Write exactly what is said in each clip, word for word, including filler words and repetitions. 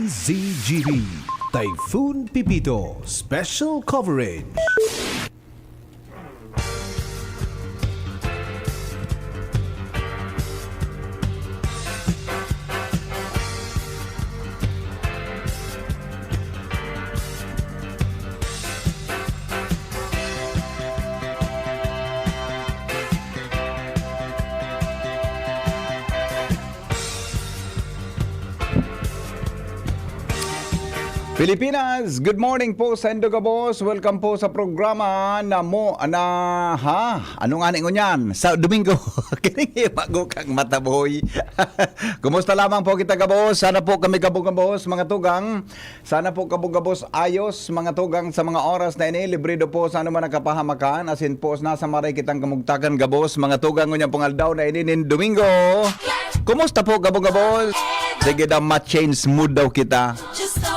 Z G B, Typhoon Pepito, Special Coverage. Pilipinas, good morning po sa indo gabos. Welcome po sa programa na mo na ha? Ano nga ni ngunyan? Sa Domingo. Kini bago kang mataboy. Kumusta lamang po kita gabos? Sana po kami gabos, mga tugang. Sana po kabugabos ayos, mga tugang, sa mga oras na ini. Librido po sa anuman na kapahamakan, asin po nasa maray kitang kamugtakan gabos, mga tugang, ngunyan pong aldaw na ini nin Domingo. Kumusta po, kabugabos? Sige daw, ma-change mood daw kita.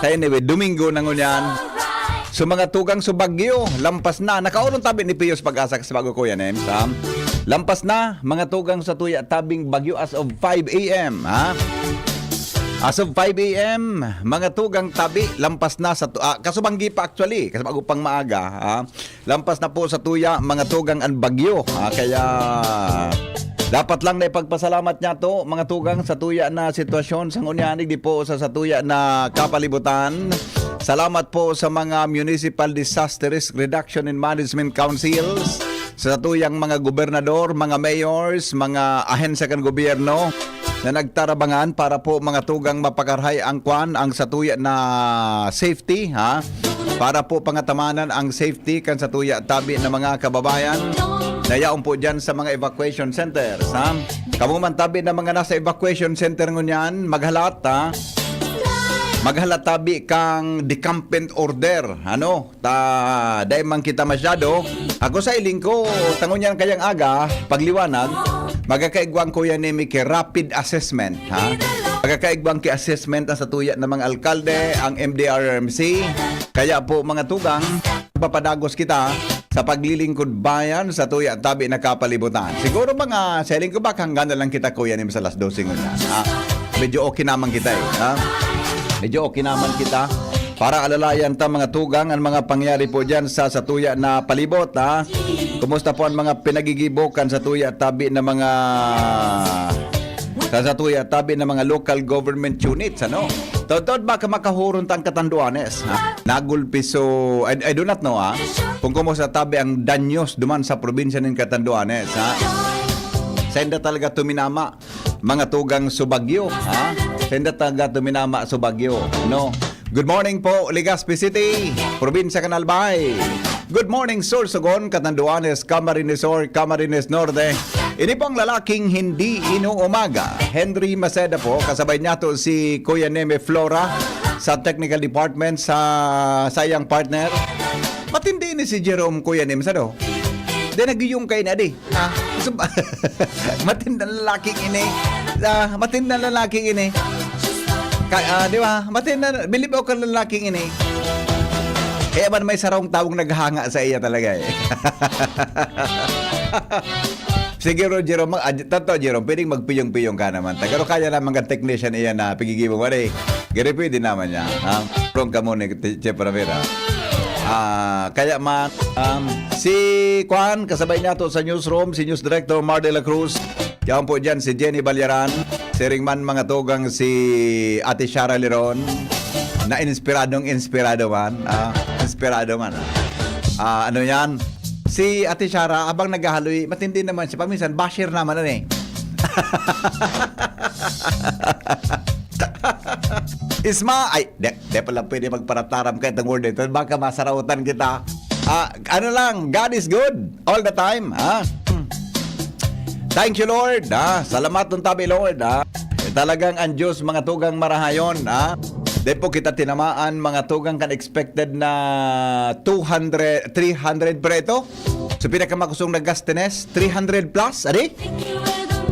Sa anyway, Domingo na ngunyan. So, mga tugang, so bagyo, lampas na. Nakaurong tabi ni Pius Pag-asa sa bago, Kuya Nems, ha? Lampas na, mga tugang, sa tuya tabing bagyo as of five a m, ha? As of five a m, mga tugang tabi, lampas na sa tu-, ah, kasubanggi pa actually, kasi bago pang maaga, ha? Lampas na po sa tuya, mga tugang, ang bagyo, ha? Kaya dapat lang na ipagpasalamat niya to, mga tugang, sa tuya na sitwasyon sa ngunyan, di po sa, sa tuya na kapalibutan. Salamat po sa mga Municipal Disaster Risk Reduction and Management Councils, sa tuyang mga gobernador, mga mayors, mga ahensya kan gobyerno na nagtarabangan para po, mga tugang, mapakarhay ang kwan, ang satuya na safety, ha? Para po pangatamanan ang safety kan satuya tabi na mga kababayan na yaon po dyan sa mga evacuation centers, ha? Kamo man tabi na mga nasa evacuation center ngunyan, maghalat, ha? Maghalat tabi kang decampment order, ano? Ta, dai man kita masyado. Ako sa iling ko, tangon yan kayang aga, pagliwanag, magkakaigwang ko yan ni Miki rapid assessment, ha? Magkakaigwang ki assessment ang satuya ng mga alkalde, ang M D R R M C. Kaya po, mga tugang, papadagos kita sa paglilingkod bayan sa tuya tabi na kapalibutan. Siguro mga sa iling ko ba, hanggang na lang kita, Kuya Nim, sa alas dose ngunyan, ha? Medyo okay naman kita, eh, ha? Medyo okay naman kita. Para alalayan ta, mga tugang, ang mga pangyari po dyan sa, sa tuya na palibot, ha? Kumusta po ang mga pinagigibo kan sa tuya tabi na mga, sa, sa tuya tabi na mga local government units, ano? Totoo ba ka makahuron tang katanduanes, ha? Nagulpi, so, I, I do not know, ha? Kung kumusta tabi ang danyos duman sa probinsya nin Katanduanes, ha? Senda talaga tuminama, mga tugang, so bagyo, ha? Senda talaga tuminama, so bagyo, no? Good morning po, Legazpi City, probinsya kan Albay. Good morning, Sorsogon, Catanduanes, Camarines Sur, Camarines Norte. Ini pong lalaking hindi inuumaga, Henry Maceda po, kasabay niya to si Kuya Neme Flora sa technical department, sa sayang partner. Matindi ni si Jerome, Kuya Neme, sa do? Di nagyuyong kayo na, di? Ah, so, matindang lalaking ini. Ah, matindang lalaking ini. Ka, ah, di ba? Matindang, bilib ako kan lalaking ini. Kaya man may sarong taong naghanga sa iya talaga, eh. Sige, Ro, Jerome, mag-, ah, totoo, Jerome, pwedeng magpiyong-piyong ka naman. Tagaro kaya naman ka technician iyan na pigigibong wari. Gari pwede naman niya. Ha? Prong ka muna, Teacher Pramira. Ah, kaya man, um, si Kwan, kasabay niya to sa newsroom, si News Director Mar de la Cruz. Diyan po dyan si Jenny Balyaran. Siring man, mga tugang, si Ate Shara Leron. Na inspiradong inspirado man. Ah, inspirado man, ah. Ah, ano yan? Si Ate Shara, abang naghahaloy, matindi naman siya. Paminsan, basher naman, ano eh. Isma, ay, di, di pala pwede magparataram kahit ang word ito. Baka masarautan kita. Ah, ano lang, God is good all the time, ha? Hmm. Thank you, Lord, ha? Salamat ng tabi, Lord, ha? Eh, talagang ang Diyos, mga tugang marahayon, ha? Di po kita tinamaan, mga tugang, kan expected na two hundred, three hundred preto. So, pinakamakusong na gastenes, three hundred plus, adi?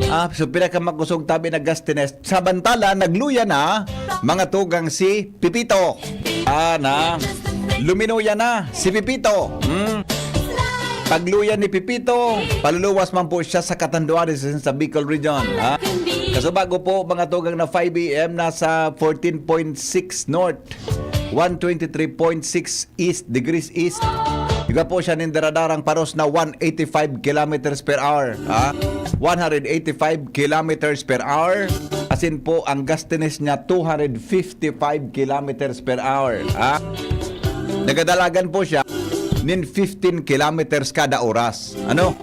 Ah, so, pinakamakusong tabi na gastenes. Samantala, nagluya na, mga tugang, si Pipito. Ah, na. Luminuya na si Pipito. Hmm. Pagluya ni Pipito, paluluwas man po siya sa Catanduanes sa Bicol Region, ha? So bago po, mga tugang, na five A M, nasa fourteen point six north, one twenty-three point six east degrees east. Iba po siya nin daradarang paros na one eighty-five kilometers per hour. Ha? One hundred eighty-five kilometers per hour. Asin po, ang gustiness niya, two hundred fifty-five kilometers per hour. Ha? Nagadalagan po siya nin fifteen kilometers kada oras. Ano?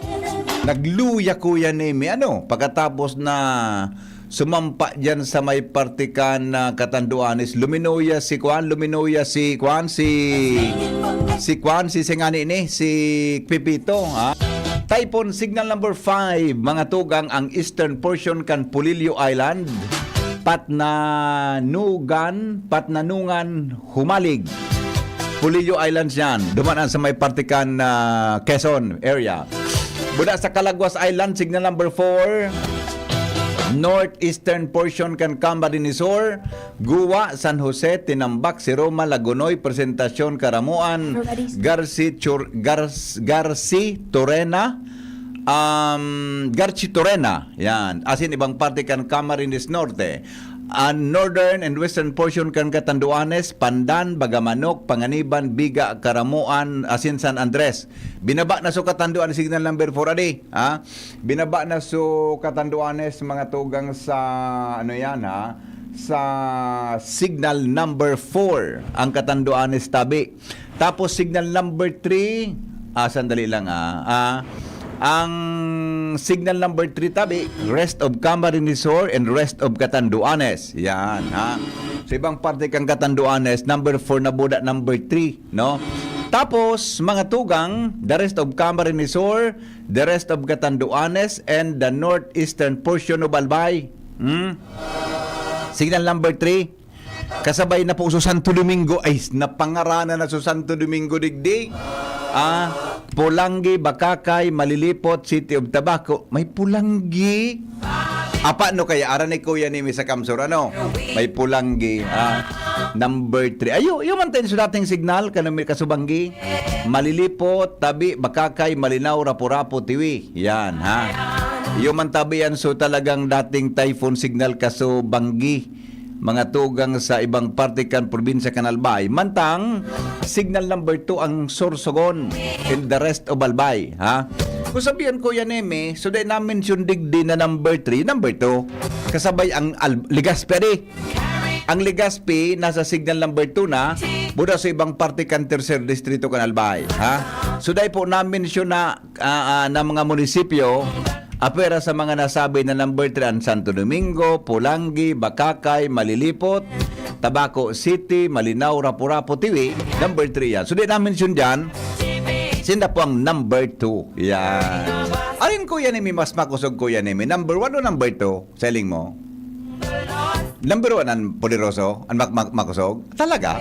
Nagluya Kuya Nemi, ano? Pagkatapos na sumampa diyan sa may parte kan, ah, Catanduanes, luminuya si Kwan, luminuya si Kwan, si, si Kwan, si singani ni, si Pipito, ha? Typhoon signal number five, mga tugang, ang eastern portion kan Polillo Island, Patnanugan, Patnanungan, Humalig. Polillo Islands yan. Duman sa may parte kan, ah, Quezon area. Buda sa Calaguas Island, signal number four. Northeastern portion kan Camarines Sur, Guwa, San Jose, Tinambac, Siroma, Lagonoy, Presentacion, Caramoan, Garci, Chur-, Gar-, Garci, Torena, um, Garci, Torena, yan. Asin ibang parte kan Camarines Norte. An northern and western portion kan Catanduanes, Pandan, Bagamanok, Panganiban, Biga, Caramoan, asin San Andres. Binaba na so Catanduanes, signal number four, adi, ha? Binaba na so Catanduanes, mga tugang, sa, ano yan, ha? Sa signal number four, ang Catanduanes tabi. Tapos signal number three, ah, sandali lang, ah. Ah, ang signal number three tabi, rest of Camarines Sur and rest of Catanduanes. Yan, ha? Sa ibang parte kan Catanduanes, number four na buda, number three, no? Tapos, mga tugang, the rest of Camarines Sur, the rest of Catanduanes, and the northeastern portion of Albay. Hmm? Signal number three, kasabay na po so Santo Domingo. Ay, napangaranan na so Santo Domingo digdi. Ah, Polangui, Bacacay, Malilipot, City of Tabaco. May Polangui. Apa, no kaya, aran ni Kuya Nemi sa Kamsur, ano? May Polangui. Ah, number three. Ayo, iyo man tayo sa dating signal, kanami kasubanggi. Malilipot, Tabi, Bacacay, Malinao, Rapu-Rapu, Tiwi. Yan, ha? Iyo man tabi yan, so talagang dating typhoon signal kasubanggi. Mga tugang sa ibang parte kan probinsya kan Albay. Mantang, signal number two ang Sorsogon and the rest of Albay, ha? Kung sabihan ko yan, Eme, so dahil na-mention digdi na number three, number two. Kasabay ang Al-, Legazpi, adi. Ang Legazpi, nasa signal number two na, buda sa ibang parte kan tercer distrito kan Albay, ha? So dahil po na-mention na, ah, ah, na mga munisipyo, apwera sa mga nasabi na number three, ang Santo Domingo, Polangui, Bacacay, Malilipot, Tabaco City, Malinao, Rapu-Rapu, Tiwi, number three yan. So, di na-mention dyan, sinda po ang number two. Yan. Alin, Kuya Nemi, mas makusog, Kuya Nemi? Number one o number two? Sa hiling mo? Number one ang poderoso, ang mak-, mak-, makusog? Talaga?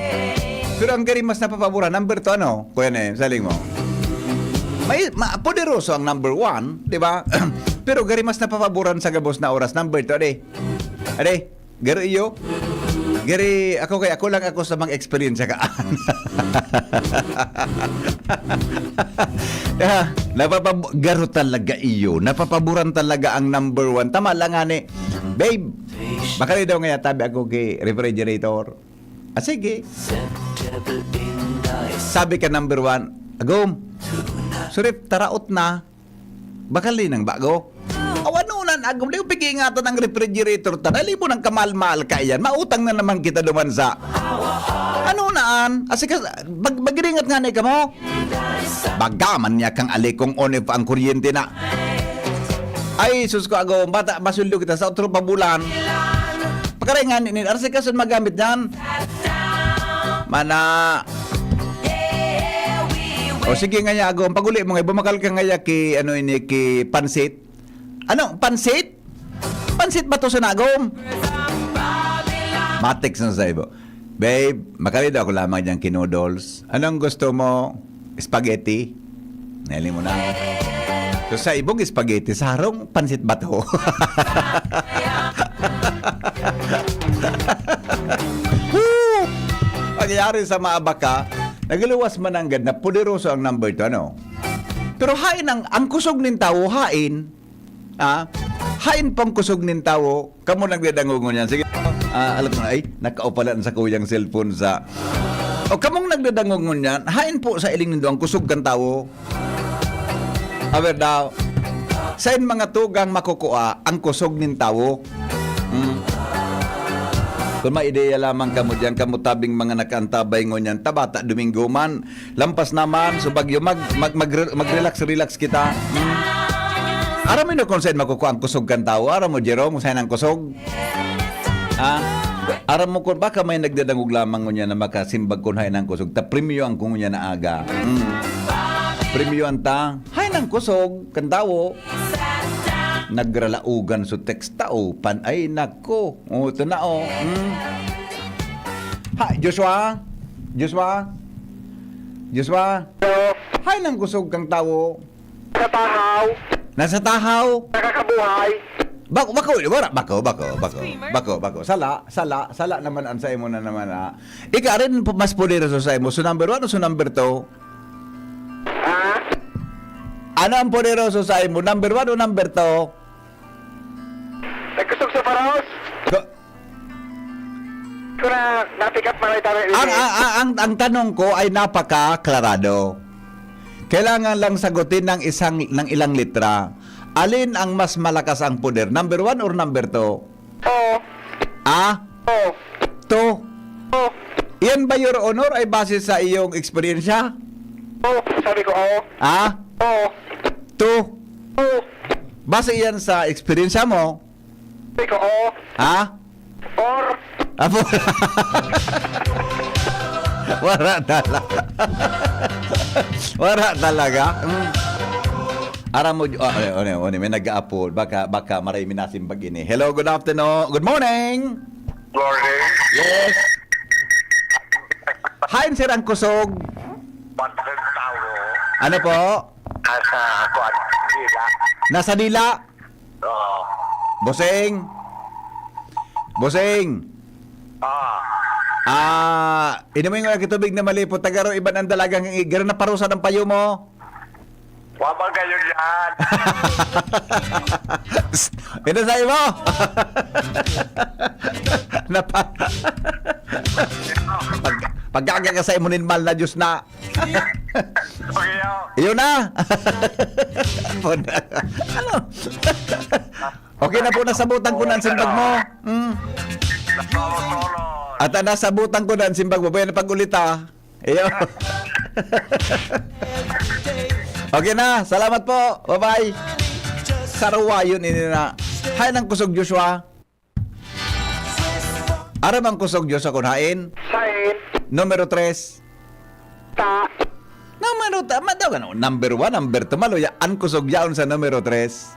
Pero ang gari mas napapaboran, number two, ano? Kuya Nemi, sa hiling mo? May, ma-, poderoso ang number one, di ba? Pero gari mas napapaboran sa gabos na oras, number two, ade. Ade, garo iyo. Gari, ako kay, ako lang ako sa mga eksperyensya kaan. Ah, napapab-, garo talaga iyo. Napapaboran talaga ang number one. Tama lang nga ni, "Babe, makali daw nga tabi ako kay refrigerator." Ah, sige. Sabi ka number one, "Agom, sorry, taraot na. Bakal ni nang bago." Aw, ano na, Agom, di ko pag-iingatan ang refrigerator ta. Dali mo nang kamal-mal ka iyan. Mautang na naman kita duman sa, ano na an? Asika, mag-, magringat nga na ika mo. Baga man niya kang alikong on if ang kuryente na. Ay, sus ko, Agom, bata, masuldo kita sa otro pa bulan. Pakaray nga ni, ni, arsi ka sun magamit niyan. Mana. O sige nga niya, Agom, pag-uli mo nga, bumakal ka nga ya ki, ano ini, ki pansit. Ano, pansit? Pansit ba to sa nagom? Matext na sa ibo. "Babe, makalid ako lamang dyan ki noodles. Anong gusto mo? Spaghetti?" Nailing mo na. So, sa ibong spaghetti, sarong pansit bato. Woo! Pangyayari sa maabaka, nagluwas mananggad na poderoso ang number two, ano? Pero hain ang, ang kusog nin tawo, hain, ah, Hain pong kusog nin tawo, kamo nagdadangog ngunyan. Sige. Ah, alam ko na, ay, nakaupalan sa kuyang cellphone sa... O, kamong nagdadangog ngunyan, hain po sa iling nindo ang kusog kan tawo? Aber daw, sain mga tugang makukua ang kusog nin tawo? Hmm. Kung may ideya lamang kamo diyan, kamo tabing mga nakaantabay ngunyan, ta bata Domingo man, lampas naman, so bagyo, mag, mag, mag, mag-relax-relax kita. Hmm. Aram mo kung saan makukuha ang kusog kan tawo? Aram mo, Jerome, kung saan ang kusog? Ha? Aram mo kung baka may nagdadangog lamang ngunyan na makasimbag kun hain ang kusog, ta premyo ang kungunya na aga. Hmm. Premyo ang ta, hain ang kusog, kan tawo. Nagralaogan so text tao, pan, ay nako. O, ito na, o. Hmm. Ha, Joshua? Joshua? Joshua? Hello? Hain ang kusog kang tawo? Sa tahaw. Nasa tahaw? Nakakabuhay. Bako, bako, wala, bako, bako, bako, bako, bako. Sala, sala, sala naman ang sa imo na naman, ah. Ika rin po mas poderoso sa imo. So number one o so number two? Ha? Ano ang poderoso sa imo? Number one o number two? Nagkusog sa paros? Ko- Ko na, na-pick up man ay tayo, Ang, eh. ang, ang, ang, ang tanong ko ay napakaklarado. Kailangan lang sagutin ng isang, ng ilang litra. Alin ang mas malakas ang poder? Number one or number two? Oo. Ah? Oo. Two. Oo. Yan ba, Your Honor, ay base sa iyong eksperyensya? Oo, sabi ko, oo. Ah? Oo. Two. Oo. Base yan sa eksperyensya mo? Sabi ko, oo. Ha? Or Apo. Wala talaga. Wala talaga. Mm. Aram mo, oh, ano, ano, ano, may nag-aapod. Baka, baka maray minasimbag ini. Hello, good afternoon. Good morning. Morning. Yes. Hain, sir, ang kusog. Batang tao. Ano po? Nasa, kuwan, dila. Nasa dila? Oo. Bossing. Bossing. Ah. Ah, inumin ko yung tubig na malipot. Tagaro, iban ang dalagang igara na parusa ng payo mo. Wa ba kayo dyan? Psst, ito sa imo. Napa- Pag, pagkaga ka sa imo nin mal na Diyos na. Okay, oh. Yun na. Ano? Okay na po, nasabutan ko na ang simbag mo. Mm. At ah, nasabutan ko na ang simbag mo. Bayan na pag-ulit, ha? Iyo. Okay na. Salamat po. Bye-bye. Sarawayon ini na. Hain ang kusog, Joshua. Aram ang kusog, Joshua, kun hain? Sain? Numero tres. Ta. Numero ta, madaw ano, number one, number two, maluya, ang kusog yaon sa numero tres.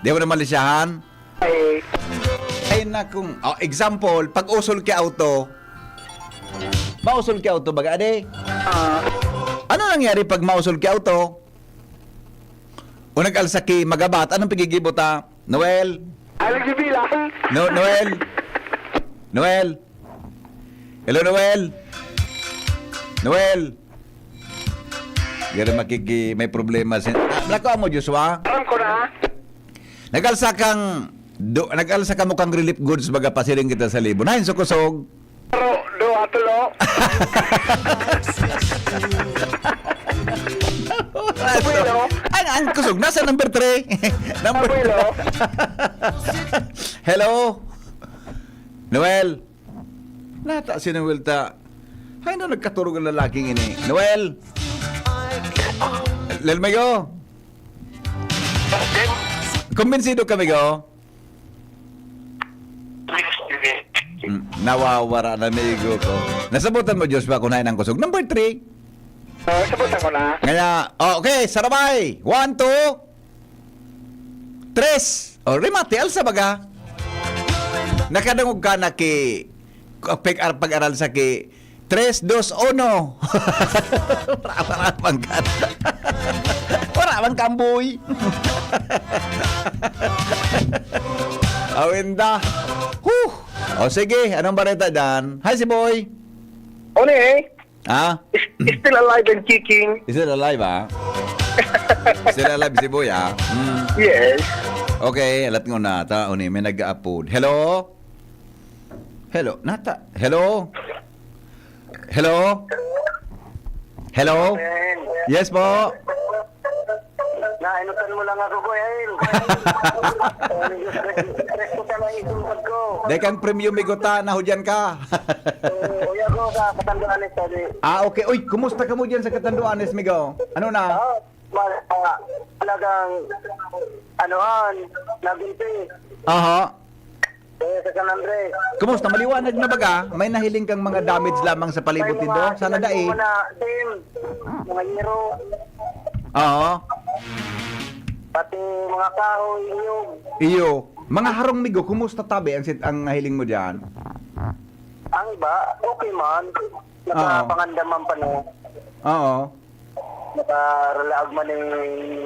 Di mo na malisyahan? Ay. Ay, nakong, oh, example, pag usol ki auto, mausol ki auto, baga, ade? Ah. Ano nangyari pag mausol ki auto? O nag-alsa ki magabat, anong pigigibot ta? Noel? Ay, nagbibilang. No, Noel? Noel? Hello, Noel? Noel? Gari makiki-, may problema si, ah, Blako mo, Joshua? Alam ko na. Nag-alsa kang, do, nag-alsa ka mo kang relief goods, baga pasiring kita sa libo. Nahin sa kusog. Pero, do, atulo. Abuelo. Ang, ang kusog, nasa number three. Number Abuelo. Hello? Noel? Nata si Noel ta. Hay na, nagkaturog ang lalaking ini. Noel? Lelmayo? Kumbinsido kami, go? Mm, nawawara na, amigo ko. Nasabutan mo, Joshua, kung hain ang kusog. Number three. Ah, sabutan ko na. Kaya, oh, okay, sarabay. One, two, tres. O, remate, alsa baga. Nakadangog ka na ki, pag-, pag-aral sa ki, tres, dos, uno. Wala, wala bang ka? Wala bang kamboy? Awinda. Huh! O sige, anong bareta dyan? Hi, si Boy. Oni, eh. Ha? Is-, still alive and kicking. Is it alive, ha? Still alive si Boy, ha? Mm. Yes. Okay, alat ngona ta, uni, may nag-aapod. Hello? Hello? Nata? Hello? Hello? Hello? Yes po. Nainutan mo lang ako, Kuya El. Presko ka lang isumpag ko. Dai kang premyo, migo ta, nahudyan ka. Oo, uya ko sa Catanduanes, sabi. Ah, okay. Uy, kumusta kamo diyan sa Catanduanes, migo? Ano na? Oo, ma-, ma-, talagang, ano, an, nagulpi. Aha. Eh, sa San Andres. Kumusta? Maliwanag na baga? May nahiling kang mga damage lamang sa palibot May mga nindo? Sana tinaniman dai. Na, Tim, mga yero, Oo. Pati mga kahoy, niyog. Iyo. Mga harong, migo, kumusta tabi ang sit-, ang nahiling mo diyan? Ang iba, okay man. Oo. Nakapangandaman pa, no? Oo. Nakaralaag man yung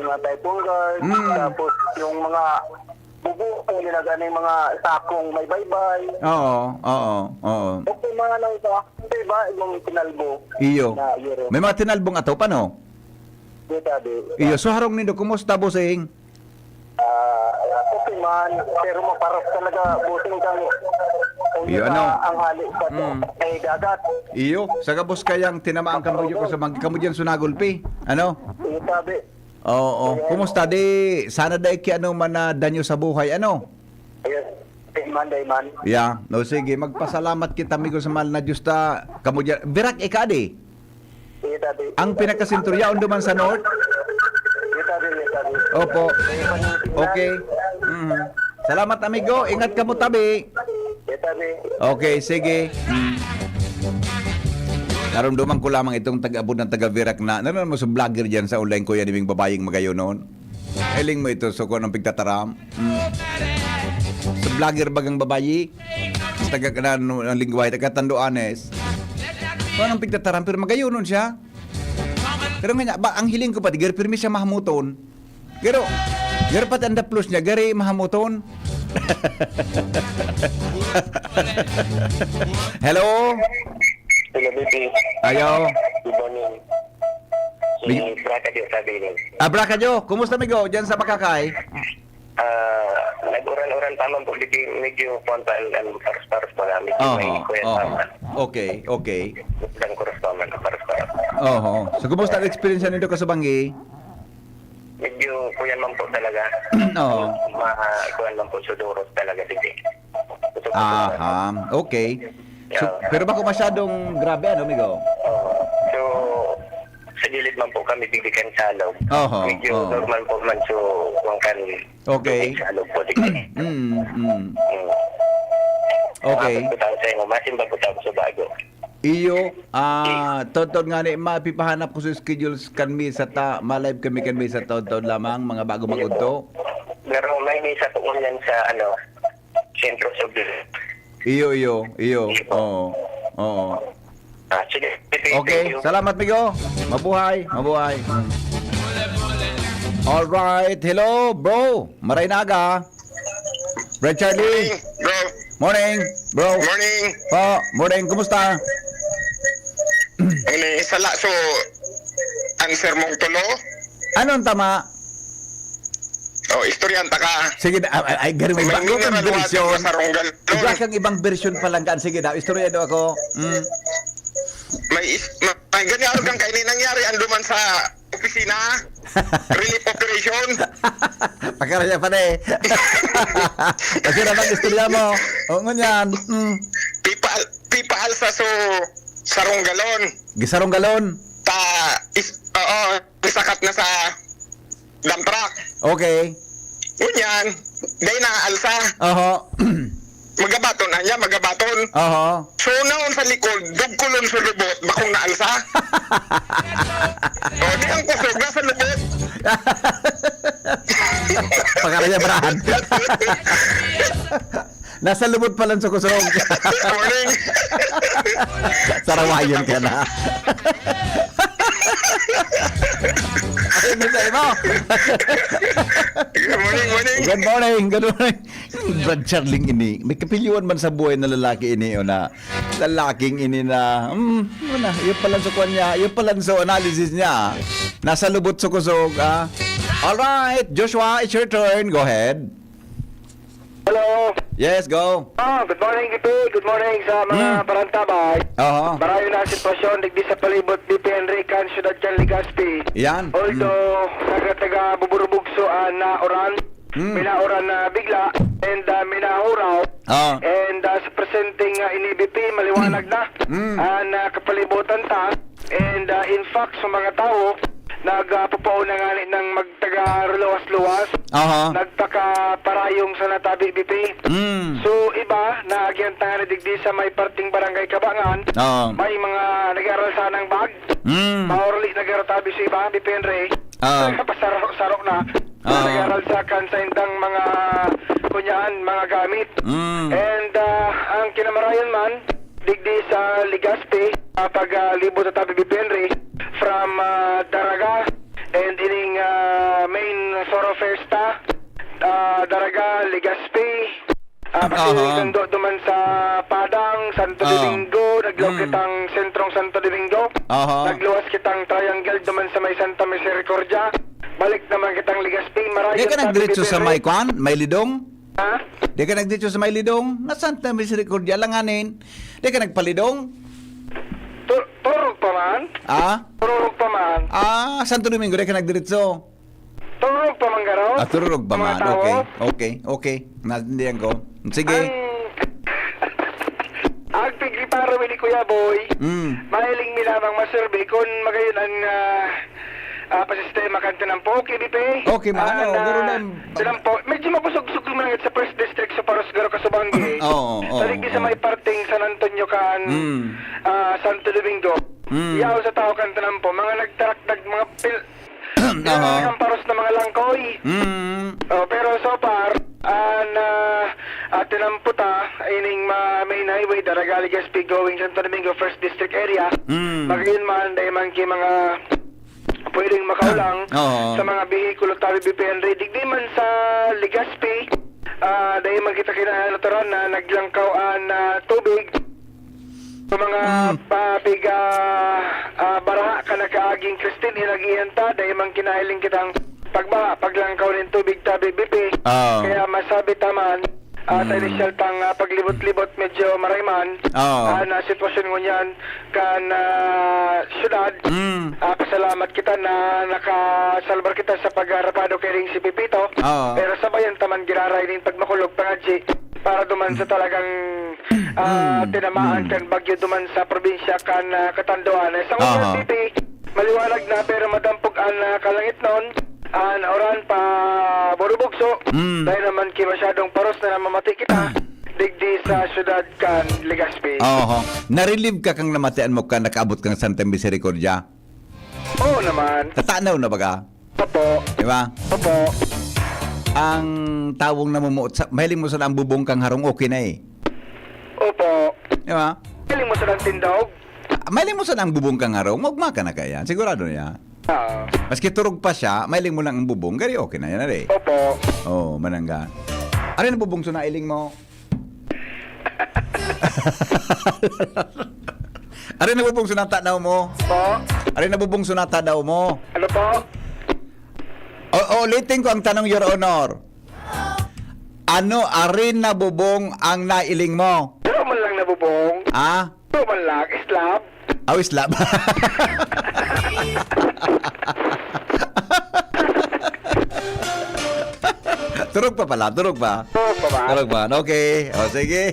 mga typhoon guard. Mm. Tapos yung mga bubuo nila, gani mga sakong may baybay. Oo, oo, oo. Okay, mga ano iba. Ito iba, yung tinalbo. Iyo. Na yero. May mga tinalbong atop, ano? Iyo, sabi. Iyo, so harong nindo, kumusta, bossing? Ah, okay man, pero maparos talaga, bossing, kang kung Iyo, sa ano? Ang hali sa Mm. May dagat. Iyo, sa gabos kayang tinamaan kamo, Opo. Ko sa mag-, kamo diyan sunagol, pi. Ano? Iyo, sabi. Oo, Iyo. Kumusta? Di, sana dai ki ano man na danyo sa buhay, ano? Iyo, Monday man. Yeah. No, sige, magpasalamat kita, amigo, sa mahal na Diyos ta. Kamo diyan. Birak ika, di? Sige, Daddy. Ang pinakasinturya, undo man sa North? Sige, Daddy, sige, Daddy. Opo. Sige, Daddy. Okay. Mhm. Salamat, amigo. Ingat kamo tabi. Sige, Daddy. Okay, sige. Mm. Narumduman ko lamang itong taga-abot ng taga-Virac na, naramdaman mo sa vlogger dyan sa online, kuya, ni Bing babayeng magayon noon? Hiling mo ito, so kung anong pigtataram. Mm. Sa vlogger bagang babayi, taga ka na, no, ang lingwahe, taga Tanduanes. So, anong pigtataram? Pero magayonon siya. Pero nga niya, ba, ang hiling ko pa, di gari pirmi siya mahamuton. Pero, gari pati ang daplos niya, gari mahamuton. Hello? Hello, B P. Ayaw. Good morning. Si Big- Braka Dio, sabi niya. Ah, Braka Dio, kumusta, amigo? Diyan sa Makakay? Ah, nag-uran-uran pa man po, di, medyo kuwan pa, ang, ang paros-paros pa nga, medyo Oho, may kuya oho. pa man. Okay, okay. Ang kuros pa man, paros-paros. Oho. So, kumusta ang experience nindo, Kasubangi? Medyo kuyan man po talaga. Oo. Ma-, kuyan man po, suduros talaga, sige. Gusto ko po Aha, okay. So, Yeah. pero bako masyadong grabe, ano, amigo? Oo. So, sa gilid man po kami, digdi kan salog. Oho, Medyo oo. normal po man, so, kung kan Okay. Salog po, digdi. Mm, mm. Mm. Okay. Maabot po tayo sa inyo. Masimbag po tayo sa bago. Iyo, ah, totoo nga ni, mapipahanap ko sa schedules kan misa ta, ma-live kami kan misa taon-taon lamang, mga bago Iyo po. magudto. Pero may misa po ngunyan sa, ano, Centro Sublime. Iyo, iyo, iyo. Iyo po. Oo, oo. Ah, sige. Thank Okay, you. salamat, migo. Mabuhay, mabuhay. All right. Hello, bro. Maray na aga. Brad Charlie. Morning, bro. Morning, bro. Morning. Po, morning. Kumusta? Ano, sala, so, answer mong tulo? Anong tama? Oh, istoryahan ta ka. Sige na, ay, ay, garo, may May ibang, ibang mineral water version. sa Rongal. Iba kang ibang version pa lang kan. Sige daw, istorya daw ako. Mm. May is-, ma-, may ganyan kang kaini nangyari, ando man sa opisina. Relief operation. Pagkaraya pa na eh. Kasi naman istorya mo. O, ngunyan. Mm. Pipa-, pipaalsa so sarong galon. Gisarong galon. Ta, is, oo, isakat na sa dump truck. Okay. Ngunyan, dai na alsa. Oho. Magabaton na niya, magabaton. Oho. So, naon sa likod, dugkulon sa lubot, bakong naalsa. O, di ang kusog, nasa lubot. Pagkaraya, Brad. Nasa lubot pa lang sa kusog. Morning. Sarawayon ka na. Ayun na sa'yo mo. Good morning, morning. Good morning, good morning. Brad Charling ini, may kapilyuan man sa buhay na lalaki ini, o na lalaking ini na, hmm, ano na, yung palanso kwan niya, yung palanso analysis niya, nasa lubot sa kusog, ah. All right, Joshua, it's your turn. Go ahead. Yes, go. Ah, good morning, B P. Good morning sa mga Hmm. parantabay. Oho. Marayo na ang sitwasyon digdi sa palibot, B P Henry, kan siyudad kan Legazpi. Yan. Although, Hmm. taga-taga buburubugso, ah, na uran, Hmm. minauran na bigla, and, ah, minahuraw. Ah. And, ah, sa presenteng, ah, ini B P, maliwanag na. Hmm. Ah, na kapalibutan ta. And, ah, in fact, sa mga tawo, nagpapauna ngani nang magtaga-luwas-luwas, Aha. nagpakaparayong sa natabi, B P. Mm. So, iba, naagihan ta ngani digdi sa may parting Barangay Kabangan, Oo. may mga nag-aaral sanang bag. Mm. Maorli nagkaratabi sa iba, B P Henry. Ah. Pasaro-saro na. Ah. Nag-aaral sa kan sa indang mga kunyaan, mga gamit. Mm. And, ah, ang kinamarayan man, digdi sa Legazpi, ah, pag, ah, libot sa tabi, B P Henry, from, ah, Daraga, and ining, ah, main thoroughfares ta, ah, Daraga, Legazpi, ah, Aha. Pasiring Sundo duman sa Padang, Santo Ah. Domingo, naglaw Mm. kitang sentrong Santo Domingo, Aha. nagluwas kitang triangle duman sa may Santa Misericordia, balik naman kitang Legazpi, Di marayon ka tabi, nagdiretso B P Henry. Sa may kwan? May Lidong? Ha? Di ka nagdiretso sa may Lidong? Na Santa Misericordia lang anin. Di ka nagpalidong? Tu-, turog pa man? Ah? Turog pa man? Ah, Santo Domingo, di ka nagdiretso? Turog pa man garo? Ah, turog pa Mga man. tao? Okay, okay, okay. Naintindihan ko. Sige. Ang, ang pigriparo mi ni Kuya Boy, Mm. mahiling mi lamang masurvey kun magayon ang, ah, ah, pasistema kan tinampo. Okay, B P? Okay, ma-, Ah, ano, na garo na yung tinampo. Medyo makusog-sog man sa first district sa Paros, garo kasubanggi. Oo, oo, Sa digdi sa oo. may parting San Antonio kan, Mm. ah, Santo Domingo. Mm. Yaon sa tao kan tinampo. Mga nagtarakdag, mga pil-, Aha. Ang paros na mga langkoy. Mm. Oh, pero so far, ah, na, ah, tinampo ta, ining ma-, main highway, Daraga, Legazpi, going Santo Domingo, First District area. Mm. Magayon man, dahil man ki mga pwedeng makaulang Oo. sa mga behikulo, tabi, B P Henry. Digdi man sa Legazpi, ah, dahil man kita kinahaturan na naglangkaw ang, ah, tubig. Sa mga Mm. papig, ah, ah, baraha kan nakaaging Christine, inagihan ta, dahil man kinahiling kitang pagbaha, paglangkaw nin tubig, tabi, B P. Oo. Kaya masabi ta man, ah, sa Mm. inisyal tang, ah, paglibot-libot, medyo maray man, Oo. ah, na sitwasyon ngunyan kan, ah, syudad. Mm. Ah, pasalamat kita na nakasalbar kita sa pagharapado kay ring si Pepito. Oo. Pero sabayan ta man giraray nin pagmakulog, pangadyi, para duman sa talagang ah, Mm. tinamaan Mm. kan bagyo duman sa probinsya kan, ah, Catanduanes. Sa Aha. Union City, maliwanag na pero madampog an, ah, kalangitnon, an uran pa burubugso. Mm. Dahil naman ki masyadong paros na namamati kita, digdi sa syudad kan Legazpi. Oho. Na-relieve ka kang namatian mo kan nakaabot kang Santa Misericordia? Oo naman. Tatanaw na baga? Opo. Di ba? Opo. Ang tawong namumuot sa, mahiling mo sana ang bubong kang harong, okay na eh. Opo. Di ba? Mahiling mo sana ang tindog? Ah, mahiling mo sana ang bubong kang harong, maugma ka na kaya. Sigurado na yan. Oo. Maski turog pa siya, mahiling mo lang ang bubong, gari okay na yan, are. Opo. Oo, manangga. Are na bubong so nailing mo? Are nabubong sunata daw mo? Po? Are nabubong sunata daw mo? Ano po? O, ulitin ko ang tanong, Your Honor. Ano, are nabubong ang nailing mo? Pero man lang nabubong. Ah? Pero man lang, slab. Awis lab. Turog pa pala, turog pa. Turog pa ba? Turog pa. Okay. O, sige.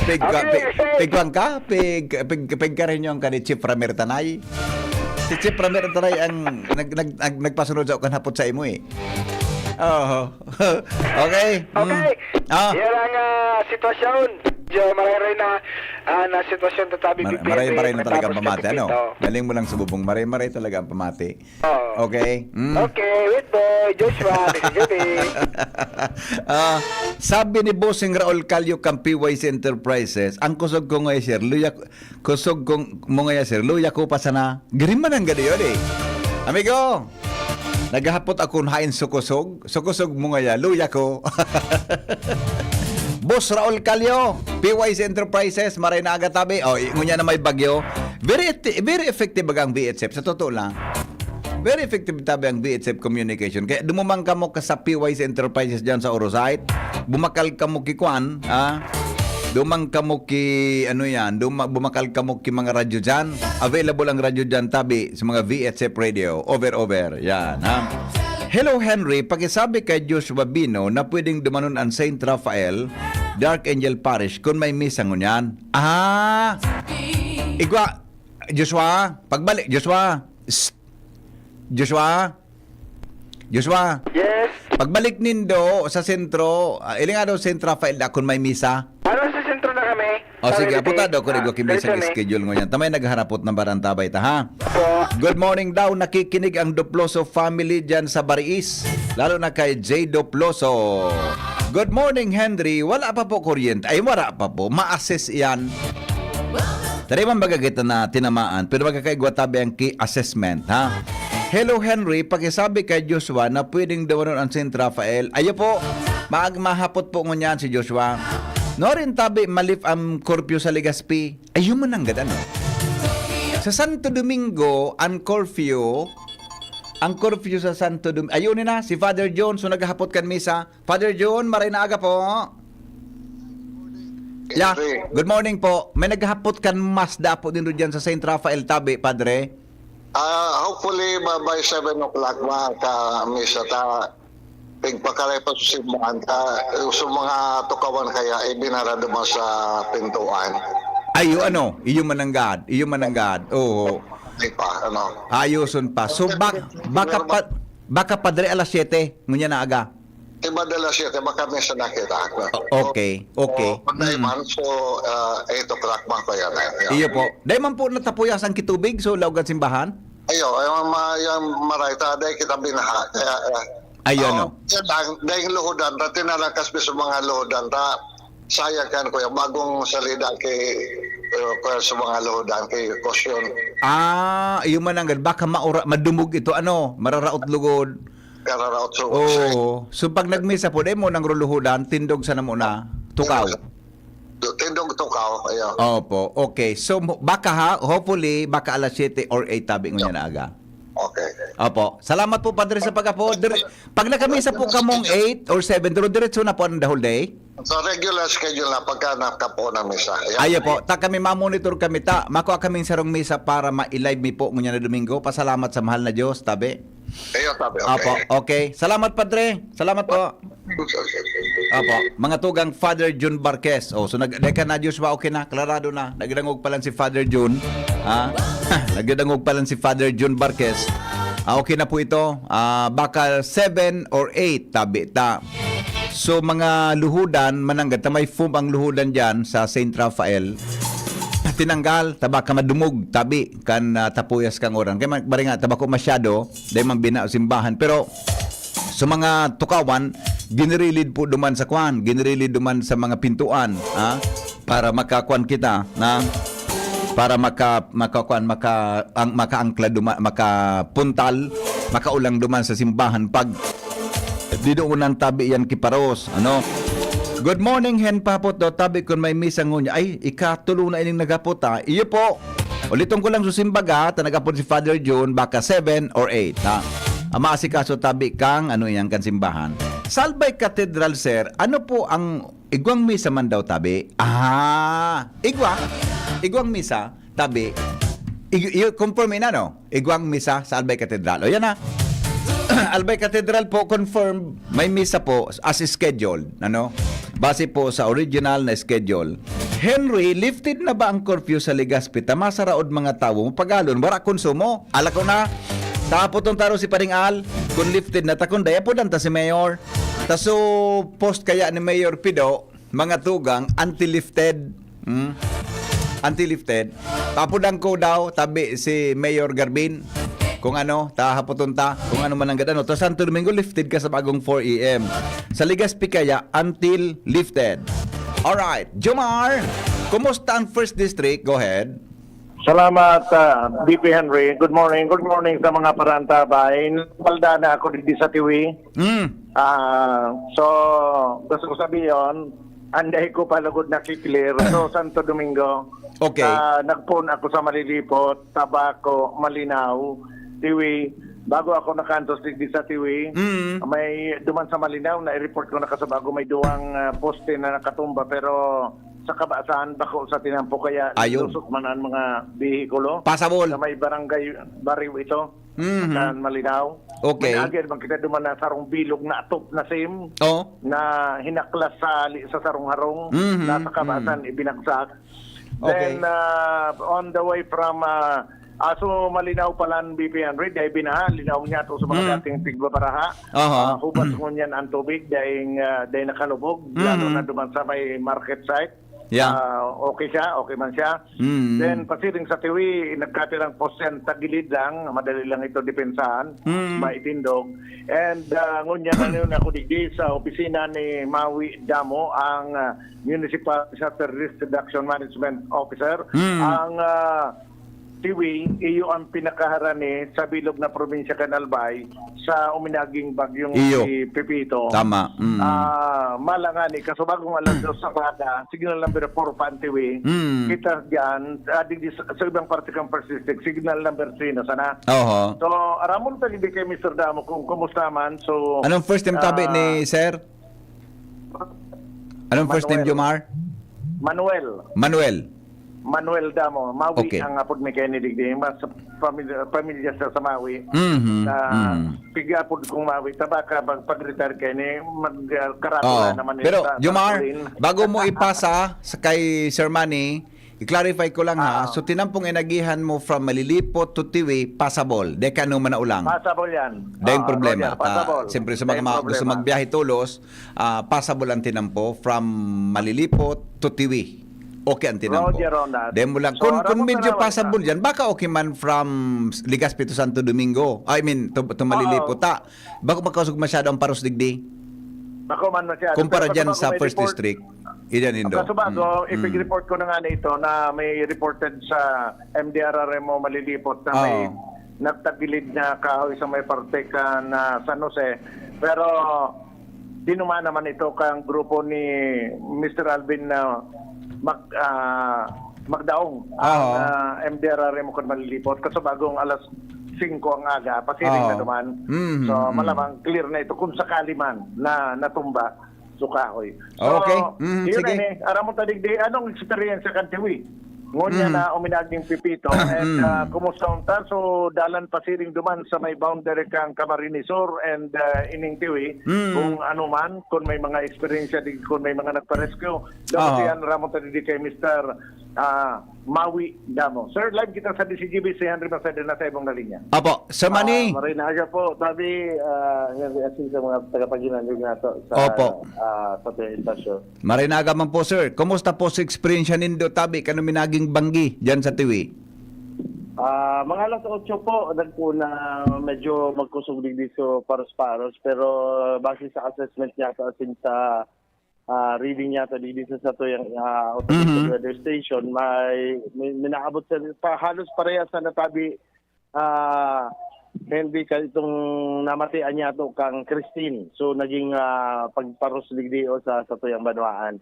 Pig-, Okay, pig-, okay. Pigkuhan ka? Pig-, pig-, pigkarinyon ka ni Chief Ramir Tanay? Si Chief Ramir Tanay ang nag-, nag-, nag-, nagpasunod sa ukan hapot sa imo eh. Oo. Okay. Mm. Okay. Ah. Yan ang, ah, sitwasyon. Medyo maray-ray na, ah, na sitwasyon, tatabi, Mar-, P P F, maray-maray na talaga ang pamati, ano? Galing mo lang sa bubong, maray-maray talaga ang pamati. Oo. Okay. Mm. Okay, with boy, Joshua, this is J P. Ah, sabi ni Bossing Raul Calio kan P Y C Enterprises, ang kusog ko nga, sir, luya, kusog kong mo nga, sir, luya ko pa sana. Giriman ang gadi yun, eh. Amigo, naghahapot ako kung hain sukusog. Sukusog mo nga ya, luya ko. Boss Raul Calio, P Y C Enterprises, maray na aga tabi. O, i-, ngunya na may bagyo. Very eti-, very effective baga ang V H F, sa totoo lang. Very effective tabi ang V H F communication. Kaya dumumang kamo ka sa P Y C Enterprises dyan sa Orosite. Bumakal kamo ki kwan, ha? Dumang kamo ki, ano yan, duma, bumakal kamo ki mga radyo dyan. Available ang radyo dyan, tabi, sa mga V H F radio. Over, over. Yan, ha? Hello, Henry. Pakisabi kay Joshua Bino na pwedeng dumanon ang Saint Raphael, Dark Angel Parish, kung may misa ngunyan. Ah! Igwa, Joshua, pagbalik, Joshua. Psst. Joshua? Joshua? Yes. Pagbalik nindo sa sentro, ah, ilinga daw Saint Raphael da kun may misa. Ano, sa sentro na kami? O, sige, Sabi ni aputa daw kung Ah, igwa ki misa diretso ang ni. schedule ngunyan. Tamay nagharapot ng barantabay ta, ha? Opo. Good morning daw. Nakikinig ang Doploso family dyan sa Bariis. Lalo na kay Jay Doploso. Good morning, Henry. Wala pa po kuryente. Ay, wala pa po. Ma-assess yan. Tari man baga kita na tinamaan, pero magkakaigwa tabi ang ki assessment, ha? Hello, Henry. Pakisabi kay Joshua na pwedeng dawanon ang Saint Raphael. Ayo po, maag mahapot po ngunyan si Joshua. No rin tabi, malif ang curfew sa Legazpi. Ayun man ang gad, ano? Sa Santo Domingo, ang curfew, ang curfew sa Santo Domingo. Ayun na, si Father John, so naghahapot kan misa. Father John, maray na aga po. Yeah, Henry. Good morning po. May naghahapot kan mas dapo din dyan sa Saint Raphael tabi, Padre. Ah, hopefully, ba, by seven o'clock, maka-misa ta. Pigpakalay pa sa simbahan ta. Sa mga tukawan kaya, ibinara duman sa pintuan. Ayo, ano? Iyo mananggad. Iyo mananggad. Oo. Di pa, ano? Ayoson pa. So, bak-, baka pa, baka, Padre, alas siyete, ngunyan na aga. Iba de las siete, baka minsan nakita. O-, okay, okay. O, pag Mm. naiman, so, ah, eight o'clock man kaya na. Yeah. Iyo po. Dahil man po natapuyas ang kitubig, so laog ang simbahan? Ayo, ay, ang ma-, yung maray ta, dahil kita binaha. Kaya, ah, Ayo, ah, no? Yan lang, dahil luhudan, ta, tinalakas mi sa mga luhudan, ta, sayang kan, kuya, bagong salida kay, uh, kuya, sa mga luhudan, kay Kosyon. Ah, iyo mananggad, baka maura-, madumog ito, ano, mararaot lugod. Kararaot, so, Oo. So, pag nagmisa po, dahil mo nang ruluhudan, tindog sana muna, tukaw. Tindog, tukaw, ayo. Opo, okay. So, mo-, baka ha, hopefully, baka alas siyete or eight tabi ngunyan na aga. Okay. Opo. Salamat po, Padre, sa pag-apo. Dire-, pag nakamisa po kamong eight or seven, dire-diretso na po ang the whole day? Sa regular schedule na pagka nakapo ng misa. Ayan. Ayo po. Ta kami, mamonitor kami ta. Makua kaming sarong misa para ma-live mi po ngunyan na Domingo. Pasalamat sa mahal na Diyos, tabi. Ayo, tabi. Okay. Opo. Okay. Salamat, Padre. Salamat po. Opo. Mga tugang Father Jun Barquez. Oh, so nag-, deka na, Joshua, okay na. Klarado na. Nagdangog pa lang si Father Jun. Ha? Nagdangog pa lang si Father Jun Barquez. Ah, okay na po ito. Ah, baka seven or eight, tabi ta. So, mga luhudan, mananggad ta may foam ang luhudan dyan sa Saint Raphael. Tinanggal, ta baka madumog, tabi, kan, ah, tapuyas kang oran. Kaya ma-, bari nga, ta bako masyado, dahil man bina simbahan. Pero, sa mga tukawan, ginirilid po duman sa kwan, ginirilid duman sa mga pintuan, ha? Para makakuan kita, na para maka-, makakuan, maka-, ang, makaangkla duma-, makapuntal, makaulang duman sa simbahan pag dinoonan tabi yan kiparos, ano? Good morning, Hen, pahapot daw, tabi kun may misa ngunya. Ay, ikatulo na ining naghapot, ha? Iyo po. Uliton ko lang, susimbaga, ta naghapot si Father June, baka seven or eight, ha? Ang maasikaso tabi kang, ano yan, kan simbahan. Sa Albay Cathedral, sir, ano po ang igwang misa man daw tabi? Ah, igwa? Igwang misa, tabi. Ig-, i-, confirm ina, no? Igwang misa sa Albay Cathedral. O, yan na. Albay Cathedral po, confirm. May misa po as scheduled, ano? Base po sa original na schedule. Henry, lifted na ba ang curfew sa Legazpi? Ta masaraod mga tawo, mapagalon, wara konsumo. Ala ko na. Tapos tong taro si Paring Al, kung lifted na, ta kung daya po dan ta si Mayor. Ta so, post kaya ni Mayor Pido, mga tugang, anti-lifted. Hmm? Anti-lifted. Tapos dan ko daw, tabi si Mayor Garbin. Kung ano, ta hapoton ta, kung ano man ang gad-, ano. Ta Santo Domingo, lifted ka sa bagong four A M. Sa Legazpi kaya, until lifted. Alright, Jomar, kumusta ang First District? Go ahead. Salamat, ah, D P Henry. Good morning. Good morning sa mga parantabay. Palda na ako digdi sa Tiwi. Mm. Ah, so, gusto ko sabihin, anday ko pa lugod na clear. So, Santo Domingo. Okay. Ah, nagpon ako sa Malilipot, Tabaco, Malinao, Tiwi, Bago ako nakaantos digdi sa Tiwi, Mm. may duman sa Malinao na i-report ko na kaso bago may duwang, ah, poste na nakatumba, pero sa kabasan, bako sa tinampo, kaya Ayun. lusot man ang mga behikulo. Pasabol. Sa may barangay Bariw ito, Mhm. sa Malinao. Okay. May naagyan man kita duman na sarong bilog na atop na sim, Oh. na hinaklas sa, sa sarong harong, Mhm, na sa kabasan mhm. ibinagsak. Okay. Then, ah, on the way from, ah, Aso Malinao pala ang B P N Red, dahil binaha, linaog niya ito sa mga Mhm. dating pigbabaraha. Aha. Ah, hubas ngunyan ang tubig, dahil, ah, dahil nakalubog, Mhm. lalo na duman sa may market site. Yeah. Ah, okay siya, okay man siya. Mm. Then, pasiring sa Tiwi, nagkatirang poste ang tagilid lang, madali lang ito depensahan, Mm. maitindog. And, ah, ngunyan na yun ako digdi sa opisina ni Mawi Damo, ang, ah, Municipal Disaster Risk Reduction Management Officer. Mm. Ang, ah, Tiwi, iyo ang pinakaharani sa bilog na probinsya kan Albay sa uminaging bagyong Iyo. si Pepito. Tama. Mm. Ah, malangani, kaso bagong alas dos sa umaga, signal number four pa ang Tiwi. Mm. Kita diyan, ah, di, di, sa, sa ibang parte kang First District, signal number three na sana. Oho. So, aramon ta hindi kay Mister Damo kung kumusta man. So, Anong first name tabi ah, ni Sir? Anong first name, Manuel. Jomar? Manuel. Manuel. Manuel Damo. Mawi Okay. ang apod mi kay ni digdi. Mas pamilya, pamilya sa, sa Mawi. Mhm, Sa mhm. pig-apod kong Mawi. Tabaka, pag, pag-retire kay ni, mag, ah, karatula Oo. naman Pero, sa, sa Jomar, Colin. bago mo ipasa sa kay Sir Manny, i-clarify ko lang ha. Ah. So, tinampong inagihan mo from Malilipot to Tiwi, passable. Di ka ano man na ulang. Passable yan. Dahil Ah, problema. Roger, Ta, passable. siyempre, sa mga, Dahil mga gusto problema. magbiyahe tulos, ah, passable ang tinampo from Malilipot to Tiwi. Okay ang tinampo. Roger on that. Dahil mo lang, So, kung, aram kung mo medyo na naman passable sa yan, baka okay man from Legazpi to Santo Domingo. I mean, to, to Malilipot, Oo. ta. Baka makasog masyado ang paros digdi. Bako man masyado. Kumpara Pero dyan kaso sa bago may First report, District. Iyan, Indo. kaso bago, Mm, mm. ipig-report ko na nga na ito na may reported sa M D R R M o Malilipot na may Oo. nagtagilid na kahoy sa may parte kan, ah, San Jose. Pero dinuman naman ito kang grupo ni Mister Alvin na mag-, ah, magdaong ang, Oo. ah, M D R R M o kan Malilipot. Kaso bagong alas singko ang aga, pasiring Oo. na duman. Mm, So, mm. malamang clear na ito kung sakali man na natumba, so kahoy. So, Okay. Mm, yun sige. na ni, aram mo, Tadigdi, anong experience sa Kantiwi? Ngunyan Mm. na uminaging Pipito, and, Mm. ah, kumusta unta? So, dalan pasiring duman sa may boundary kang Camarines Sur and, ah, Ining Tiwi, Mm. kung ano man, kung may mga eksperyensya, di, kung may mga nagpa-rescue. Dapat Oo. yan, aram mo, Tadigdi, kay Mister ah, Mawi Damo. Sir, live kita sa D C G B, si Henry Maceda na sa ibong na linya. Apo, Sir Manny. Ah, maray na aga po, Tabi, ah, Henry Asin sa mga tagapaginandog nato sa, Opo. ah, sa Pinoy Tasyo. Maray na aga man po, sir. Kumusta po sa eksperyensya nindo, tabi, kano minaging banggi dyan sa Tiwi? Ah, mga alas otso po, nagpuna, medyo magkusog digdi so paros-paros, pero base sa assessment niya sa asin sa ah, reading yata digdi sa satuyang, ah, automated Mhm. weather station, may, may, may naabot sa, pa, halos parehas na natabi, ah, Henry, ka itong namatian niya to kang Christine. So, naging, ah, pagparos digdi o sa satuyang banwaan.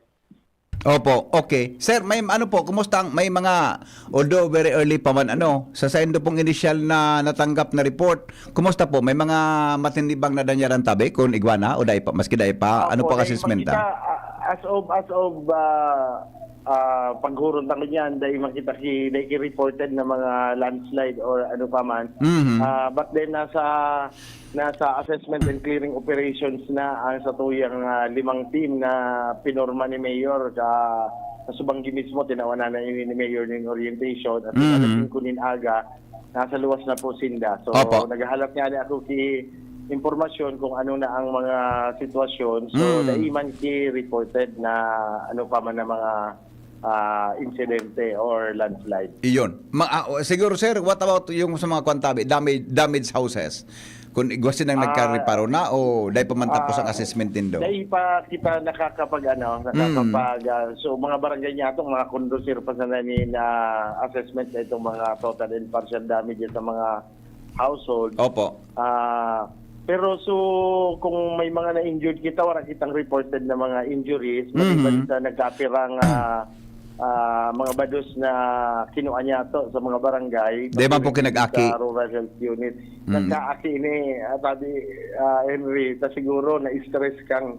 Opo, okay. Sir, may ano po, kumusta ang, may mga, although very early pa man, ano, sa saindo pong initial na natanggap na report, kumusta po? May mga matindi bang nadanyaran tabi kun igwa na o dai pa, maski dai pa? Ano Opo, po ang dai assessment, makita, ah? ah, as of, as of, ah, ah, paghuron ta ngunyan, dai makita ki, dai ki reported na mga landslide or ano pa man. Mhm. Ah, but then, nasa, nasa assessment and clearing operations na ang satuyang, ah, limang team na pinorma ni Mayor sa, sa Subanggi mismo, tinawanan na ini ni Mayor ning orientation at Mhm. alas singko nin aga, nasa luwas na po sinda. So, Opo. naghahalat nga ni ako ki impormasyon kung ano na ang mga sitwasyon. So, Mm. dai man ki reported na ano pa man na mga, ah, insidente or landslide. Iyon. Ma-, ah, siguro, sir, what about yung sa mga kwan tabi, damage, damaged houses? Kung igwa silang Ah, nagkareparo na o dai pa man tapos ang ah, assessment nindo? Dai pa kita nakakapag, ano, Mm. nakakapag, ah, so, mga barangay niya atong mga conducir pa sana ni na assessment na itong mga total and partial damage sa mga household. Opo. Ah, pero so, kung may mga na-injured kita, wala kitang reported na mga injuries, Mhm. maliban sa nagkapirang, ah, ah, mga bados na kinua niya to sa mga barangay, Di man po pati kinag-aki. sa rural health unit. Mm. Nagkaaki ini, ah, sabi, ah, Henry, ta siguro na-stress kang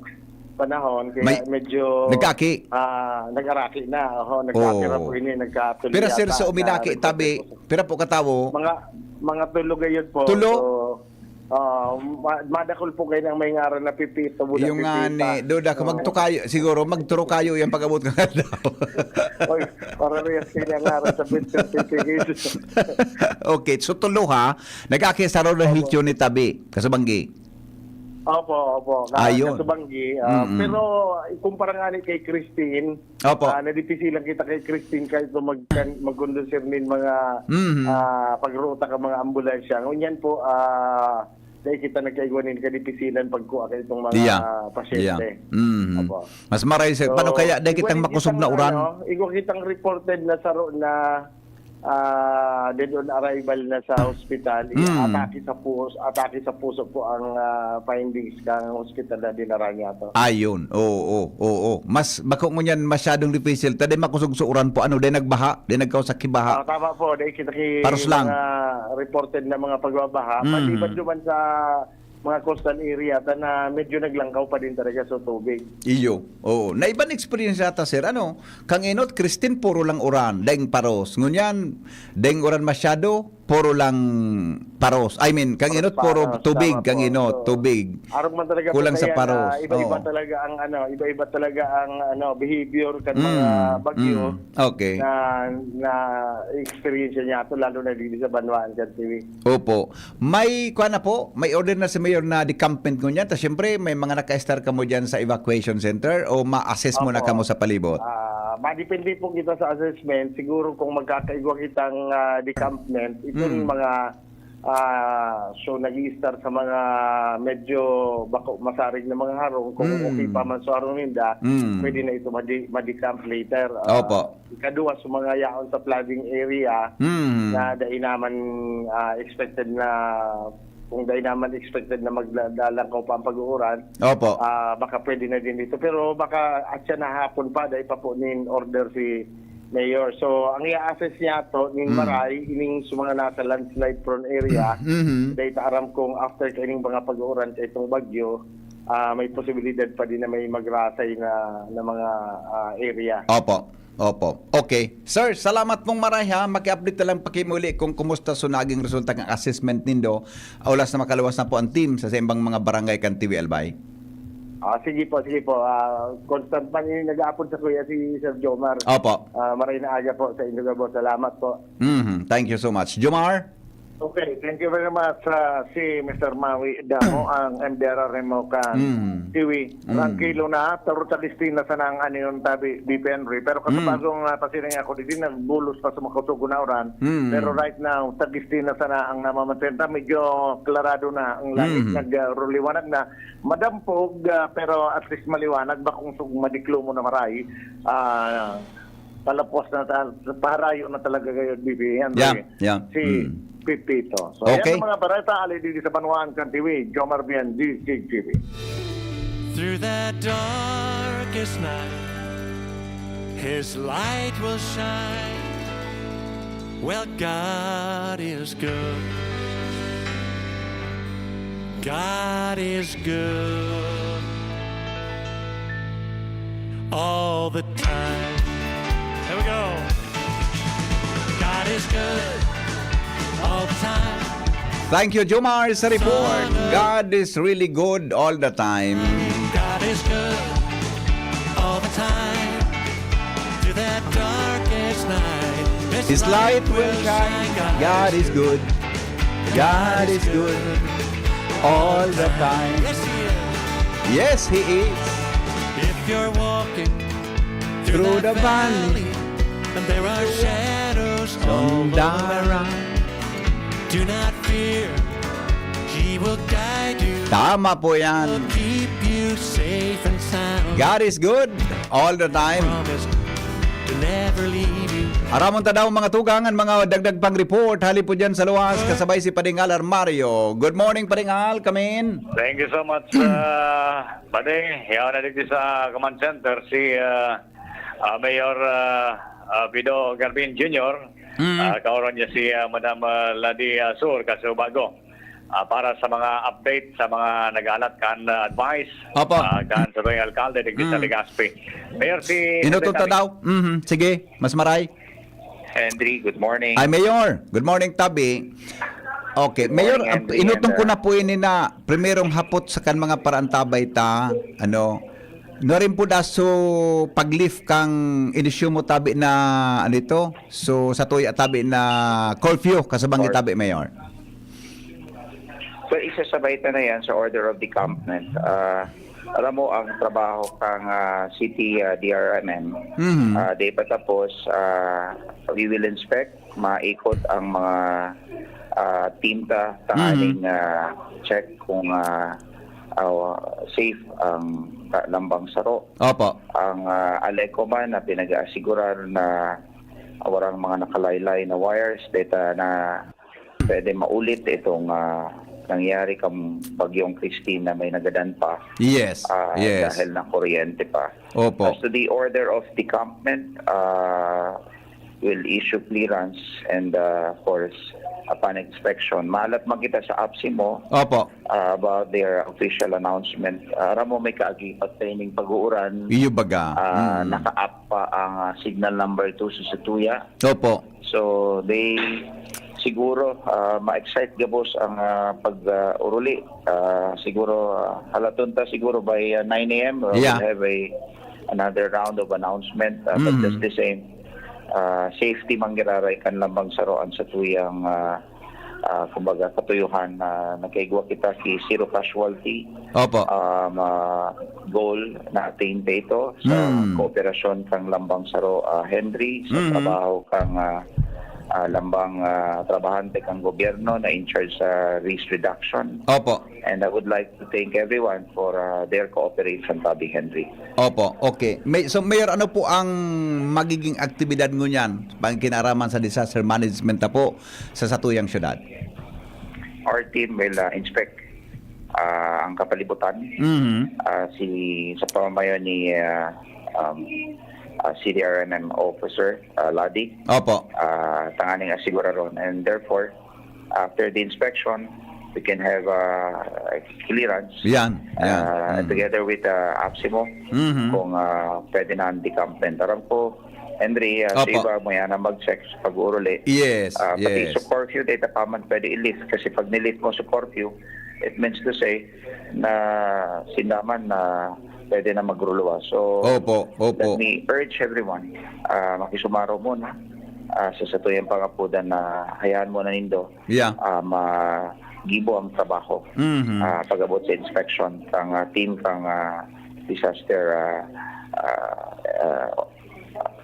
panahon, kaya May medyo, nagkaaki? ah, nag-araki na. Oho, nagkaaki na Oo. po ini, nagkatuloy Pero, sir, yata sa na uminaki, tabi, nagkakasakit. pira po katawo? Mga, mga tulo gayod po. Tulo? So, ah, ma-, madakol po kayo ng may ngaran na pipito, buda Yung nga pipita. ni, Doda, kung Oo. magtukayo, siguro, magturukayo yung pag-abot ng aldaw. Oy, parehas kayo ng ngaran sa Vincent Pipigil. Okay, so tulo ha, nag-aki sa Ronald Hill Opo. Unit tabi, Kasubanggi. Opo, opo. Ka-, Ayun. Kasubanggi, ah, Mm-mm. pero ikumpara nga ni kay Christine, Opo. ah, nadipisilan kita kay Christine kahit pa mag-, magkondusir nin mga, Mhm. ah, pagruta ka mga ambulansya. Ngunyan po, ah, dahil kita nagkaigwa nin kadipisilan pagkuha ka itong mga Iya. pasyente. Iya. Mhm. Opo. Mas maray, sir. So, Paano kaya dahil igwa kitang nin makusog kitang, na uran? ano, igwa kitang reported na saro na, ah, dead on arrival na sa hospital. Mm. Atake sa puso, atake sa puso po ang, ah, findings ng hospital na dinara niya to. Ayun. Oo, oo, oo. Mas, bako ngunyan masyadong difícil. Ta dahil makusog sa uran po. Ano, dahil nagbaha? Dahil nagkausak baha? Ah, tama po. Dahil kita ki Paros lang. mga reported na mga pagbabaha. Mhm. Maliban duman sa mga coastal area, ta na medyo naglangkaw pa din talaga sa tubig. Iyo. Oo. Na iban experience yata, sir. Ano, kang inot, Christine, puro lang uran. Daing paros. Ngunyan, daing uran masyado, puro lang paros. I mean, kang inot, puro Paros, tubig, tama kang po. inot, So, tubig. arog man talaga po Kulang sa kaya paros. na iba-iba Oo. talaga ang, ano, iba-iba talaga ang, ano, behavior kan Mm, mga bagyo mm. Okay. na, na experience niya to, lalo na dito sa Banwaan kan T V. Opo. May, kuwan na po, may order na si Mayor na decampment ngunyan. Ta siyempre, may mga naka-estar kamo dyan sa evacuation center o ma-assess mo na Opo. kamo sa palibot? Ah, madepende po kita sa assessment. Siguro kung magkakaigwa kitang, ah, decampment, itong Mm. mga, ah, so nag-i-start sa mga medyo bako masarig na mga harong, kung Mm. okay pa man sa harong ninda, Mm. pwede na ito madi-, madecamp later. Ah, Opo. Ikaduwa, sa mga yaon sa flooding area Mm. na dai naman, ah, expected na, kung dai naman expected na maglalangkaw pa ang pag-uuran, Opo. ah, baka pwede na din dito. Pero baka at siya na hapon pa, dai pa po nin order si Mayor. So, ang i-assess niya to, nin Mm. maray, ining sa mga nasa landslide prone area, Mhm. dai ta aram kung after kaining mga pag-uuran sa itong bagyo, ah, may posibilidad pa din na may magrasay na, na mga, ah, area. Opo. Opo. Okay. Sir, salamat pong maray ha. Maki-update na lang pakimuli kung kumusta so naging resulta ng assessment nindo. Oras na makaluwas na po ang team sa, sa imbang mga barangay kan T V Albay. Ah, sige po, sige po. Ah, constant man yung nag-aapod sa kuya si Sir Jomar. Opo. Ah, maray na aga po sa inyo gabos. Salamat po. Mhm. Thank you so much. Jomar? Okay, thank you very much. Ah, si Mister Maui Damo, ang M D R R M O kan Mm. T V. Mm. Rangkilo na, pero tagis na sana ang anion tabi, B P Henry. Pero Mm. kasabagong, ah, pasiring ako, di nagbulos pa sa makusog na uran. Mm. Pero right now, tagis na sana ang namamansin ta. Medyo klarado na ang langit, Mm. nag, ah, ruliwanag na. Madampog, ah, pero at least maliwanag. Bakong sug madiklo mo na maray. Ah, Palapos na ta-, paharayo na talaga kayo, B B M. Yeah, yeah. Si Mm. Pipito. So, Okay. yan ang mga bareta, ali didi sa Banwaan kan T V, Jomar Bien, D C T V. Through the darkest night, His light will shine. Well, God is good. God is good all the time. Here we go. God is good all the time. Thank you, Jomar, sa report. God is really good all the time. God is good all the time. Through that darkest night, His light will shine. God is good. God is good all the time. Yes, He is. Yes, He is. If you're walking through Through the the valley, valley, and there are shadows all on the around, do not fear. He will guide you. Tama po yan. Will keep you safe and sound. God is good all the time. Promise to never leave you. Aramon ta daw, mga tugang, ang mga dagdag pang report hali po dyan sa luwas, kasabay si Pading Al Armario. Good morning, Pading Al. Come in. Thank you so much, uh, Padi. Yaw na dito sa Command Center, si, uh, Ah, Mayor ah, ah, Pido Garbin Junior, Mm. ah, kaoron niya si ah, Madam ah, Ladi ah, Sur Casubago. Ah, para sa mga update sa mga naghalat kan ah, advice, Opo. ah, kan sa Royal Alcalde digdi sa Mm. Legazpi. Mayor, si Inutot Henry na Tabi. daw. Mhm. Sige, mas maray. Henry, good morning. Ay, Mayor. Good morning, Tabi. Okay, Good Mayor, morning, ang Henry, inutong and, ko uh, na po ini na primerong hapot sa kan mga paraantabay ta, ano, nuarin po da so pag-lift kang inisyu mo, Tabi, na, ano ito? So, sa tuya, Tabi, na curfew, kasabang Or- Tabi, Mayor. So, isasabay ta na yan sa order of decampment. Ah, alam mo, ang trabaho kang ah, City ah, D R M M, Mhm. ah, di pa tapos, ah, we will inspect, maikot ang mga ah, team ta, Mhm. tanganing ah, check kung ah, ah, safe ang ta- lambang saro. Opo. Ang ah, Aleco man na pinag-aasigurar na warang mga nakalaylay na wires, data na pwede maulit itong ah, nangyari kang Bagyong Christine na may nagadan pa Yes, ah, yes. dahil na kuryente pa. Opo. As to the order of decampment, ah, will issue clearance and uh, of course, upon inspection. Malat man kita sa APSEMO Opo. uh, about their official announcement. Uh, aram mo, may kaagi pa training pag-uuran. Iyo baga. Ah, Mm. naka-up pa ang ah, signal number two sa Satuya. Opo. So, they siguro ah, ma-excite gabos ang ah, pag-uruli. Ah, siguro ah, halaton ta siguro by ah, nine a m, uh, Yeah. we'll have a another round of announcement. Uh, but Mm. just the same, uh, safety man giraray kan lambang saroan sa tuyang ah, ah, kumbaga, katuyuhan na nagkaigwa kita ki zero casualty. Opo. Um, ah, goal na attain pa ito sa Mm. kooperasyon kang lambang saro, ah, Henry, sa Mm. trabaho kang ah, ah, lambang ah, trabahante kang gobyerno na in charge sa risk reduction. Opo. And I would like to thank everyone for uh, their cooperation, Tabi Henry. Opo, okay. May, so, Mayor, ano po ang magiging aktibidad ngunyan pang kinaraman sa disaster management na po sa satuyang syudad? Our team will uh, inspect uh, ang kapalibutan. Mhm. Uh, si sa pamamayo ni uh, um, uh, C D R M M officer uh, Ladi. Opo. Uh, tanganing asiguradon, and therefore after the inspection, we can have uh, clearance Yan, yan. uh, Mm. together with uh, APSEMO Mhm. kung uh, pwede na ang decampment. Aram ko, Henry, uh, sa Opo. iba mo yan ang mag-check sa pag-uuruli. Yes, Uh, pati yes. sa curfew, data pa man pwede i-lift kasi pag nilift mo sa curfew, it means to say na sindaman na pwede na magruluwas. So, Opo, opo. let me urge everyone, uh, makisumaro muna uh, sa satuyang pangapudan na hayaan muna nindo Yeah. ah, magibo ang trabaho Mhm. ah, pag-abot sa inspection kang ah, team kang ah, disaster ah, ah, ah,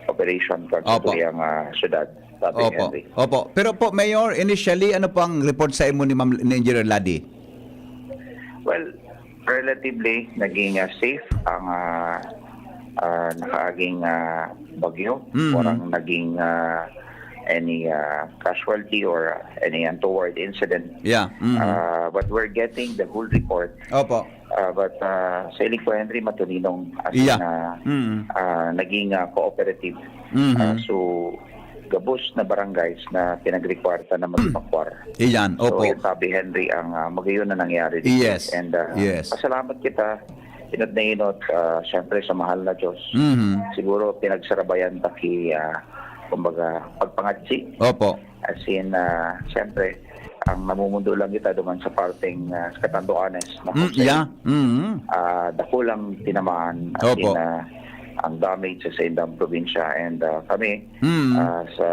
operation kang Opo. satuyang ah, syudad, Tabi Opo. Henry. Opo. Pero po, Mayor, initially, ano po ang report sa imo ni Ma'am, ni Engineer Ladi? Well, relatively naging ah, safe ang ah, ah, nakaaging ah, bagyo. Mhm. Walang naging ah, any ah, casualty or any untoward incident. Yeah. Mhm. Ah, but we're getting the whole report. Opo. Ah, but ah, sa iling ko, Henry, matulinong as Yeah. in, ah, Mm. ah, naging ah, cooperative. Mhm. Ah, so, gabos na barangays na pinag-require ta na mag-evacuar. Iyan, So, opo. yun, Tabi Henry, ang ah, magayon na nangyari dito. Yes. And ah, Yes. pasalamat kita, inot na inot, ah, syempre sa mahal na Diyos. Mhm. Siguro pinagsarabayan ta ki, ah, kumbaga, pagpangadji. Opo. As in, ah, syempre, ang namumundo lang kita duman sa parteng ah, sa Catanduanes na Mm, kung saan yeah. Mm. ah, dakulang tinamaan, as Opo. in, ah, ang damage sa saindang probinsya. And ah, kami, Mm. ah, sa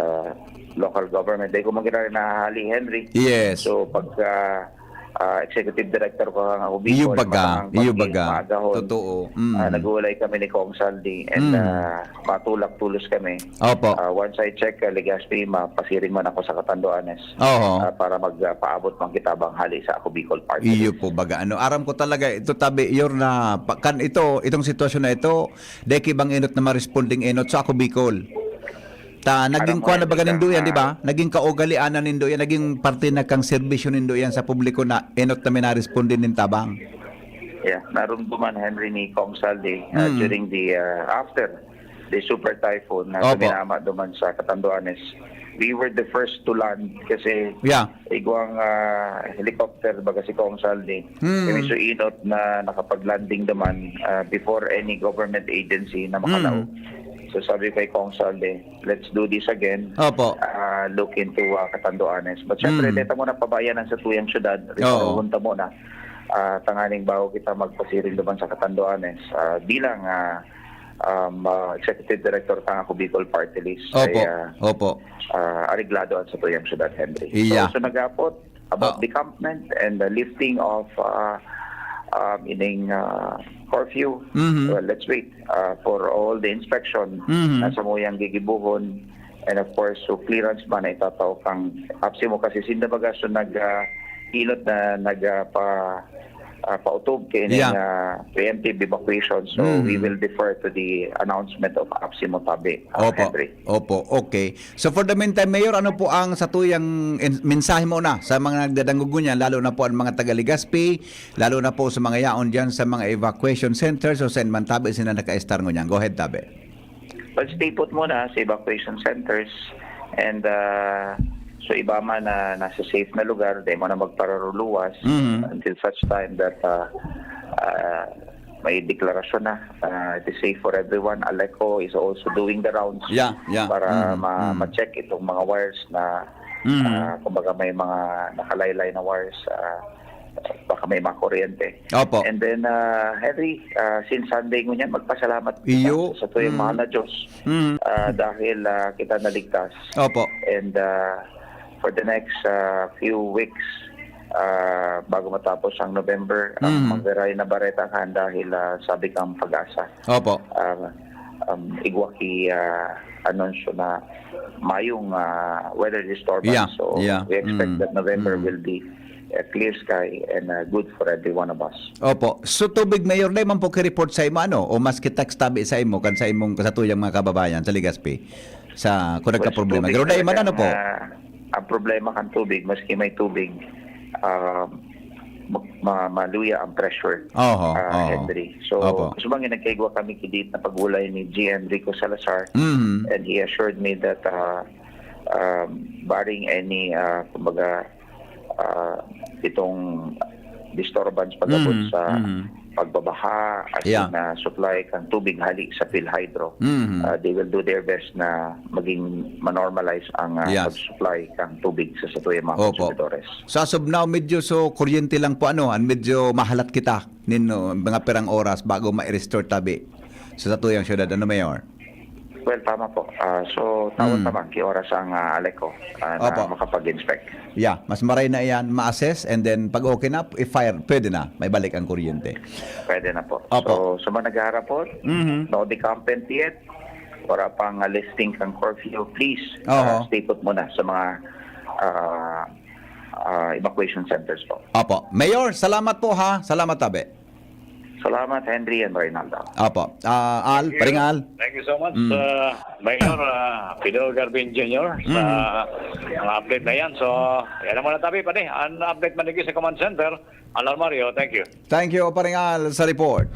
local government, dahil kung magkita na hali, Henry. Yes. So, pagka ah, executive director ko ang ako Iyo Bicol, baga, matahang iyo pagki-, baga. maagahon. Totoo. Mm. Ah, nag-uulay kami ni Kong Saldi and Mm. ah, matulak tulos kami. Opo. Ah, once I check, ah, Legazpi, mapasiring man ako sa Catanduanes Oho. ah, para magpaabot man kita bang hali sa Ako Bicol Party Iyo List. po baga. Ano, aram ko talaga, ito Tabi, Yor, na pa- kan ito, itong sitwasyon na ito, deki bang enot na ma-responding enot sa Ako Bicol. Ta, naging Aram mo, kuwan na baga Henry, nindo yan, ah, di ba? Naging kaugalian na nindo yan, naging parte na kang serbisyo nindo yan sa publiko na enot na may na-responde nin tabang. Yeah, narumduman, Henry, ni Kong Saldi ah, Mm. during the, ah, after the super typhoon na Opo. Tuminama duman sa Catanduanes. We were the first to land kasi Yeah. igwang, ah, helicopter, baga si Kong Saldi. Hmm. Kami so inot na nakapag-landing duman, ah, before any government agency na makalaog. Hmm. So sabi ko kay Kong Saldi, "Let's do this again." Opo. Ah, look into, ah, Catanduanes. But syempre, Hmm. deta mo na pabayan ang satuyang syudad. Oo. Riparuhon ta mo na. Ah, tanganing bago kita magpasiring duman sa Catanduanes. Ah, bilang, ah, um, ah, Executive Director kan Ako Bicol Party List, Opo, ay, ah, opo. ah, areglado ang satuyang syudad, Henry. Iya. So, so nag-aapot about Oh. decampment and the lifting of, ah, um, ining, ah, curfew. Mhm. Well, let's wait, ah, for all the inspection Mhm. na samuyang gigibohon. And of course, so clearance man na itatao kan APSEMO kasi sinda baga so nag, ah, hilot na nag, ah, pa, ah, pautob kay ining, Yeah. ah, preemptive evacuation. So, Mm. we will defer to the announcement of APSEMO tabi, ah, Opo. Henry. Opo, okay. So, for the meantime, Mayor, ano po ang satuyang in-, mensahe mo na sa mga nagdadangog ngunyan, lalo na po ang mga taga Legazpi, lalo na po sa mga yaon dyan sa mga evacuation centers o saan man tabi sila naka-estar ngunyan? Go ahead, tabi. But stay put muna sa evacuation centers and, ah, so iba man na nasa safe na lugar, di mo na magpararuluwas Mhm. until such time that, ah, ah, may deklarasyon na, ah, it is safe for everyone. ALECO is also doing the rounds Yeah, yeah. para Mm, ma-, mm. ma-check itong mga wires na, Mhm. ah, kumbaga may mga nakalaylay na wires, ah, baka may mga kuryente. Opo. And then, ah, Henry, ah, since Sunday ngunyan, magpasalamat kita Iyo. sa tuyang Mm. mahal na Diyos, Mm. ah, dahil, ah, kita naligtas. Opo. And, ah, for the next, ah, few weeks, ah, bago matapos ang November, ang Mm. Manggaray na Bareta kan dahil, ah, sabi kang pag-asa. Opo. Ah, um, igwa ki, ah, anunsyo na mayong, ah, weather disturbance. Yeah, So, yeah. we expect Mm, that November mm. will be a clear sky and, ah, good for every one of us. Opo. So, tubig, Mayor, dai man po ki-report sa imo, ano? O maski text tabi sa imo, kan sa imong, sa tuyang mga kababayan sa Legazpi? Sa, kung Well, nagkaproblema. tubig Pero dai man, talaga ano po? ang, ah, ang problema kan tubig, maski may tubig, ah, ma-, ma-, maluya ang pressure, Oho, ah, oho. Henry. So, Opo. gusto bang nagkaigwa kami kidit na pag-ulay ni G M Rico Salazar, Mhm. and he assured me that, ah, um, barring any, ah, kumbaga, ah, itong disturbance pag-abot Mhm, sa mhm. pagbabaha, as Yeah. in, ah, supply kan tubig hali sa PhilHydro, Mhm. ah, they will do their best na maging ma-normalize ang, ah, Yes. pag-supply kan tubig sa satuyang mga Opo. konsumidores. So, as of now, medyo so, kuryente lang po, ano, ang medyo mahalat kita nin, no, mga pirang oras bago ma-restore tabi sa satuyang syudad. Ano, Mayor? Well, tama po. Ah, so, tawag Mm. naman, ki oras ang, ah, ALECO, ah, na Opo. makapag-inspect. Yeah, mas maray na iyan, ma-assess, and then pag okay na, i-fire, pwede na, may balik ang kuryente. Pwede na po. Opo. So, sa mga naghaharap po, Mhm. no decampment yet, wala pang, ah, lifting kang curfew, please, Oho. ah, stay put muna sa mga, ah, ah, evacuation centers po. Opo. Mayor, salamat po, ha. Salamat, tabi. Salamat, Henry and Reynaldo. Opo. Ah, Al, Thank you. Paring Al. Thank you so much, Mm. uh, Mayor, uh, Fidel Garbin Junior, sa Mm. mga update na yan. So, yan ang muna tabi, pare. Ang update man digdi sa Command Center, Al Mario, thank you. Thank you, Paring Al, sa report.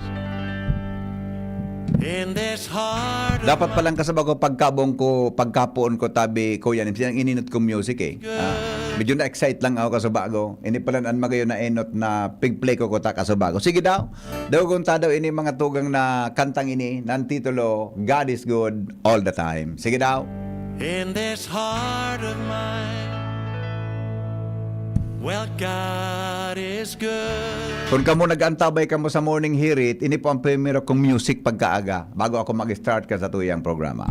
In this heart of Dapat mine. palang kasabay ko pagkabong ko, pagkapoon ko, tabi ko yan. Yan ang ininot kong music, eh. Ah, medyo na-excite lang ako, kasubago. Ini pala an magayon na enot na pig-play ko kuta, kasubago. Sige daw, dawagon ta daw ini mga tugang na kantang ini, nan titulo, God is Good All the Time. Sige daw. In this heart of mine, well, God is good. Kung kamo nag-antabay kamo sa morning hirit, ini po ang primero kong music pagkaaga, bago ako mag-start ka sa tuyang programa.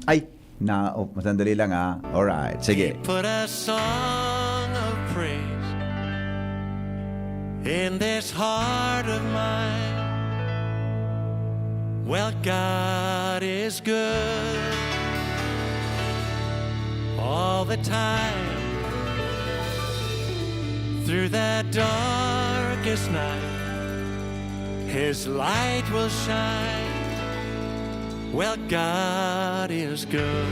Ay, na, oh, sandali lang, ah. Alright, sige. He put a song of praise in this heart of mine. Well, God is good all the time. Through the darkest night, His light will shine. Well, God is good.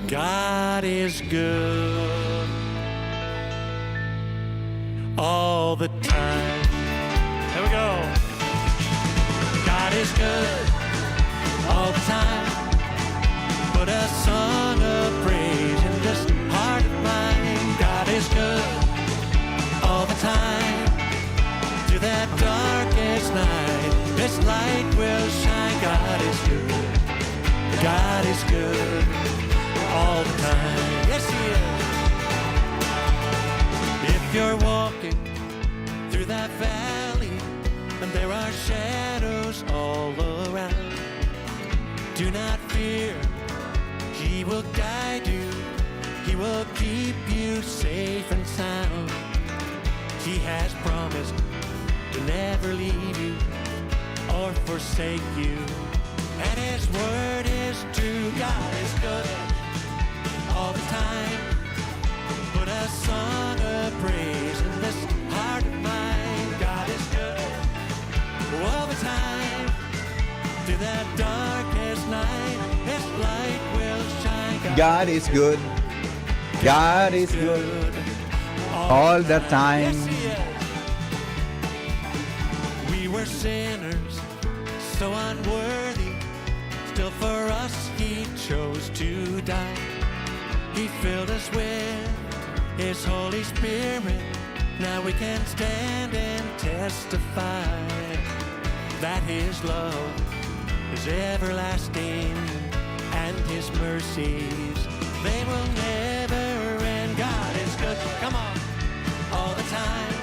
God is good all the time. Here we go. God God is good all the time. Yes, He is. If you're walking through that valley and there are shadows all around, do not fear. He will guide you. He will keep you safe and sound. He has promised to never leave you or forsake you. And His word is true. God is good all the time. Put a song of praise in this heart of mine. God is good all the time. Through that darkest night, His light will shine. God is good. God is good all the time. Yes, He is. We were sinners, so unworthy. Still for us He chose to die. He filled us with His Holy Spirit. Now we can stand and testify that His love is everlasting and His mercies, they will never end. God is good, come on, all the time.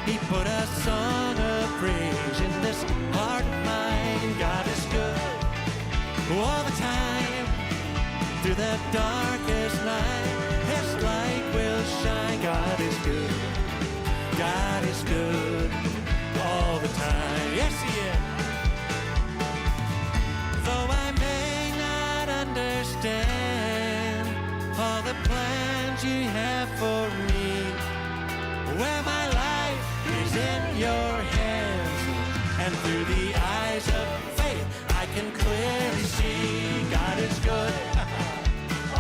He put a song of praise in this heart of mine. God is good all the time. Through the darkest night, His light will shine. God is good. God is good all the time. Yes, He is. Though I may not understand all the plans You have for me, where my life is in Your hands, and through the eyes of faith, I can clearly see God is good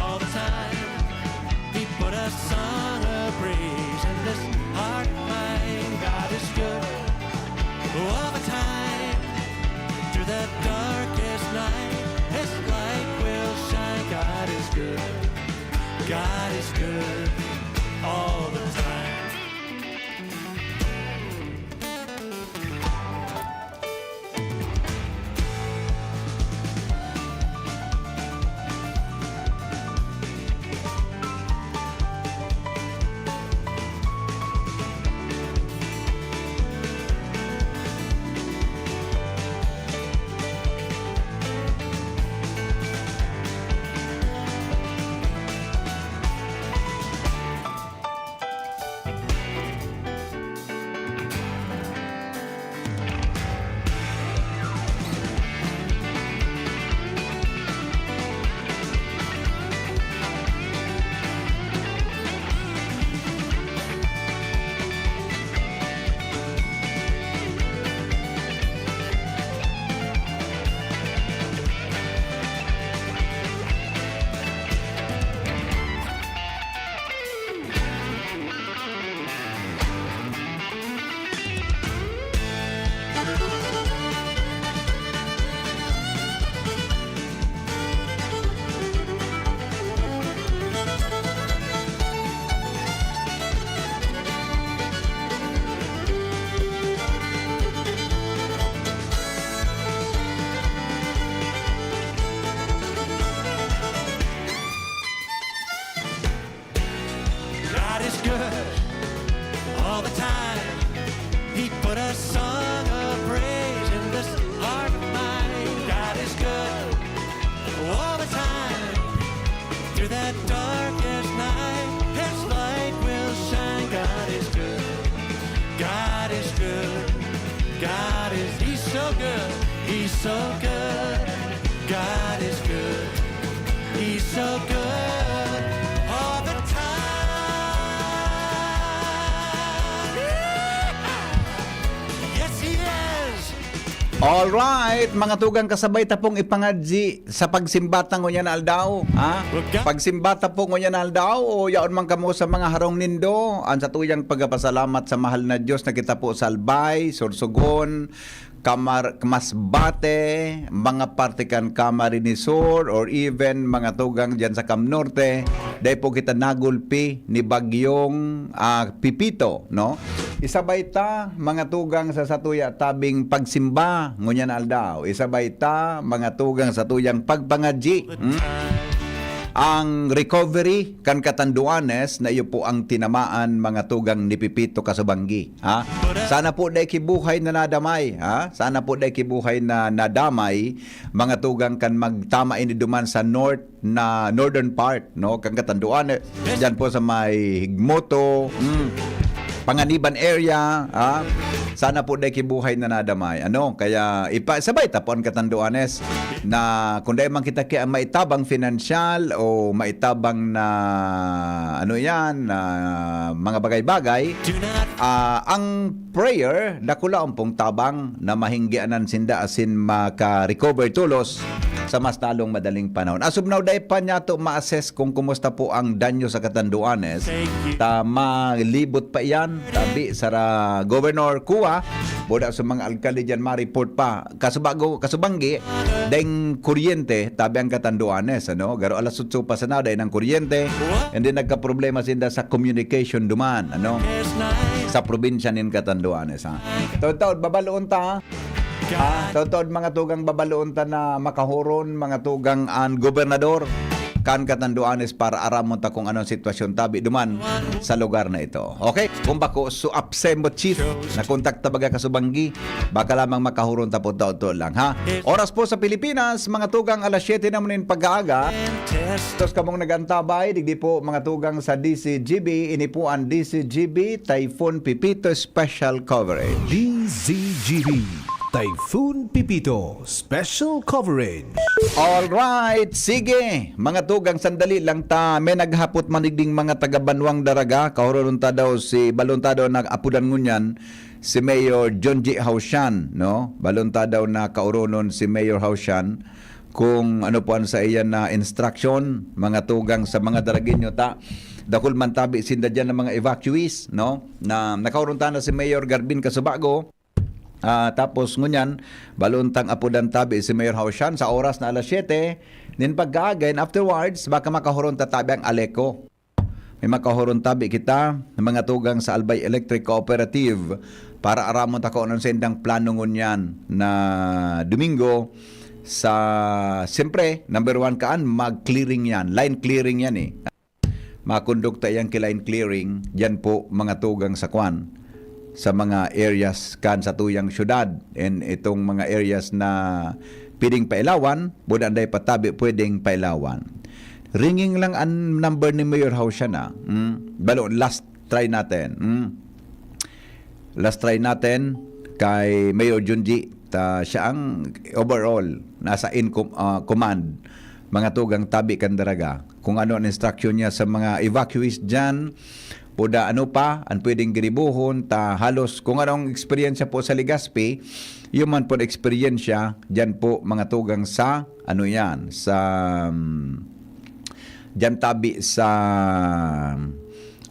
all the time. He put a song of praise in this heart of mine. God is good all the time. Through the darkest night, His light will shine. God is good. God is good all the time. God is good all the time. He put a song of praise in this heart of mine. God is good all the time. Through that darkest night, His light will shine. God is good. God is good. God is, He's so good. He's so good. God is good. He's so good all the time. Yes, He is. Alright, mga tugang, kasabay ta pong ipangadji sa pagsimba ta ngunyan na aldaw, ha? Pagsimba ta po ngunyan na aldaw, o yaon man kamo sa mga harong nindo, ang satuyang pagpasalamat sa mahal na Diyos na kita po salbay, Sorsogon, Kamar-, Masbate, mga parte kan Camarines Sur, or even mga tugang dyan sa Cam Norte, dahil po kita nagulpi ni Bagyong, ah, Pipito, no? Isabay ta, mga tugang, sa satuya tabing pagsimba ngunyan na aldaw. Isabay ta, mga tugang, sa tuyang pagpangadyi. Hmm? Ang recovery kan Catanduanes na iyo po ang tinamaan, mga tugang, ni Pipito Kasubanggi. Ha? Sana po dai kibuhay na nadamay. Ha? Sana po dai kibuhay na nadamay, mga tugang, kan magtama ini duman sa north na northern part, no? Kan Catanduanes, diyan po sa may Higmoto, mm, Panganiban area, ha? Sana po dai kibuhay na nadamay, ano? Kaya ipa-, sabay ta po ang Catanduanes na kung dai man kita ki-, maitabang financial o maitabang na, ano yan, na mga bagay-bagay, ah, ang prayer, dakulaon pong tabang na mahinggianan sinda asin maka-recover tolos sa mas lalong madaling panahon. As of now, dai pa niyato ma-assess kung kumusta po ang danyo sa Catanduanes. Ta malibot pa iyan, tabi sa ra-, Governor Cua, buda sa mga alkalde diyan ma-report pa. Kasubago, kasubanggi, deng kuryente, tabi ang Catanduanes, ano? Garo alas otso pa sana, dai nang kuryente. And then nagkaproblema sinda sa communication duman, ano? Sa probinsya nin Catanduanes, ha? Taod-taod, babaloon ta, ha? Ah, taod-taod, mga tugang, babaloon ta na makahuron, mga tugang, an gobernador kan Catanduanes para aramon ta kung anong sitwasyon tabi duman sa lugar na ito. Okay? Kung bako, so apsemo chief, na kontak ta baga kasubanggi, baka lamang makahuron ta po taod-taod lang, ha? Oras po sa Pilipinas, mga tugang, alas siyete na munin pag-aaga. Tos kamong nagantabay, digdi po, mga tugang, sa D C G B, ini po ang D C G B Typhoon Pipito Special Coverage. D Z G B, Typhoon Pipito, Special Coverage. Alright, sige. Mga tugang, sandali lang ta. May naghapot manigding mga taga-Banwang Daraga. Kahuronon ta daw si, balon ta daw nag-apodan ngunyan, si Mayor John G. Hausian, no? Balon ta daw na kauronon si Mayor Hausian kung ano po ang sa iyan na instruction, mga tugang, sa mga Daragueño ta. Dakul man tabi sinda diyan ng mga evacuees, no? Na nakaurunta na si Mayor Garbin Kasubago. Ah, tapos ngunyan, balon tang apodan tabi si Mayor Hausian sa oras na alas siyete, nin pagkaagay, and afterwards, baka makahuron ta tabi ang Aleco. May makahuron tabi kita, mga tugang, sa Albay Electric Cooperative para aramon ta kung anong sendang plano ngunyan na Domingo sa, siyempre, number one kaan, mag-clearing yan, line clearing yan eh. Makondukta yang ki-line clearing, diyan po, mga tugang, sa kwan, sa mga areas kan sa tuyang syudad, and itong mga areas na pwedeng pailawan, buda anday patabi pwedeng pailawan. Ringing lang ang number ni Mayor Hausian, ah. Mm, balo, last try natin. Mm. Last try natin kay Mayor Junji. Ta, siya ang overall nasa in com-, ah, command, mga tugang, tabi kan Daraga. Kung ano ang instruction niya sa mga evacuees diyan, o da ano pa ang pwedeng ginibuhon, ta halos kung anong eksperyensya po sa Legazpi, yun man po eksperyensya diyan po, mga tugang, sa ano yan, sa, um, diyan tabi sa,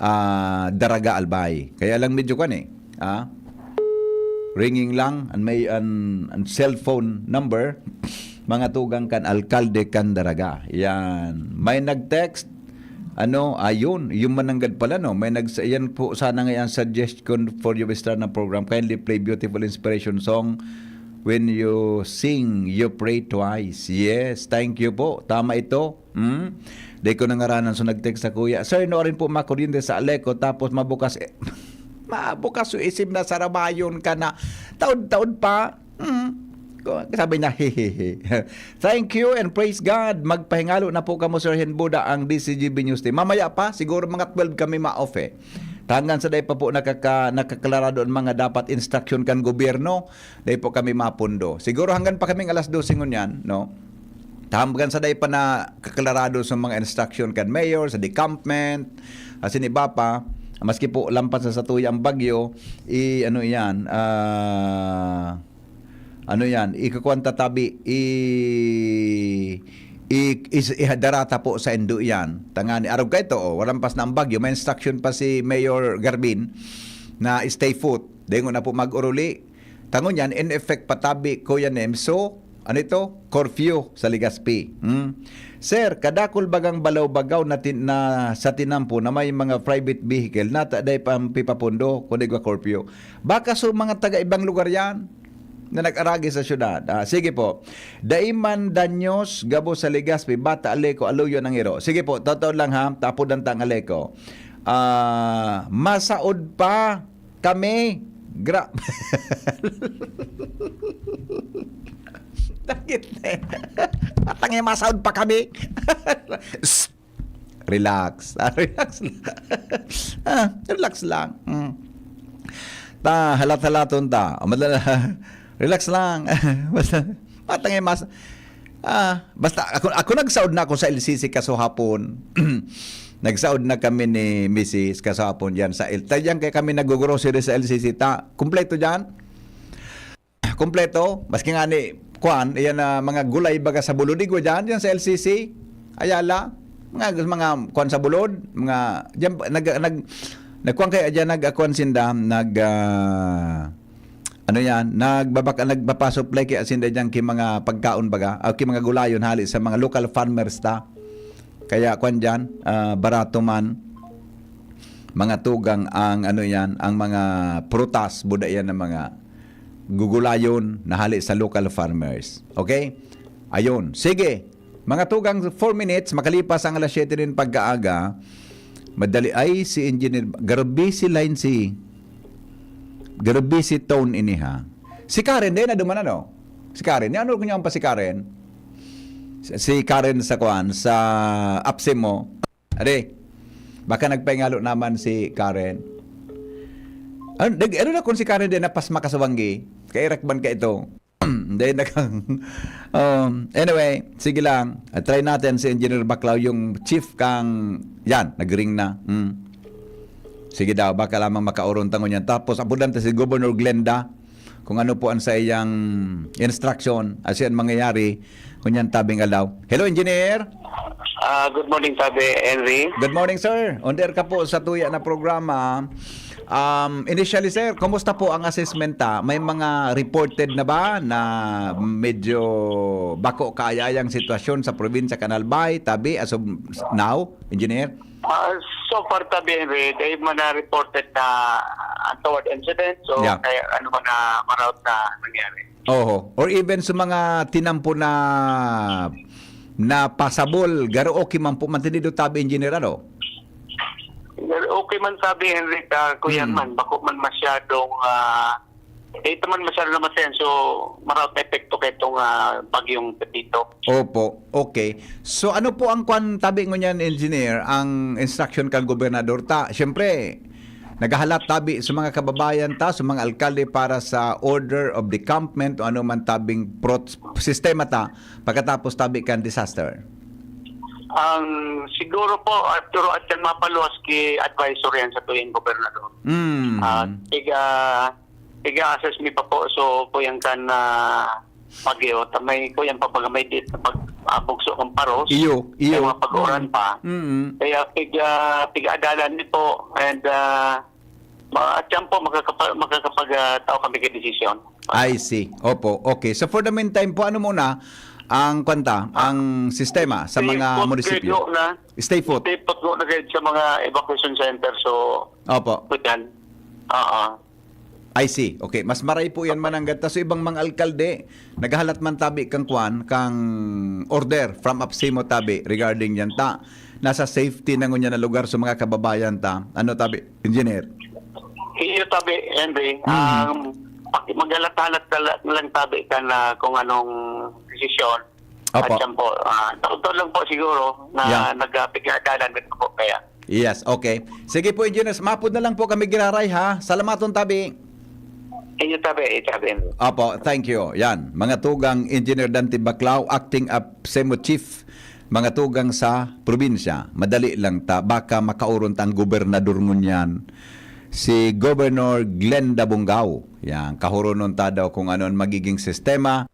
ah, Daraga, Albay. Kaya lang medyo kan eh, ah, ringing lang an may, an, an cellphone number, mga tugang, kan alkalde kan Daraga. Yan. May nag-text, ano, ayun, yung mananggad pala, no? May nag-, yan po sana ngayon suggestion for your Estrada program. Kindly play beautiful inspiration song when you sing, you pray twice. Yes, thank you po. Tama ito. Hmm? Di ko nangaranan, so nag-text sa kuya, "Sir, no rin po makuryente sa Aleco, tapos mabukas, eh, mabukas yung isim na sarabayon ka na taon-taon pa." Hmm? Ko-, sabi niya, "Hehehe." Thank you and praise God. Magpahingalo na po kamo, Sir Henbuda, ang D C G B News Team. Mamaya pa, siguro mga twelve kami ma-off eh. Hanggang sa dai pa po nakaka-, nakaklarado ang mga dapat instruction kan gobyerno, dai po kami mapundo. Siguro hanggang pa kaming alas dose ngunyan, no? Hanggang sa dai pa na kaklarado sa mga instruction kan mayor, sa decampment, asin iba pa, maski po lampas sa satuya ang bagyo, i-, ano yan, ah, ano yan, ikakuan ta tabi, i-, i-, is-, ihadarata po sa indo yan. Tangani, arog kaito, oh, walang pas na ang bagyo, may instruction pa si Mayor Garbin na stay put. Dengon na po mag-uruli. Tangon yan, in effect patabi, Kuya Nem. So, ano ito? Curfew sa Legazpi. Hmm? Sir, kadakol bagang balaw-bagaw na, tin- na sa tinampo na may mga private vehicle, nata dai pa ang pipapundo kung igwa curfew. Baka sa mga taga ibang lugar yan na nag-aragi sa syudad. Ah, sige po. Dai man danyos gabos sa Legazpi, Bata Aleco, Aloyo ng Iro. Sige po, totoo lang ha, tapod ang tang Aleco. Ah, masaod pa kami. Gra- Takit na eh. Atang eh, masaod pa kami. Relax. Ah, relax lang. Ah, relax lang. Mm. Ta, halat-halaton ta. Madala, relax lang. Basta, matangay mas, ah, basta ako, ako nagsaod na ako sa L C C kasuhapon. Nagsaod na kami ni Misis kasuhapon diyan sa L-, ta diyan kay kami nag-grocery sa L C C ta. Kompleto diyan. Kompleto, maski nga ni kuan, iyan na mga gulay baga sa bulod, igwa diyan, diyan sa L C C, Ayala, mga, mga kuan sa bulod, mga, diyan, nag, nag, nagkuan kaya diyan, nag, kuan sinda, nag, ah, ano yan, nagbabaka, nagpapasupply kaya sinda diyan ki mga pagkaon baga, o ki mga gulayon hali sa mga local farmers ta. Kaya kuan diyan, ah, barato man, mga tugang ang ano yan, ang mga prutas, buda yan ng mga gugulayon na hali sa local farmers. Okay? Ayun. Sige. Mga tugang, four minutes, makalipas ang alas siyete nin pagkaaga, madali ay si Engineer, garbi si line si, garbi si Tone ini ha. Si Karen, di na duman ano? Si Karen, ni ano kung pa si Karen? Si Karen sa kuan, sa Apsimo. Ade, baka nagpahingalo naman si Karen. Ano, nag, ano na kung si Karen din na pasma ka sa banggi? Kairak man ka ito. Hindi, nag, um, anyway, sige lang. Ah, try natin si Engineer Baclao, yung chief kang, yan, nagring na. Hmm. Sige daw, baka lamang makauron tangon yan. Tapos, apudan ta si Governor Glenda kung ano po ang sa iyang instruction, as yan mangyayari, ngunyan tabing alaw. Hello, Engineer! Ah, good morning, Tabi Henry. Good morning, sir. On air ka po sa tuya na programa. Um, initially, sir, kumusta po ang assessment ta? May mga reported na ba na medyo bako kaya yang sitwasyon sa probinsya kan Albay, tabi, as of now, Engineer? Ah, so far, Tabi Henry, dahil man na-reported na untoward incident, so Yeah. kaya ano man na maraot na nangyari. Oho. Or even sa mga tinampo na na pasabol, garo okay man po, mantendido tabi, Engineer, ano? Okay man, Tabi Henry, ka kuyan Mm. man, bako man masyadong, ah, eh, ito man masyado na masenso, maraot na epekto kay itong ah, bagyong Pepito. Opo. Okay. So ano po ang kwan tabi ngunyan, Engineer, ang instruction kang gobernador ta? Siyempre, naghahalat tabi sa mga kababayan ta, sa mga alkalde para sa order of decampment o ano man tabing prot- sistema ta pagkatapos tabi kan disaster. Ang siguro po, at pero at yan mapaluwas ki advisor yan sa tuyang gobernador. Mm. Ah, tiga, tiga-assess mi pa po, so po yan kan ah, pag-iyo, ta may kuyan pa baga may date na pag ah, bugso kang paros, Iyo, iyo. May mga pag-uran pa. Mm. Kaya pig, ah, pig-adalan ni po, and ah, ma- at yan po, makakapag, makakapag ah, tao kami kay desisyon. I see. Opo. Okay. So for the meantime po, ano muna ang kwanta, ang sistema sa Stay mga put munisipyo? kayo na. Stay put. Stay put mo na kayo sa mga evacuation center. So, Opo. po yan. Oo. I see. Okay, mas maray po yan mananggad. Tas ibang mga alkalde, naghahalat man tabi kang kwan, kang order from Apsimo tabi regarding yan ta. Nasa safety na ngunyan na lugar sa mga kababayan ta. Ano tabi, Engineer? Iyo tabi, Henry. Mhm. Ang pag- maghalat-halat na la- lang tabi ka na kung anong desisyon. Opo. At yan po, ah, taon-taon lang po siguro na Yeah. nagpigadalan dito po kaya. Yes, okay. Sige po, Engineer. Mapod na lang po kami giraray, ha? Salamaton tabi. Iyo tabi, iyo tabi, Henry. Opo, thank you. Yan, mga tugang Engineer Dante Baclao, Acting Apsemo Chief, mga tugang sa probinsya. Madali lang ta, baka makauron ta ang gobernador ngunyan. Si Governor Glenda Bungao. Yan, kahuronon ta daw kung ano ang magiging sistema.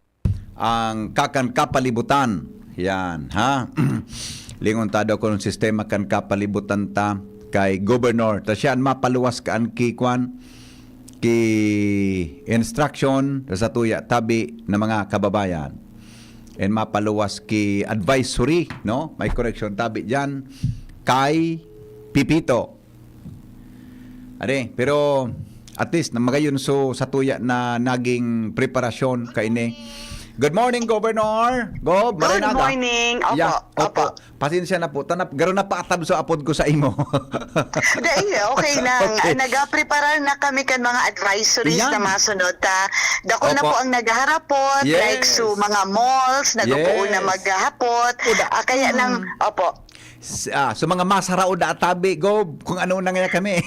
Ang kakan kapalibutan. Yan, ha? Lingon ta daw kung sistema kan kapalibutan ta kay Governor. Ta siya ang mapaluwas kaan ki kwan, ki instruction sa tuya tabi na mga kababayan. And mapaluwas ki advisory, no? May correction tabi diyan kay Pipito. Are, pero at least na magayon so sa tuya na naging preparasyon kaini. Good morning, Governor. Gob, Good maray na aga. morning. Opo, Yeah, opo. opo. Pasensya na po. Tanap, garo na paatab so apod ko sa imo. Dai, okay lang. Okay. Ah, nagapreparar na kami kan mga advisories Yan. na masunod ta. Dako na Opo. po ang naghaharapot, Yes. like so mga malls, nagpupuon na Yes. maghahapot. Oda. Ah, kaya lang, Mm. opo. S-, ah, so mga masaraod na atabi, Gob, kung ano na nga kami.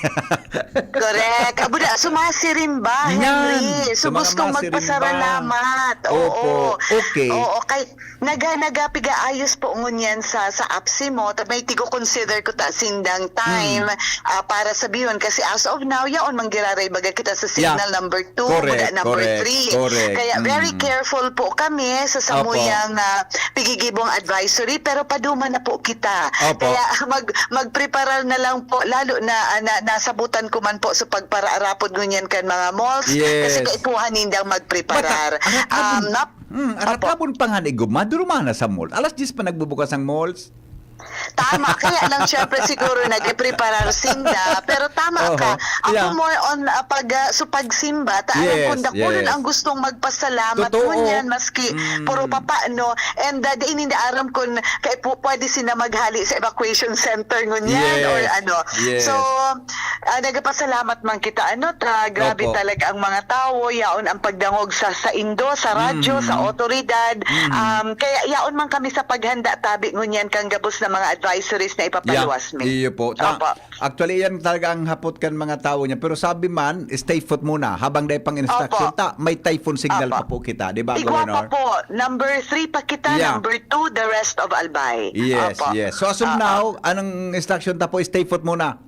Correct. Abo da, sumasirimba, Yan. Henry. So, So, mga gustong masirimba. magpasalamat. Oo. Opo. Okay. Oo, kay Naga, naga, pigaayos po ngunyan sa, sa apsi mo. Ta-, may tigo-consider ko ta sindang time, Hmm. ah, para sabihon. Kasi as of now, yaon man giraray baga kita sa Yeah. signal number two, Correct, wala number correct, three. correct. Kaya very Hmm. careful po kami sa Opo. samuyang, ah, pigigibong advisory, pero paduma na po kita. Opo. Kaya mag-, magpreparar na lang po, lalo na, ah, na, nasabutan ko man po sa pagparaarapod ngunyan kan mga malls, kasi Yes. kaipuhan nindang magpreparar. Bata, arakabon. Um, nap-, Hmm, Opo. arakabon pa nga ni Gob, maduruma na sa mall. Alas diyes pa nagbubukas ang malls. Tama, kaya lang syempre siguro nagpreparar sinda, pero tama Oho. ka. Ako Yeah. more on, ah, pag, ah, so pagsimba, ta alam Yes, kong dakulon yes. ang gustong magpasalamat Totoo. ngunyan, maski Mm. puro papa, no? And, ah, di ninda aram kung kay pu-, pwede sila maghali sa evacuation center ngunyan Yes, or ano. yes. So, ah, nagpasalamat man kita, ano, ta, grabe Opo. talaga ang mga tawo, yaon ang pagdangog sa, sa indo, sa radyo, sa Mhm. otoridad. Mhm. Um, kaya yaon man kami sa paghanda tabi ngunyan kan gabos na mga advisories na Ya, ipapaluwas mi. iyo po. Ta-, Opo. actually, yan talaga ang hapot kan mga tawo niya. Pero sabi man, stay put muna. Habang dai pang instruction Opo. ta, may typhoon signal Opo. pa po kita. Di ba, Igwa pa Governor? po. Number three pa kita, Yeah. number two, the rest of Albay. Yes, Opo. yes. So, as of Oo. now, anong instruction ta po? Stay put muna.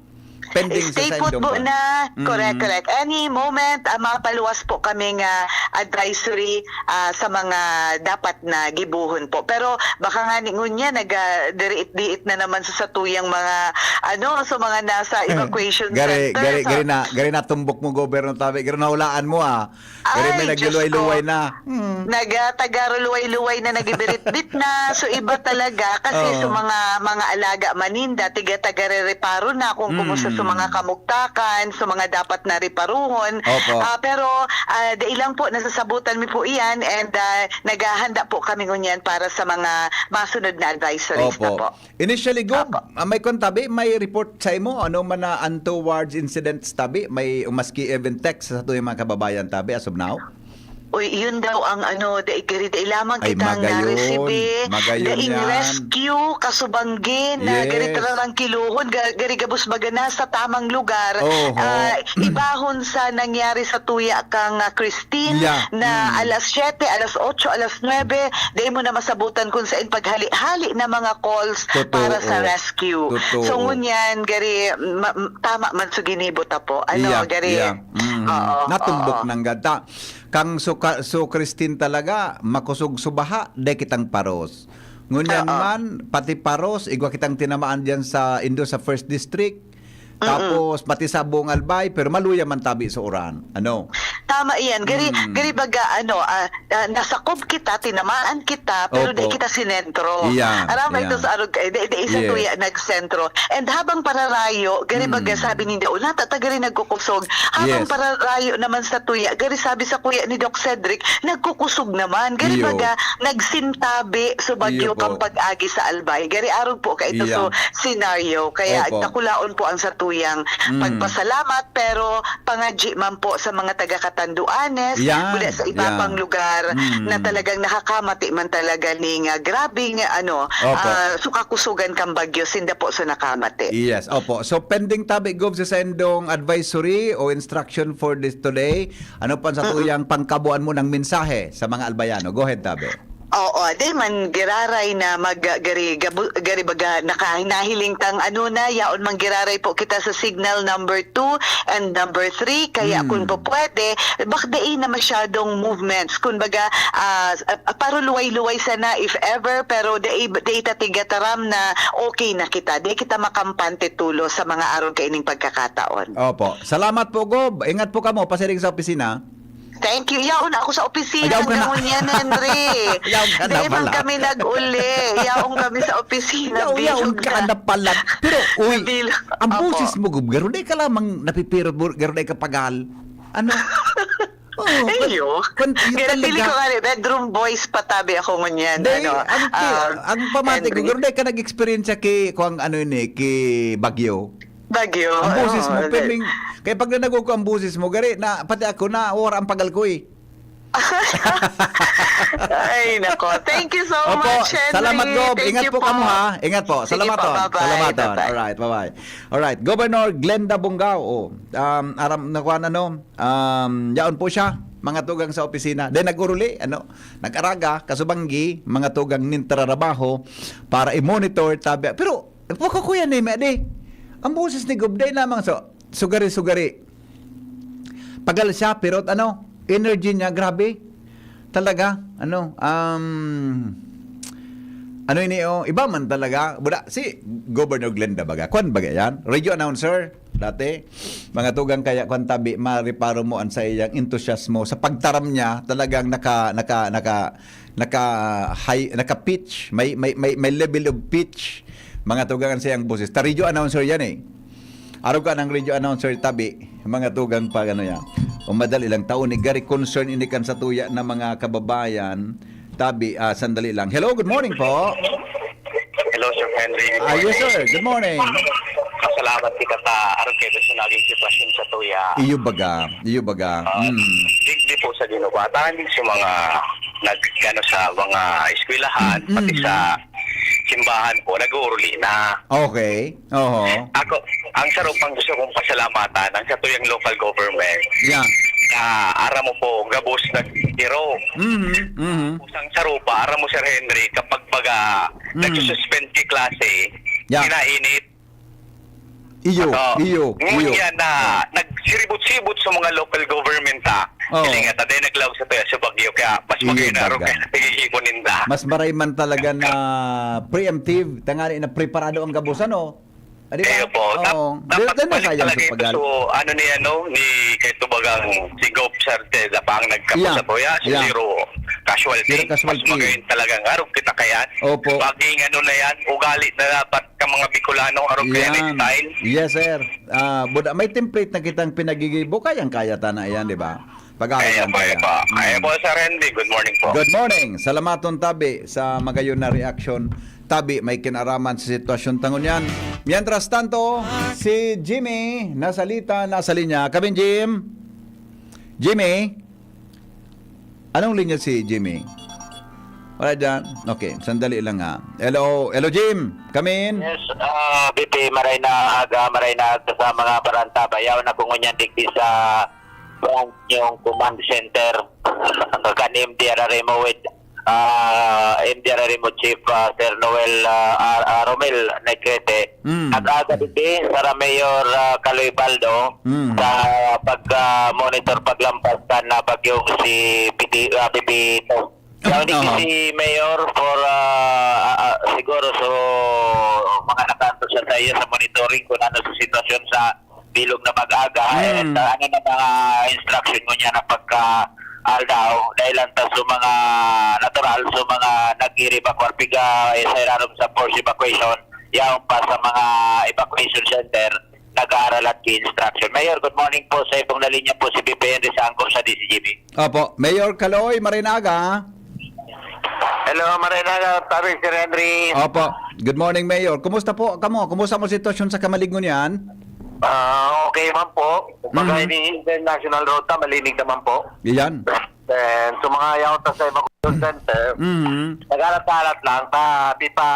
Pending sa Stay put saindong po pa. na. Correct, Mm. correct. Any moment, ah, mapaluwas po kami nga advisory, ah, sa mga dapat na gibohon po. Pero baka nga ni ngunyan, nag, ah, diriit-diit na naman sa satuyang mga, ano, sa mga nasa evacuation Gari, center, gari, sa gari na, gari na tumbok mo, Gob, Erno Tabe. Gari na hulaan mo, ah. Pero may Ay, Diyos nagluway-luway ko. na. Hmm. Nag, ah, tagaluway-luway na, nagibirit-bit na. So, iba talaga. Kasi Oo. sa mga, mga alaga maninda, tiga-tagarereparo na kung kumusta sa mga Hmm. kamugtakan, sa mga dapat na reparuhon. Opo. Ah, pero, ah, dai lang po, nasasabutan mi po iyan and, ah, naghahanda po kami ngunyan para sa mga masunod na advisories na Opo. po. Initially, Gob, Apo. ah, may kwantabi, may report sa imo, ano man na untoward incidents tabi, may maski even text sa satuyang mga kababayan tabi as of now? Uy, yun daw ang ano, dai, gari, dai lamang Ay, kitang magayon, naresibi, magayon daing yan. rescue, kasubanggi, na gari Yes. tararangkilohon, ga-, gari gabos baga na sa tamang lugar. Oho. Ah, ibahon sa nangyari sa tuya kang, ah, Christine, Yeah. na Mm. alas siyete, alas otso, alas nuebe, dai mo na masabutan kung sain paghali-hali na mga calls Totoo. para sa rescue. Totoo. So, ngunyan, gari, ma-, m-, tama man sa ginibo ta po. Ano, Yeah, gari, yeah. Mm. oo, Natumbok oo. nang gata. Kang so ka-, so Christine talaga, makusog so baha, dai kitang paros. Ngunyan Oo. man, pati paros, igwa kitang tinamaan diyan sa indo sa First District. Mm-mm. Tapos, pati sa buong Albay, pero maluya man tabi sa uran. Ano? Tama iyan. Gari, Mm. gari baga, ano, ah, ah, nasakob kita, tinamaan kita, pero Opo. di kita sinentro. Iyan, Aram ba ito iyan. sa arog, eh, di, di isa Yes. tuya nagsentro. And habang pararayo, gari baga Mm. sabi ninda, "Una, tata gari nagkukusog." Habang Yes. pararayo naman sa tuya, gari sabi sa kuya ni Doc Cedric, "Nagkukusog naman." Gari Iyo. baga, nagsintabi sa bagyo Iyo po. kang pag-agi sa Albay. Gari arog po ka ito Iya. so scenario. Kaya Opo. dakulaon po ang satuyang Mm. pagpasalamat, pero pangadyi man po sa mga taga-Catanduanes, Yan. kundi sa iba Yan. pang lugar Mm. na talagang nakakamati man talaga ning, ah, grabeng, ano, Opo. ah, sukakusugan kang bagyo, sinda po sa nakamati. Yes, opo. So, pending tabi, Gov, sa saindong advisory o instruction for this today, ano pa sa Mm-mm. tuyang pangkabuan mo ng mensahe sa mga Albayano? Go ahead, tabi. Oo, di man giraray na mag, gari, gabu-, gari baga, naka-, nahiling tang ano na, yaon man giraray po kita sa signal number two and number three, kaya Hmm. kung po pwede, bak dai na masyadong movements. Kun baga, ah, s-, ah, paruluway-luway sana if ever, pero dai, dai ta tigataram na okay na kita. Dai kita makampante tulos sa mga aron kaining pagkakataon. Opo. Salamat po, Gob. Ingat po kamo. Pasiring sa opisina. Thank you. Yaon ako sa opisina. Ayaw ka na. Hanggang ngunyan, Henry. Ayaw ka na Dahil man pala. Kami nag-uli. Yaon kami sa opisina. Yaw, yaw Bilog ka na. Na pala. Pero, uy, Nabilog. Ang Apo. Boses mo, Gob, garo, di ka lamang napipiro, garo, di ka pagal. Ano? Oo, Iyo. Kwan, kwan, yun Kaya pili talaga. Ko nga, bedroom boys patabi ako ngunyan. Dahil, ano, ang, um, ang pamati ko, Henry. Garo, di ka nag-experience ki, kung ano yun eh, ki Bagyo. Bagyo. Ang boses mo, pirming, kaya pag nanago ko ang boses mo, gari, na, pati ako, nawara ang pagal ko eh. Ay, nako. Thank you so Opo, much, Henry. Salamat, Gob. Thank Ingat you po kamo, ha? Ingat po. Sige salamat po. Bye-bye. Salamat. Bye-bye. Alright, bye-bye. Alright, Governor Glenda Bongao. Oh. Um, aram na kuan ano, um, yaon po siya, mga tugang sa opisina. Then nag-uruli, ano, nag-araga, kasubanggi, mga tugang nin trarabaho para i-monitor, tabi. Pero, pagkakuya ni Medi, ang boses ni Gob, dai lamang sa sugari-sugari. Pagal siya, pero ano, energy niya, grabe. Talaga, ano, um, ano ini, oh, iba man talaga. Wala, si Governor Glenda baga. Kwan baga yan? Radio announcer, dati. Mga tugang kaya, kwan tabi, mareparo mo an sa iyang entusiasmo. Sa pagtaram niya, talagang naka, naka, naka, naka high, naka pitch. May, may, may, may level of pitch. Mga tugang an sa iyang boses. Ta radio announcer yan eh. Arog ka ng radio announcer, tabi, mga tugang pa, ano yan. O madali lang, taon ni gari concern ini kan satuya na mga kababayan, tabi, ah, sandali lang. Hello, good morning po. Hello, Sir Henry. Good Ah, yes, morning. Sir. Good morning. Pasalamat kita sa arog kayo sa naging sitwasyon sa tuya. Iyo baga, iyo baga. Ah, Mm. digdi po sa Ginoo. Batahan din sa mga nag-, ano, sa mga eskwelahan, Mm, pati mm. sa simbahan po, nag-uuruli na. Okay. Oho. Ako, ang sarong pang gusto kong pasalamatan, ang satuyang local government. Yeah. Na, aram mo po, gabos nagtiro. Mhm, mhm. Usang sarupa, aram mo, Sir Henry, kapag baga, Mm. nagsususpend ki klase, Yeah. kinainit. Iyo, Ato, iyo, ngunyan iyo. na, nagsiribot-sibot sa mga local government, ha. Oo. Siling nga, taday naglaog sa tuya sa bagyo, kaya mas Iyo, magayon na rin baga. Kaya nagigibon ninda. Mas maray man talaga na preemptive, tangani na preparado ang gabos, ano? Ah, di ba? Iyo po. Dap-, Oo. dapat Di-, di na balik sayang talaga sa ito. Pagal. So, ano ni, ano, ni, kay Tubagang, si Gov Sarteza pa ang nagkapos Yeah. sa tuya. So, Yeah. zero casualty. Zero casualty. Mas magayon talaga ang arog kita kayan. Opo. Baging ano na yan, ugali na dapat ka mga Bicolano, arog kaya Yan. Next time. Yes, sir. Ah, buda, may template na kitang pinagigibo, kayang-kaya ta na yan, di ba? Pag-aaral Kaya lang po, kaya. Kaya po. Mm. Kaya po, Sir Randy. Good morning po. Good morning. Salamaton tabi sa magayon na reaksyon. Tabi, may kinaraman sa sitwasyon tangon yan. Mientras tanto, si Jimmy, nasalita, nasa linya. Kabin, Jim? Jimmy? Anong linya si Jimmy? Wala dyan? Okay, sandali lang ha. Hello, hello, Jim. Come in. Yes, ah, B P, maray na aga, maray na aga sa mga baranta. Bayaw na kung ngunyan digdi sa Bangkong Command Center. Kan M D R R M O with, ah, M D R R M O Chief, ah, Sir Noel, ah, ah, ah, Romel Negrete. Mm. Nag-aga digdi, Sara Mayor, ah, Kaloy Baldo, Mm. sa pag, ah, monitor paglampas kan, ah, bagyong si P D, ah, Pepito. Yaw ni Aha. Si Mayor for, ah, ah, ah, siguro, so, mga nakanto siya sa iyo sa monitoring kung ano sa sitwasyon sa bilog na pag-aga, Mm. and, ah, ano na mga instruction mo niya na pagka aldaw, dahil lang ta sa mga natural, sa mga nag-i-evacuate, piga, eh, sa ilarom sa force evacuation, yaon pa sa mga evacuation center, nag-aaral at instruction. Mayor, good morning po. Sa ibong na linya po si B P Henry sa Angkor sa D C G B. Opo. Mayor Kaloy, maray na aga. Hello, maray na aga, Sir Henry. Opo. Good morning, Mayor. Kumusta po kamo? Kumusta mo sitwasyon sa Camalig ngunyan? Ah, okay man po. Kumbaga, Mhm. ini international road ta, malinig naman po. Iyan. Then, sa mga yaon ta sa evacuation center, Mhm. nag-alat-alat lang, ta, di pa,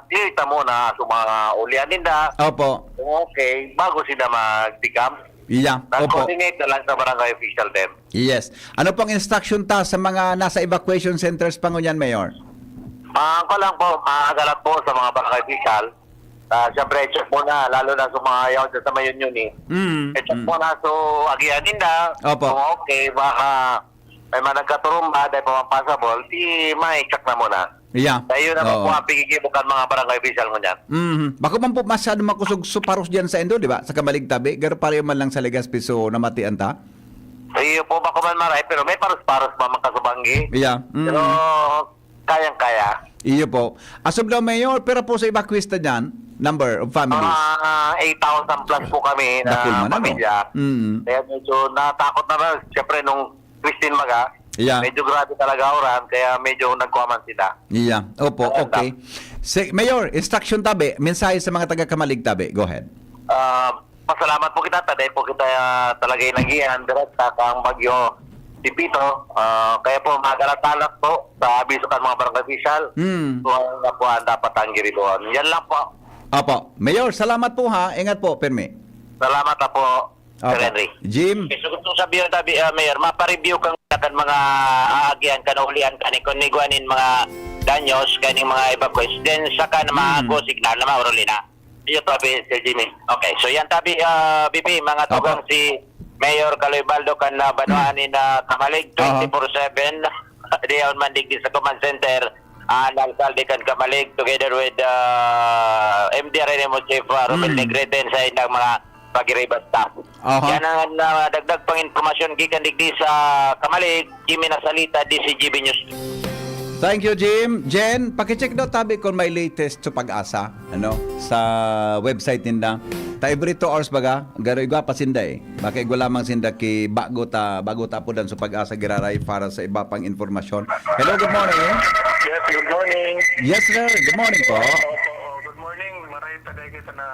di ta muna sa mga ulian ninda. Opo. Kung okay, bago sila mag-decamp. Iya, opo. Nag-coordinate na lang sa barangay official din. Yes. Ano pong instruction ta sa mga nasa evacuation centers pa ngunyan, Mayor? Ah, ako lang po, maagalat po sa mga barangay official. Ah, siyempre, check muna, lalo na sa mga yaon sa Mayunyuni. Mm, I-check mm. muna, so, agihan ninda. Opo. Kung okay, baka may mga nagkaturumba, dahil pa man possible, di may check na muna. Yeah. Kaya yun naman Oo. po ang pigigibo kan mga barangay official ngunyan. Mhm. Bako man po masyado makusog suparos dyan sa Indo, di ba? Sa Camalig tabi, garo pareho man lang sa Legazpi, so namatian ta? Iyo po, bako man maray, pero may paros-paros pa man kasubanggi. Yeah. Mm. Pero kayang-kaya. Iyo po. As of now, Mayor, pira po sa evacuees ta dyan? Number of families? Mga eight thousand plus po kami na Dakul man, ano? pamilya. Mm. Kaya medyo natakot na ba? Siyempre, nung Christine Maga, Yeah. medyo grabe talaga uran, kaya medyo nagkuha man sila. Yeah. Opo, Wala. Okay. Si, Mayor, instruction tabi, mensahe sa mga taga-Camalig tabi. Go ahead. Ah, pasalamat po kita, taday po kita, ah, talaga inagihan, direkta kang Bagyo Pipito. Ah, kaya po, magalatalak po sa abiso kan mga barangay official. Hmm. Kung ano na po ang dapat ang giribuhan. Yan lang po. Opo. Mayor, salamat po ha. Ingat po, pirmi. Salamat na po, Opo. Sir Henry. Jim? So, gusto ko sabihin, tabi, ah, Mayor, mapareview kang kan mga aagihan, kanaulian, kani, kung niguan nin mga danyos, kaning mga evacuees, then saka na mga Hmm. go signal na mauruli na. Iyo, tabi, Sir Jimmy. Okay, so yan, tabi, ah, B P, mga Opo. tugang si Mayor Kaloy Baldo kan, ah, banwaan nin, ah, Camalig, Aha. twenty-four seven, diyaon man digdi sa command center, ang alkalde kan Camalig, together with, ah, M D R N M O Chief, ah, Romel Mm. Negrete, sa ilang mga pagiribas ta. Aha. Yan ang, ah, dagdag pang impormasyon gikan digdi sa Camalig, Jimmy Nasalita, D C G B News. Thank you, Jim. Jen, pakicheck daw tabi kung may latest sa PAGASA, ano, sa website ninda. Ta every two hours baga, garo igwa pa sinda eh. Baka igwa lamang sinda ki bago ta, bago ta apudan sa PAGASA giraray para sa iba pang impormasyon. Hello, good morning. Yes, good morning. Yes, sir. Good morning po. Opo, good morning. Maray taday kita na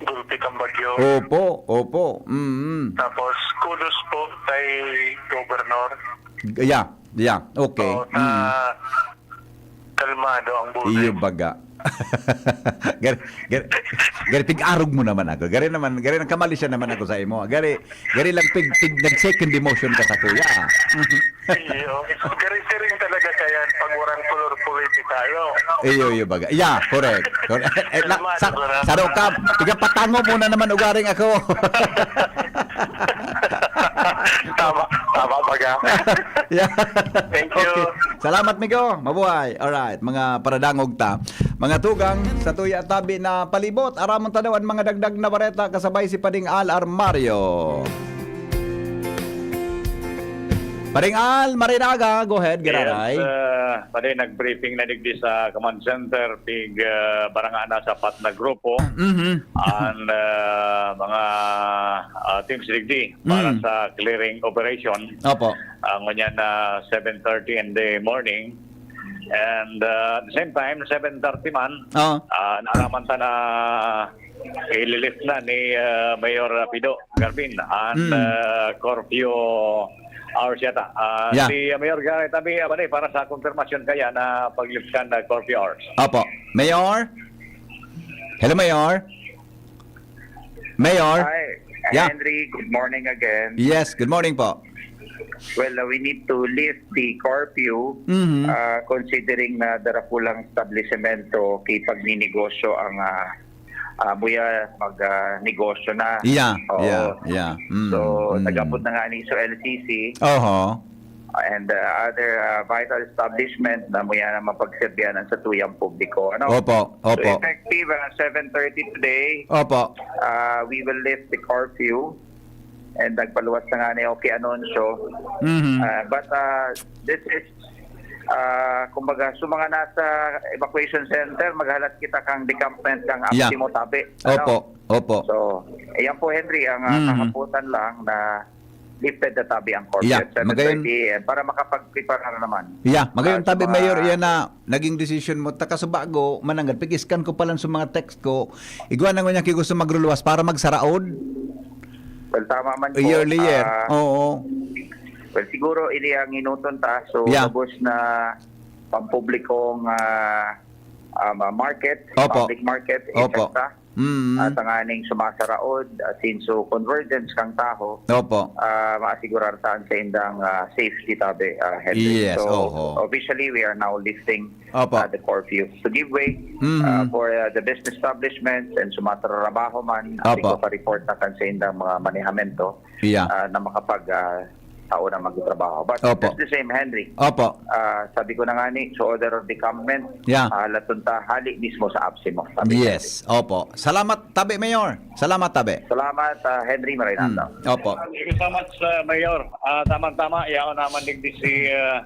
gulpi kang bagyo. Opo, opo. Mm. Tapos, kudos po kay Governor. Yeah, yeah. Okay. Oo, na Mm. Kalmado ang buhay. Iyo baga. Gari, gari, gari, pig-arog mo naman ako. Gari naman, gari nagkamali siya naman ako sa imo. Gari, gari lang pig, pig nag-second demotion ka sa kuya. Iyo. Gari siring talaga kaya pag warang kolor puwede tayo. Iyo, iyo baga. Yeah, correct. Correct. Eh, na, sa, sa ka, tiga patango mo na naman ugaring ako. Tama, tama baga. Yeah. Thank you. Okay. Salamat, Migo. Mabuhay. Alright. Mga paradangog ta. Mga tugang, sa tuya tabi na palibot, aramon ta daw ang mga dagdag na bareta kasabay si Pading Al Armario. Pading Al, marinaga. Go ahead, giraray. Yes, uh, pati nag-briefing na digdi sa command center, pig uh, barangana sa apat na grupo, Mhm. ang uh, mga uh, teams digdi para Mm. sa clearing operation. Opo. Ang ngunyan na seven thirty in the morning. And uh, at the same time, seven thirty man, Oh. uh, naaraman ta na ililift na ni uh, Mayor Pido Garbin ang Mm. uh, curfew hours yata. Uh, Yeah. Si uh, Mayor Gary Tabi, uh, para sa confirmation kaya na pag-lift kan uh, curfew hours. Opo. Mayor? Hello, Mayor? Mayor? Hi, Yeah. Henry. Good morning again. Yes, good morning po. Well, uh, we need to lift the curfew Mhm. uh, considering na darakulang establishmento kay pagninegosyo ang uh, uh, muya mag uh, negosyo na. Yeah, Oo. yeah, yeah. Mm, So, mm. nagapod na nga ni so L C C Oho. and uh, other uh, vital establishment na muya na mapagserbihan ang satuyang publiko. Ano? Opo, So, opo. effective uh, seven thirty today, Opo. uh, we will lift the curfew and nagpaluwas na nga ni okay anunsyo. Mhm. Uh, but uh, this is uh, kumbaga, sa mga nasa evacuation center, maghalat kita kang decampment kang Yeah. Apsimo Tabi. Opo, opo. So, ayan po, Henry, ang uh, Mhm. kahapotan lang na lifted na tabi ang curfew Yeah, at seven thirty A M para makapag-prepare na naman. Yeah, magayon Ah, sa tabi, mga Mayor, iyan na naging desisyon mo. Taka subago, mananggad, pig-scan ko pa lang sa mga text ko. Igwa na ngunyan ki gusto magruluwas para magsaraod. Well, tama man po. Yearly year. Ah, Oo. Well, siguro, ini ang inuton ta. So, Yeah. Lubos na pampublikong ah, um, ah, market, Opo. public market, Opo. Ipesta. Mm. At ang aning sumasaraod, asin so convergence kang taho, Opo. ah, maasigurar taan sa indang ah, safety tabi, ah, Henry. Yes, So, oho. Officially, we are now lifting Opo. ah, the curfew to give way Mhm. ah, for ah, the business establishments and sumatrabaho man, Opo. asin report na kan sa indang mga manehamento Yeah. ah, na makapag ah, tao na magtatrabaho. But Opo. That's the same, Henry. Opo. Ah, sabi ko na nga ni, sa order of the government, Yeah. ah, laton ta hali mismo sa APSEMO. Sabi ko. Yes, opo. Salamat, tabi, Mayor. Salamat, tabi. Salamat, ah, Henry Marinata. Mm, opo. Thank you so much, ah, Mayor. Ah, tamang-tama, yaon naman digdi si, ah,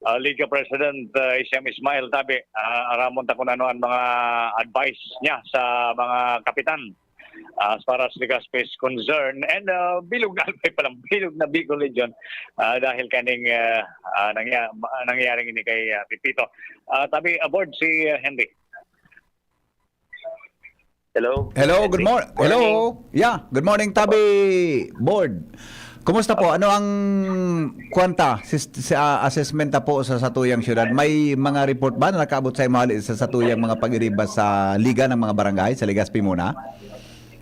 ah, Liga President, ah, Hisham Ismail, tabi. Ah, aramon ta kung ano ang mga advice niya sa mga kapitan, ah, as far as Legazpi is concerned. And, ah, bilog na Albay pa lang, bilog na Bicol Region, ah, dahil kaning, ah, ah, nangya-, ah, nangyaring ini kay, ah, Pepito. Ah, tabi, aboard si, ah, Henry. Hello. Hello, good Henry. Mor-, Morning. Hello. Yeah, good morning, tabi, board. Kumusta po? Ano ang, kwan ta, sis-, sa assessment ta po sa satuyang syudad? May mga report ba na nakaabot sa imo hali sa satuyang mga pag-iriba sa Liga ng mga Barangay, sa Legazpi muna?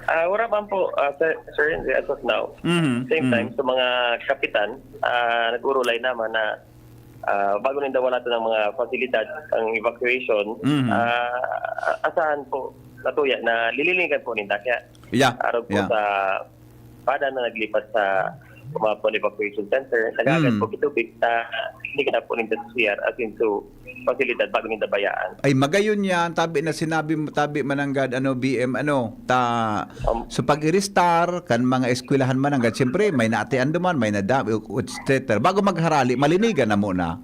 Ah, wala man po, ah, Sir, Sir Henry, as of now. Mhm, Same mhm. time, sa mga kapitan, ah, nag-urulay naman na, ah, bago ninda wala to ng mga pasilidad, ang evacuation, Mhm. ah, asahan po, natuya na lilinigan po ninda. Kaya, Yeah, arog po yeah. sa pada na naglipat sa mga po evacuation center, nagaagad Mm. po kitubig na hindi ka na po ninda sa C R, as in to pasilidad bago ninda bayaan. Ay, magayon yan. Tabi na sinabi mo, tabi mananggad, ano, B M, ano, ta, Um, sa pag-iristar, kan mga eskwelahan mananggad, siyempre, may naatian duman, may nadami, et cetera. Bago magharali, malinigan na muna.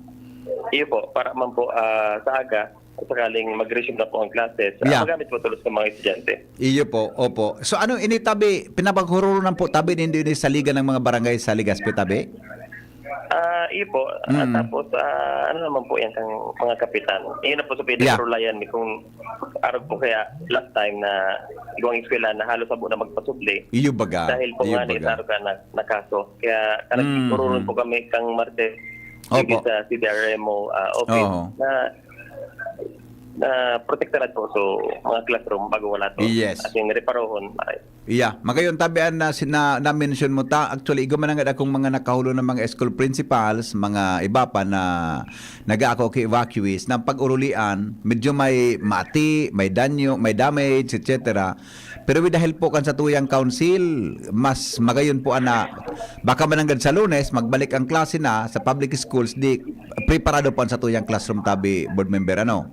Iyo po, para man po, ah, sa aga, kung sakaling mag-resume na po ang classes, ah, Yeah. magamit po tulos ng mga estudyante. Iyo po, opo. So, ano ini, tabi, pinapaghurulunan po, tabi, nindo ini sa Liga ng mga Barangay sa Legazpi, tabi? Ah, iyo po. Ah, Mm. tapos, ah, ano naman po yan, kang mga kapitan. Iyon na po sa Yeah. pinagrulayan ni kung arog po kaya last time na igwang eskwela na halos abo na magpasubli. Iyo baga. Dahil po Iyo nga ni baga. Taro ka na, na kaso. Kaya, Mm, karag-, mm. ururun po kami kang Martes, Opo. sige sa C D R M O, ah, office Oo. na, na protektaran po. So, mga classroom, bago wala to. Yes. As in, reparohon, maray. Yeah, magayon tabi an na, sina-, na-mention mo ta. Actually, igwa man nanggad akong mga nakahulo ng mga school principals, mga iba pa na nag-aako ki evacuees, na pag-urulian, medyo may mati, may danyo, may damage, et cetera. Pero with the help po kan satuyang council, mas magayon po ana, baka mananggad sa Lunes, magbalik ang klase na sa public schools, di preparado po ang satuyang classroom tabi, board member, ano?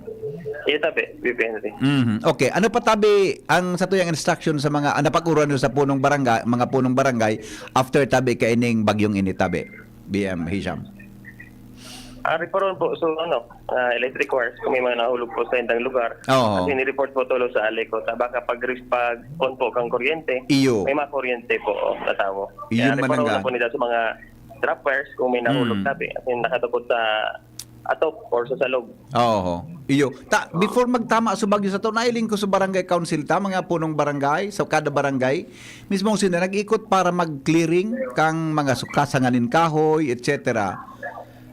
Iyo, tabi, B P N C. Mhm. Okay, ano pa tabi ang satuyang instruction sa mga, ah, napag-uruan nyo sa punong barangay, mga punong barangay, after tabi kaining bagyong ini tabi, B M Hisham? Ah, reparohon po. So, ano, ah, electric wires, kung may mga nahulog po sa indang lugar, Oo. at ini-report po tulo sa ALECO. Ta-, baka pag, pag on po kang kuryente, Iyo. may mga kuryente po, oh, na tawo. Iyo Kaya man reparohon ang na ga- po nila sa mga drop wires kung may nahulog Mm. tabi. As in, nakatukod sa atop or sa salog. Oo. Iyo. Ta, before magtama sa bagyo sa to, nailing ko sa barangay council ta, mga punong barangay, sa kada barangay, mismo sila nag-ikot para mag-clearing kang mga su-, kasangan nin kahoy, et cetera.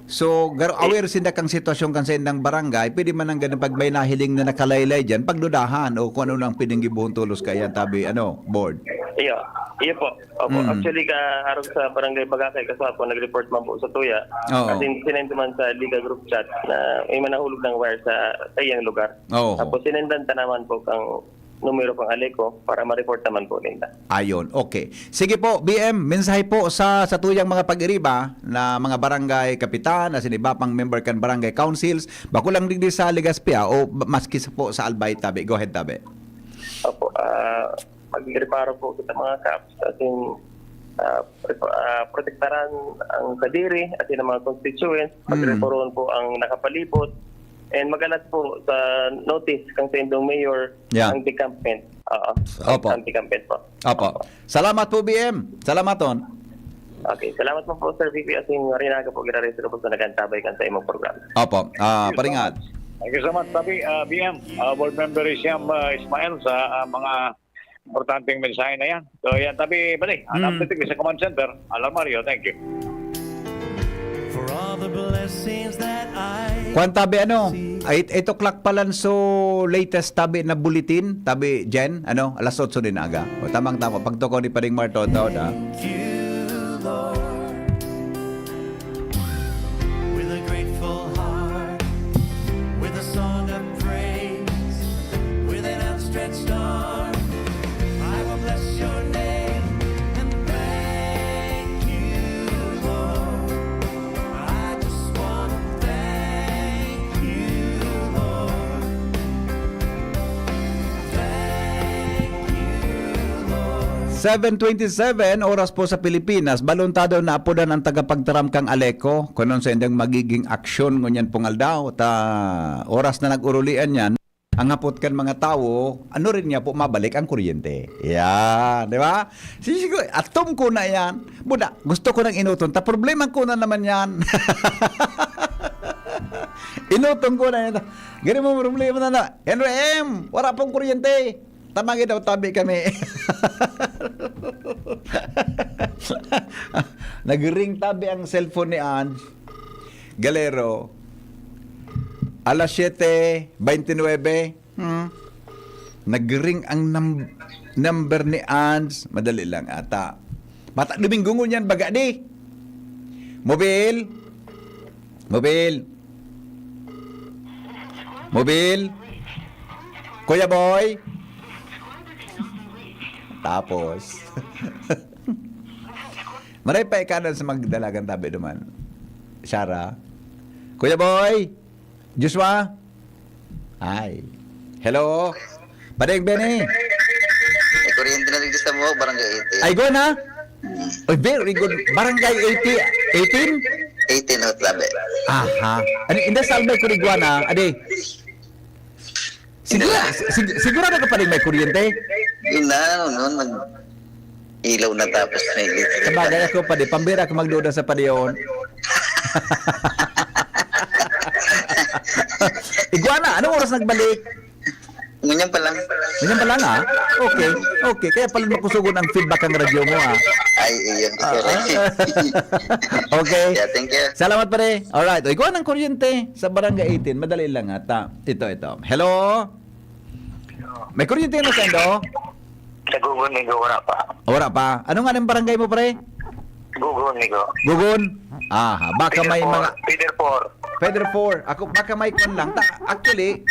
So, gar-, Eh, aware sinda kang sitwasyon kan sa indang barangay, pwede man ang ganun pag may nahiling na nakalaylay dyan, pagdudahan o kung ano nang pwedeng gibuhon tulos kaiyan tabi, ano, board. Iyo. Iyo po. Opo. Mm. Actually, ka, arog sa Barangay Bagakay, kasapon, nag-report man po sa tuya. Oo. As in, sinend man sa Liga group chat na may manahulog ng wire sa, sa iyang lugar. Oo. Tapos, sinendan ta naman po kang numero pang ALECO para ma-report naman po ninda. Ayon. Okay. Sige po, B M, mensahe po sa, sa tuyang mga pag-iriba na mga barangay kapitan, asin iba pang member kan barangay councils, bako lang digdi sa Legazpi, ah, o ba-, maski sa po sa Albay tabi. Go ahead, tabi. Opo, ah, magreparo po kita mga kaps, asin, ah, pre-, ah, protektaran ang kadiri, asin ang mga constituents, Mm. pagreparohon po ang nakapalibot, and magalat po sa notice kang sa indong mayor, Yeah. ang decampment. Oo, Opo. ang decampment po. Opo. Opo. Salamat po, B M. Salamaton. Okay, salamat po po, Sir V P. Asin, maray na aga po, giraray sa lubos na nagantabay kan sa imong programa. Opo. Ah, Thank you so paringat. much. Thank you so much, tabi, ah, B M, ah, Board Member Hisham, ah, Ismail sa, ah, mga importanteng mensahe na yan. So, yan, tabi, bali, Hmm. hanap natin sa Command Center. Alam, Mario, thank you. For all the blessings that I Kwan tabi, ano, see. Eight, eight o'clock pa lang, so latest tabi na bulletin, tabi, Jen, ano, alas otso din aga. O, tamang-tama, pagtukaw ni Paring Marto, tao na. Thank you, Lord. With a grateful heart, with a song of praise, with an outstretched arm, I will bless your name and thank you, Lord. Seven twenty-seven, oras po sa Pilipinas. Baluntado na apodan ang tagapagtaram kang Aleco. Kunon sa indang magiging aksyon ngunyan pong aldaw. Ta, oras na nag-urulian yan. Ang hapot kan mga tawo, ano rin niya po, mabalik ang kuryente. Yan, di ba? Sige, atom ko na yan. Buda, gusto ko nang inuton. Ta problema ko na naman yan. Inuton ko na yan. Gani mo problema na na. Henry M, wala pong kuryente. Tamagi daw, tabi kami. Nagring tabi ang cellphone ni Ange Galero. Alas siyete baynte nuwebe. Hmm. Nagring ang num-, number ni Ange. Madali lang ata. Bata, Domingo ngunyan, baga di. Mobil. Mobil. Mobil. Kuya Boy. Tapos. Maray pa ikanan sa magdalagan tabi duman. Shara. Kuya Boy. Joshua. Ay. Hello. Padeng Benny. May kuryente na dito sa Muhog, Barangay eighty. Ay, go na. Oy, very good. Barangay eighty, eighteen? eighteen, Hot Labi. Aha. Ano, hindi, salve ko ni Guana. Adi. Sigura, sig- sigurado ka pa rin may kuryente? Yun na, ano, nag ilaw na tapos may Sabagay ako pa di. Pambira ako magduda sa padiyon. Iguana, anong oras nagbalik? Ngunyan pa lang. Ganyan pa lang, ah. Okay. Okay. Kaya pala makusugon ang feedback ang radyo mo, ah. Ay, iyo. Ah, Sorry. ah. Okay. Yeah, thank you. Salamat, pare. Alright. O, ikuha ng kuryente sa Barangay eighteen. Madali lang ata. Ito, ito. Hello? May kuryente na sa indo? Sa Gugon, Migo, wala pa. Wala pa. Ano nga ng barangay mo, pare? Gugon, Migo. Gugon? Aha. Baka may mga... Feeder four. Feather four. Ako, baka may kwan lang. Ta, actually,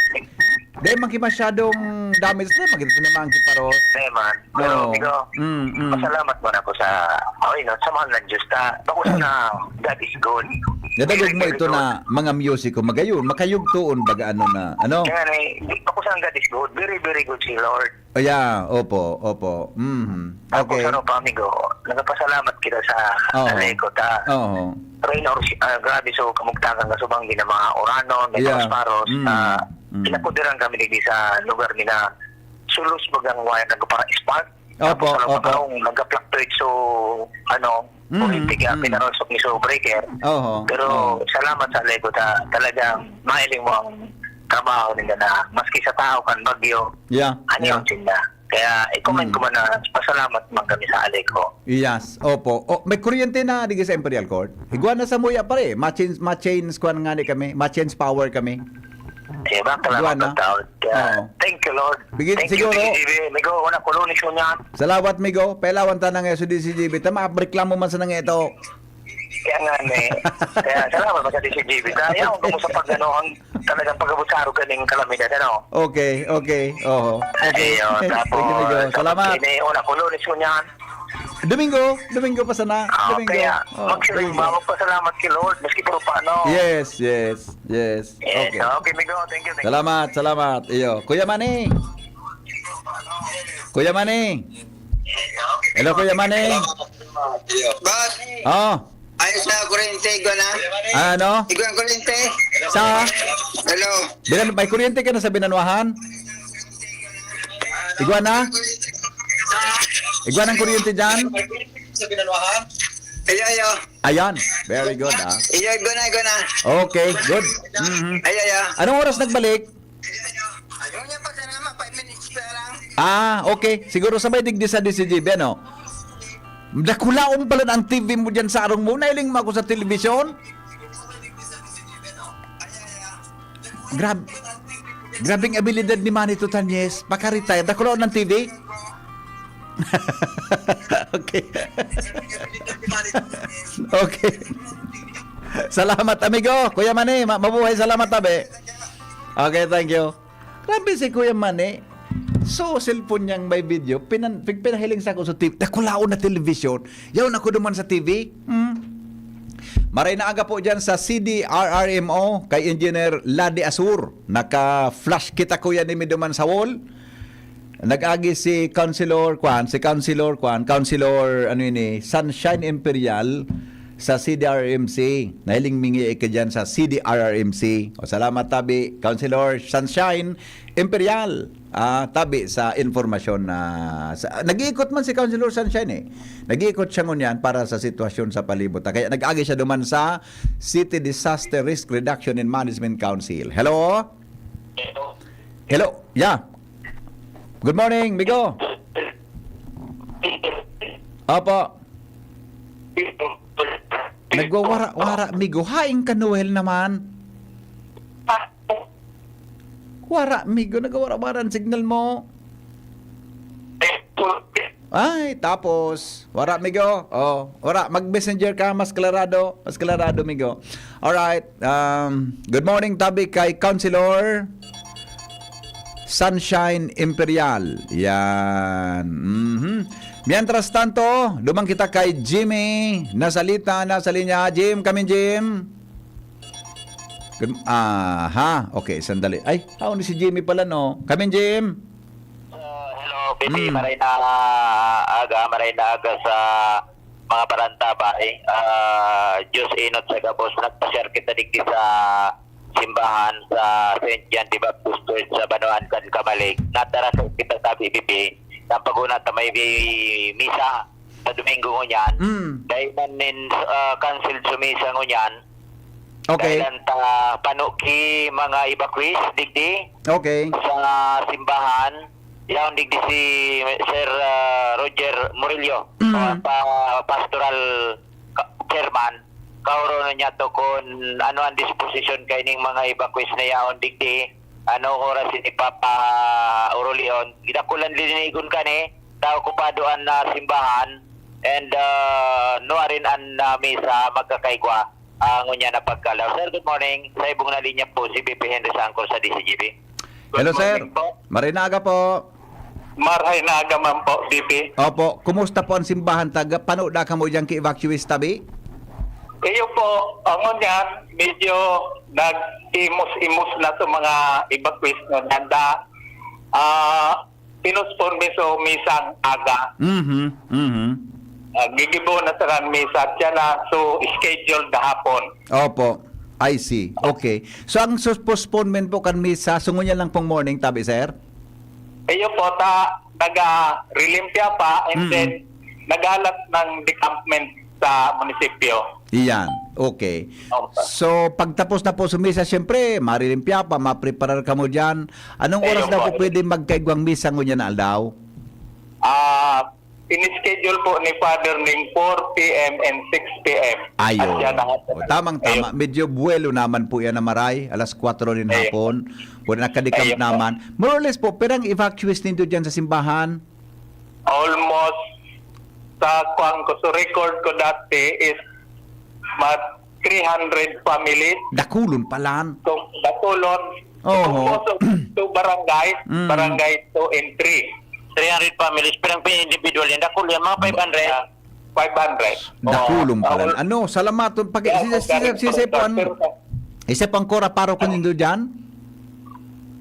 dahil man masyadong damage na, magkita na mga kiparos. Hindi man. Pero, Oo. Migo, Mm, mm. Pasalamat mo na ako sa, okay, no, sa mahal ng Diyos. Ta, bako sa na, God is good. Nadagog mo ito na mga music ko. Magayon, makayugtuon baga ano na, ano? Kaya nga, eh, bako sa God is good. Very, very good si Lord. Oh, yeah, opo, opo. Mhm. Ako Okay. sa Ropa, Amigo, nagpasalamat kita sa Oo. Aleko ta. Oo. Rain or shi- ah, grabe sa kamugtakan kasubang din ng mga oranon, may Yeah. prosparos, Mm. ah, Mm. pinakudiran kami digdi sa lugar nila. Sulos bagang wire nagpara-spark. Opo, Tapos sa opo. Lopakong nagka-fluctuate so, ano, Mm, kuryente kaya mm. pinarosok ni so breaker. Oho. Pero Oo. salamat sa Aleko ta, talagang mahiling mo ang trabaho nila na maski sa tao kan bagyo, Yeah. ano Yeah. yung sinda. Kaya i-comment Mm. ko man na pasalamat man kami sa Aleko. Yes, opo. Oh, may kuryente na digdi sa Imperial Court. Igwa na sa muya, pare. Ma-change, ma-change kwan nga ni kami. Ma-change power kami. Eh, baka lang Igwa ang na. taon. Kaya, Oo. thank you, Lord. Bigyan- Thank siguro. you, D C G B. Migo, una ko, lunes ko niyan. Salamat, Migo. Pailawan ta na ngayon sa D C G B. Tama, reklamo man sa nang ito. Kaya nga, eh. Kaya, salamat pa sa D C G B. Kaya, kung sa pag, ano, ang talagang pag-abot sa araw kaning kalamidad, ano? Okay, okay. Oho. Okay. Ayun, tapos, Thank you, Migo. Salamat. Ini, una ko, lunes ko niyan. Domingo. Domingo pa sana. Ah, Domingo. kaya, Oh, magsiring Domingo. ba? Magpasalamat si Lord, maski puro pa, ano? Yes, yes, yes. Yes, Okay. okay, Migo. Thank you, thank you. Salamat, salamat. Iyo. Kuya Manny. Kuya Manny. Hello, Kuya Manny. Boss, Oh, ayos na kuryente, igwa na. ano? Igwa ang kuryente. Sa? Hello. Binan, may kuryente ka na sa Binanuahan? Igwa na? Igwa ng kuryente dyan? Ayo, ayo. Ayan. Very good, ah. Iyo, igwa na, igwa na. Okay, good. Mhm. Ayo, ayo. Anong oras nagbalik? Ayun yan pa, sana naman, five minutes pa lang. Ah, okay. Siguro sabay digdi sa D C G B, ano? Dakulaon pala ang T V mo dyan sa arong mo. Nailing mo ako sa television. Grab Grabing abilidad ni Manny Tutanyes. Paka-retire. Dakulaon ng T V. Okay. Okay. Salamat, amigo. Kuya Manny, ma- mabuhay. Salamat, tabi. Okay, thank you. Grabe si Kuya Manny. So, cellphone niyang may video, pinan, pig- pinahiling sa ako sa T V. Dakulaon na television. Yaw na ko duman sa T V. Hmm. Maray na aga po dyan sa C D R R M O kay Engineer Ladi Asur. Naka-flash kita, kuya, ni mi duman sa wall. Nag-agi si Councilor Kwan, si Councilor Kwan, Councilor, ano ini, Sunshine Imperial sa C D R R M C. Nahiling mingi ka dyan sa C D R R M C. O, salamat, tabi, Councilor Sunshine Imperial. Ah, tabi sa informasyon na sa, nag-iikot man si Councilor Sunshine eh. Nag-iikot siya ngunyan para sa sitwasyon sa palibot. Kaya nag-agi siya duman sa City Disaster Risk Reduction and Management Council. Hello? Hello? Yeah. Good morning, Migo. Opo. Nagwawara-wara, Migo. Hain ka, Noel naman. Wara, Migo. Nagwawara-wara ang signal mo. Ay, tapos, wara, Migo. Oh, wara. Mag-messenger ka, mas klarado. Mas klarado, Migo. Alright. Um, good morning, tabi kay Councilor Sunshine Imperial. Yan. Mhm. Mientras tanto, duman kita kay Jimmy. Nasalita, nasa linya. Jim, kamin Jim. Good, aha, okay, sandali. Ay, ako ni si Jimmy pala, no? Kamin Jim. Ah, hello, Bibi. Mm. Maray na aga, maray na aga sa mga parantabay. Ah, Diyos inot sa gabos, nagpasyar kita digdi sa simbahan sa Saint John the Baptist Church sa Banoan kan Camalig. Natarasay kita tabi, Bibi. Nang pag-una ta may bi-, misa sa Domingo ngunyan. Mm. Dahil man nin, ah, cancelled sa misa ngunyan, Okay. Dahil ang ta-, pano ki mga evacuees, digdi, Okay. sa simbahan, yaon digdi si Sir, ah, Roger Murillo, Mm. ah, pa-, pastoral ka-, chairman. Kaoronon niya to kun ano ang disposisyon kaining mga evacuees na yaon digdi, ano oras ini papa-urulion. Gidakulan linigon kani, ta okupado an, ah, simbahan, and, ah, nuarin an, ah, misa magkakaigwa. Ah, ngunyan na pagkalaw. Sir, good morning. Sa ibong na linya po, si B P Henry sa Angkor sa D C G B. Good Hello, sir. morning po. Maray na aga po. Maray na aga man po, B P. Opo, kumusta po ang simbahan? Taga, pano da kamo dyan ki evacuees tabi? Iyo po, ang ngunyan, medyo nag-imos-imos na sa mga evacuees no, nanda. Ah, Pinospon mi so misang aga. Mhm, mhm. Ah, gigibo na sa kan misa siya na, so scheduled na hapon. Opo. I see. Okay. So, ang sus-, postponement po kan misa, so ngunyan lang pong morning, tabi, sir? Iyo po, ta, naga-relimpia pa, and Mhm. then nagalat ng decampment sa munisipyo. Iyan. Okay. Opo. So, pagtapos na po sa misa, siyempre, marilimpya pa, mapreparar kamo diyan. Anong oras Ayun daw po. po pwede magkaigwang misa ngunyan na aldaw? Ah, in-schedule po ni Father ning four P M and six P M. Ayun. At siya na nga po. O, tamang-tama. Ayun. Medyo buwelo naman po yan na maray. Alas kwatro nin Ayun. hapon. Pwede nakadikam Ayun po. naman. More or less po, pirang evacuees nindo dyan sa simbahan? Almost, sa kuwan ko, sa record ko dati is mat three hundred families. Dakulon palan. So, dakulon. Oho. Composed of two barangays, Mm. barangay two and three. Three hundred families, pirang pi-, individual yan. Dakul yan, mga five hundred. Ah, five hundred. Dakulon Oo. palan. Dakul- Ano, salamaton. Pag, Yeah, si, si, si, okay. si, si, Pero, ano, pero, Isa pang kora paroko nindo diyan?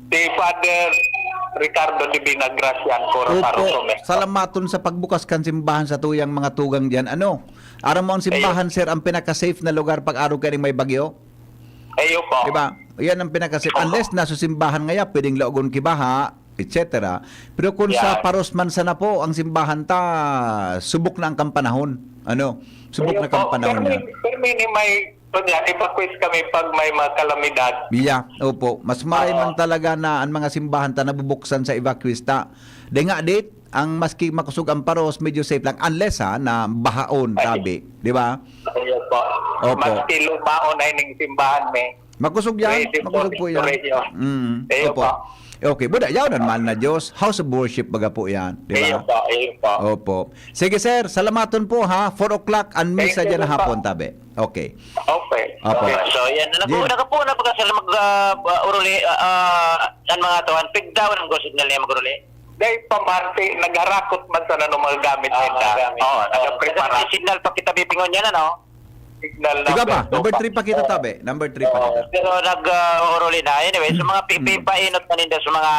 Si Father Ricardo de Vinagracian, kora Opo, paroko mi. Salamaton sa pagbukas kan simbahan sa tuyang mga tugang diyan. Ano? Aram mo ang simbahan, Ayun. sir, ang pinaka-safe na lugar pag arog kaning may bagyo? Ayun po. Diba? Yan ang pinaka-safe. Opo. Unless nasa simbahan ngaya, pwedeng laogon ki baha, et cetera. Pero kung sa Yan. paros man sana po, ang simbahan ta, subok na ang kampanahon. Ano? Subok Ayun na po. kampanahon Pero yan. may, pero may, may Kunya, evacuees kami pag may mga kalamidad. Yeah, opo. Mas maray Oo. man talaga na ang mga simbahan ta nabubuksan sa evacuees ta. Di nga, dit, ang maski makosog ang paros, medyo safe lang. Unless, ha, na bahaon, Ay. tabi. Di ba? Ayun po. Opo. Maski lumaon ay ning simbahan, may Makosog yan. Ready po, Makosog po yan. ready, oh. Mm, Ayun opo. po. Okay, buda, yaw na mahal na Diyos. House of worship, baga po yan. Di ba? Ayun po, ayun po. Opo. Sige, sir. Salamaton po, ha. Four o'clock ang Thank misa you dyan na po. hapon, tabi. Okay. Okay. Opo. Okay. So, yan. Ano po, Jim. Naka po, napagkasal mag, ah, ah, uruli, ah, ah, ang mga tuwan, pigdaw ng go signal niya mag-uruli. Dahil pa man, ti, nagharakot man sa nano mga gamit Ah, nila. mga gamit. Oo, Oo, nagaprepara. Kasi signal pa kita bibingon yan, ano? Signal Ikaw number pa, two number pa. three pa kita, Oo. tabi. Number three pa Oo. kita. Pero nag, ah, uruli na. Anyway, sa mga pi-, Mm. pipainot na ninda sa mga,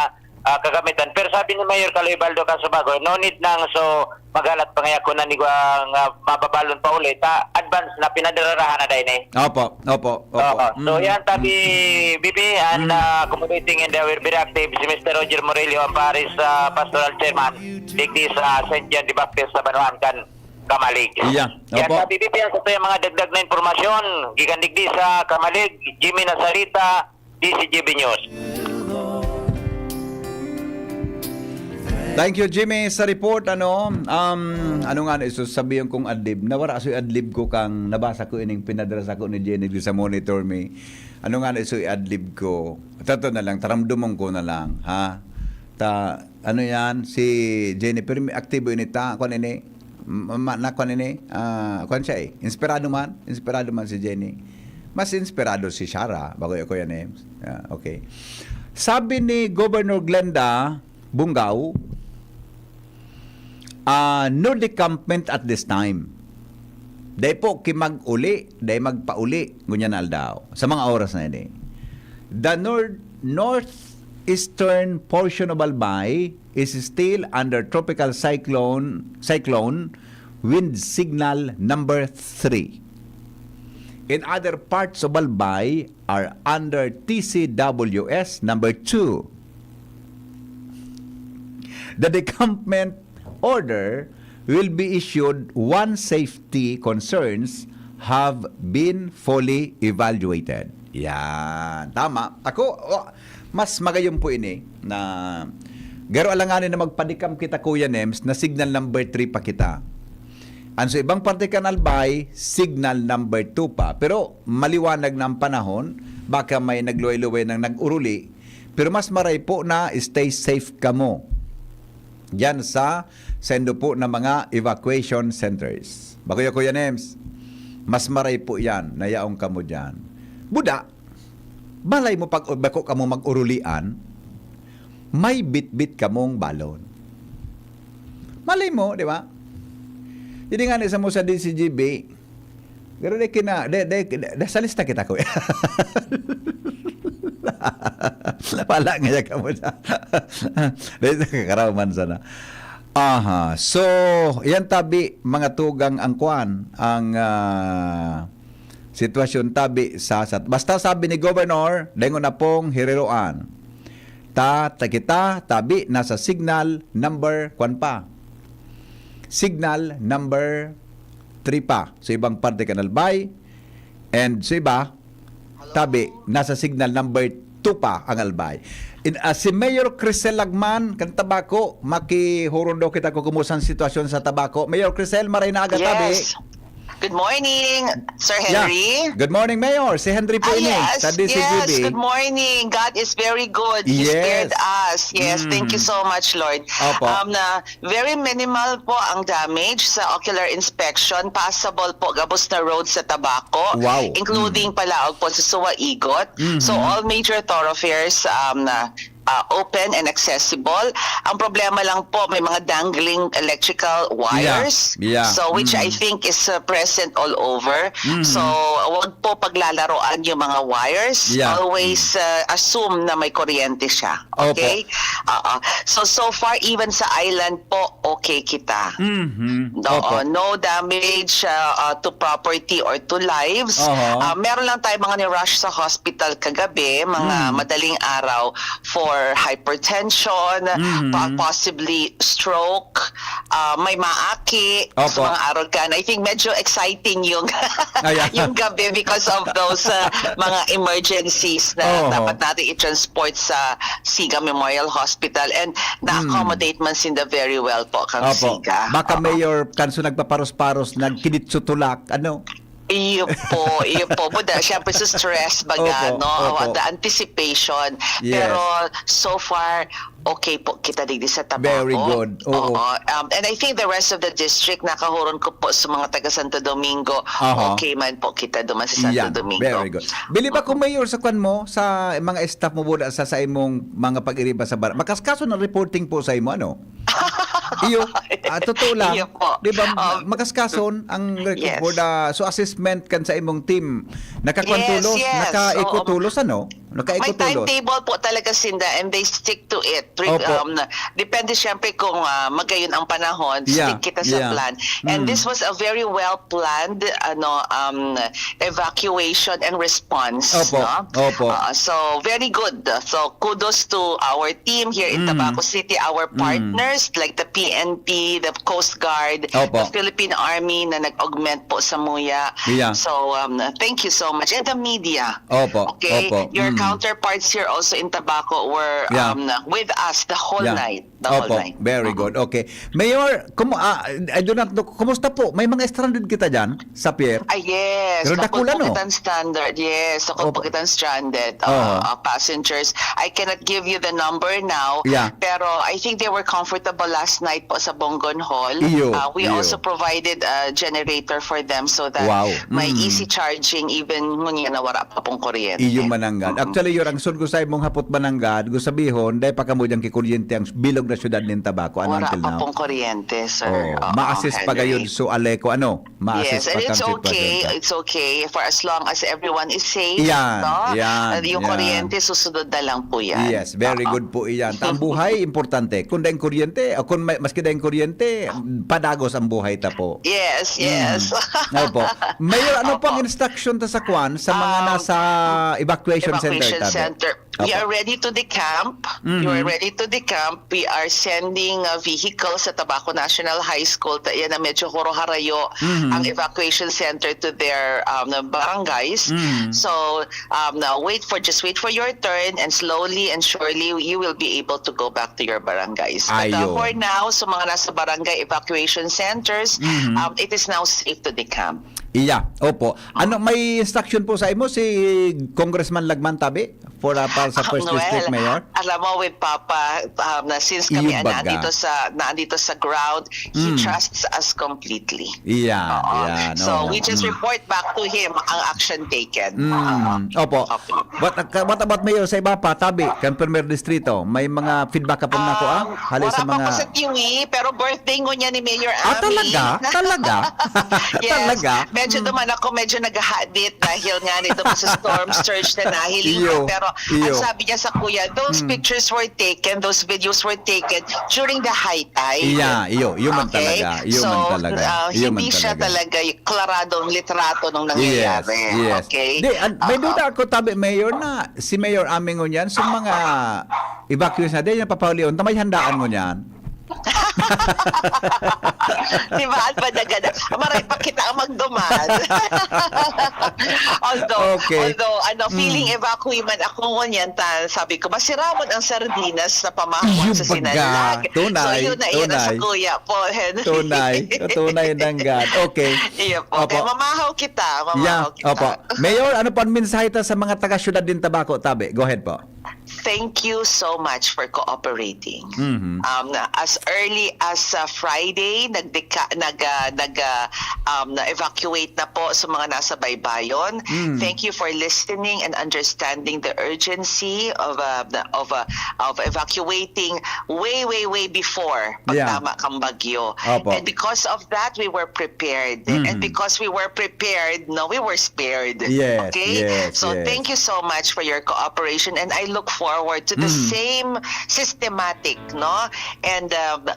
ah, kagamitan. Pero sabi ni Mayor Kaloy Baldo Casubago, no need nang so maghalat pa ngaya kun ano nga mababalon pa uli, ta advance na pinadararahan na dai ni. Opo, opo, opo. Oo. So, Mm. yan, tabi, B P, and, Mm. ah, accommodating and, uh, will be reactive si Mister Roger Morelio, ang Parish, ah, Pastoral Chairman, digdi sa Saint John the Baptist sa Banwaan kan Camalig. Yeah. Yan, Opo. tabi, B P, ang sa tuyang mga dagdag na impormasyon, gikan digdi sa Camalig, Jimmy Nazarita, D C G B News. Thank you, Jimmy, sa report. Ano, um, ano nga na iso, sabihin kong adlib. Nawara so adlib ko kang nabasa ko ining pinadara sa ko ni Jenny sa Monitor Me. Ano nga na iso adlib ko? Tato na lang, taramdumon ko na lang, ha? Ta, ano yan? Si Jenny, pero may aktibo ini ta. Kwan ini? Ma-, ma-, na kwan ini? Ah, kwan siya eh. Inspirado man. Inspirado man si Jenny. Mas inspirado si Shara. Bago ako yan eh. Ah, okay. Sabi ni Governor Glenda Bungao, ah, no decampment at this time. Dai po ki mag-uli, dai magpauli, ngunyan na aldaw. Sa mga oras na ini. The nor-, northeastern portion of Albay is still under tropical cyclone, cyclone wind signal number three. In other parts of Albay are under T C W S number two. The decampment order will be issued once safety concerns have been fully evaluated. Yan. Tama. Ako, oh, mas magayon po ini na garo alanganin na magpadikam kita, Kuya Nems, na signal number three pa kita. Ang sa ibang parte kan Albay, signal number two pa. Pero maliwanag na ang panahon, baka may nagluway-luway nang nag-uruli, pero mas maray po na stay safe kamo diyan sa sendo po na mga evacuation centers. Bago ya, Kuya Nems, mas maray po yan na yaong kamo diyan. Buda, balay mo pag bako kamo mag-urulian, may bitbit kamong balon. Malay mo, di ba? Hindi nga ni sa mo sa D C G B, pero di kina, di, di, di, di, sa lista kita, Kuya. Wala nga yan kamo na. Di, kakaraman sana. Aha. So, yan tabi, mga tugang ang kwan, ang, ah, sitwasyon tabi sa, sa, basta sabi ni Governor, daingon na pong hiriroan. Ta, ta kita, tabi, nasa signal number, kwan pa. Signal number three pa. Sa ibang parte kan Albay. And sa iba, tabi, nasa signal number two pa ang Albay. In, ah, si Mayor Crisel Lagman, kan Tabaco, makihurong daw kita kung kumusta ang sitwasyon sa Tabaco. Mayor Crisel, maray na aga, tabi. Yes. Good morning, Sir Yeah. Henry. Good morning, Mayor. Si Henry po Ah, ini, yes, sa D C G B. yes. Good morning. God is very good. He Yes. spared us. Yes, thank you Mm. so much, Lord. Opo. Um, na very minimal po ang damage sa ocular inspection. Passable po gabos na road sa Tabaco, Wow. including Mm. Palaog po sa Suwaigot. Mhm. So, all major thoroughfares, um, na ah, open and accessible. Ang problema lang po, may mga dangling electrical wires. Yeah. So, which I Mm. think is, uh, present all over. Mm. So, wag po paglalaroan yung mga wires. Yeah. Always, Mm. uh, assume na may kuryente siya. Opo. Okay? Oo. So, so far, even sa island po, okay kita. Mhm. Oo, Opo. no damage, uh, uh, to property or to lives. Oho. Uh, meron lang tayo mga ni-rush sa hospital kagabi, mga Mm. madaling araw for hypertension, Mhm. pa-, possibly stroke, uh, may maaki Opo. sa mga arogan. I think medyo exciting yung, Ayan. yung gabi because of those, uh, mga emergencies na Oho. dapat natin i-transport sa Siga Memorial Hospital and na-accommodate Mm. man sinda very well po kang Opo. Siga. Baka Oo. Mayor Kanso nagpaparos-paros, nagkinitsutulak, ano? Iyo po, iyo po. Buda, siyempre sa stress, baga, Opo, no? opo. The anticipation. Yes. Pero so far, okay po kita digdi sa Tabaco. Very good. Oo. Oo. Um, and I think the rest of the district, nakahuron ko po sa mga taga Santo Domingo, Aha. okay man po kita duman sa Santo Yan. Domingo. Very good. Bili ba kung mayor sa kwan mo, sa mga staff mo, buda, sa, sa imong mga pag-iriba sa bar-, makaskaso ng reporting po sa imo, ano? Iyo, ah, totoo lang. Iyo po. Di ba, Um, makaskason ang record yes. for the, so assessment kan sa imong team Nakakuan Yes, tulos, yes. nakaiko Oo. tulos, ano? May Nakaiko tulos. timetable po talaga sinda and they stick to it. Re- Opo. Um, depende siyempre kung ah, magayon ang panahon, Yeah, stick kita sa yeah. plan. And Mm. this was a very well planned ano um evacuation and response, Opo, no? opo. Ah, so very good. So kudos to our team here in Mm. Tabaco City, our Mm. partners like the P N P, the Coast Guard, Opo. the Philippine Army na nag-augment po sa Muya. Yeah. So um thank you so much, and the media. Opo, Okay, opo. your Mm. counterparts here also in Tabaco were Yeah. um, with us the whole Yeah. night. The whole Opo, night. very Oo. good. Okay. Mayor, kumu ah, I do not know, kumusta po? May mga stranded kita dyan sa pier? Ah, yes. Pero Bukod dakula, po no? Kitang standard. Yes. Bukod Opo. po kitang stranded Oo. uh, uh, passengers. I cannot give you the number now. Yeah. Pero I think they were comfortable last night po sa Bongon Hall. Iyo, Uh, we iyo. also provided a generator for them so that Wow. may Mm. easy charging even ngunyan na wala pa pong kuryente. Iyo mananggad. Mm. Actually, yung ang sun ko sa imong hapot mananggad, gusto sabihon, dahil pa kamo diyang kikuryente ang bilog na syudad nin Tabaco, ano, Wala until pa now? Pong kuryente, sir. Oh, Oo, ma-assist pa Henry. Gayud so aleko, ano? Ma-assist Yes, and pa it's kang okay. sitwasyon. It's okay for as long as everyone is safe. Yan, No? yan, And yung yan. Kuryente, susunod na lang po yan. Yes, very Oo. Good po iyan. Ta ang buhay, importante. Kung daing kuryente, o kung may, maski daing kuryente, padagos ang buhay ta po. Yes, yes. Mm. Opo. Mayor, ano po ang Opo. Instruction ta sa kwan, sa mga Um, nasa evacuation center, Evacuation tabi? Center. We Opo. Are ready to decamp. Mhm. We are ready to decamp. We are sending uh, vehicles sa Tabaco National High School. Ta yan na medyo huro-harayo Mhm. Ang evacuation center to their um, barangays. Mhm. So, um, now wait for, just wait for your turn, and slowly and surely you will be able to go back to your barangays. But uh, Ayun. For now, sa mga nasa barangay evacuation centers, Mhm. um, it is now safe to decamp. Iya, opo. Ano, may instruction po sa imo si Congressman Lagman, tabi? For, uh, para sa Ah, first Noel, district mayor? Alam mo, with Papa, um, na since kami Iyo ang baga. Nandito sa, nandito sa ground, he Mm. Trusts us completely. Iya, Oo. yan, So, oo. we just Mm. Report back to him ang action taken. Mm, opo. Opo. What, what about mayor sa iba pa, tabi? Kan primer distrito, may mga feedback ka pong nakuha? Um, Hali wala sa pa po mga sa T V, pero birthday ngunyan ni Mayor Ami. Ah, talaga? Talaga? Yes. Talaga? Medyo Mm. duman ako, medyo naghahadit dahil nga nito sa storm surge na nahiling Iyo, ko. Pero iyo. Ang sabi niya sa kuya, those Mm. Pictures were taken, those videos were taken during the high tide. Iya, iyo, iyo man Okay? talaga, iyo So, man talaga, uh, iyo man hindi siya talaga. Talaga y- klaradong litrato nung Yes, nangyayari. yes. Okay? Di, an- may Aha. Duda ako, tabi, Mayor, na si Mayor Ami ngunyan, sa mga evacuees na, di niya papahulion, tamay handaan ngunyan. Di ba? At madagada. Maray pa kita ang magduman. although, Okay. although, ano, feeling Mm. evacuee man ako ngunyan, ta, sabi ko, masiramon ang sardinas sa pamahaw Iyo sa baga. Sinanlag. Tunay, So, yun na, yun na sa tunay. kuya po, Henry. Tunay. Tunay nanggad. Okay. Iyo po. Opo. Kaya mamahaw kita. Mamahaw Yeah, kita. opo. Mayor, ano pa ang mensahe ta sa mga taga-syudad din Tabaco, tabi? Go ahead po. Thank you so much for cooperating. Mhm. Um, as early as uh, Friday, nagdeka, nag, uh, nag uh, um, na-evacuate na po sa mga nasa baybayon. Mm. Thank you for listening and understanding the urgency of uh, the- of uh, of evacuating way, way, way before Yeah. pagtama kang bagyo. Opo. And because of that, we were prepared. Mm. And because we were prepared, no, we were spared. Yes, Okay? yes, So yes. Thank you so much for your cooperation, and I look forward to the Mm. same systematic, no? And um,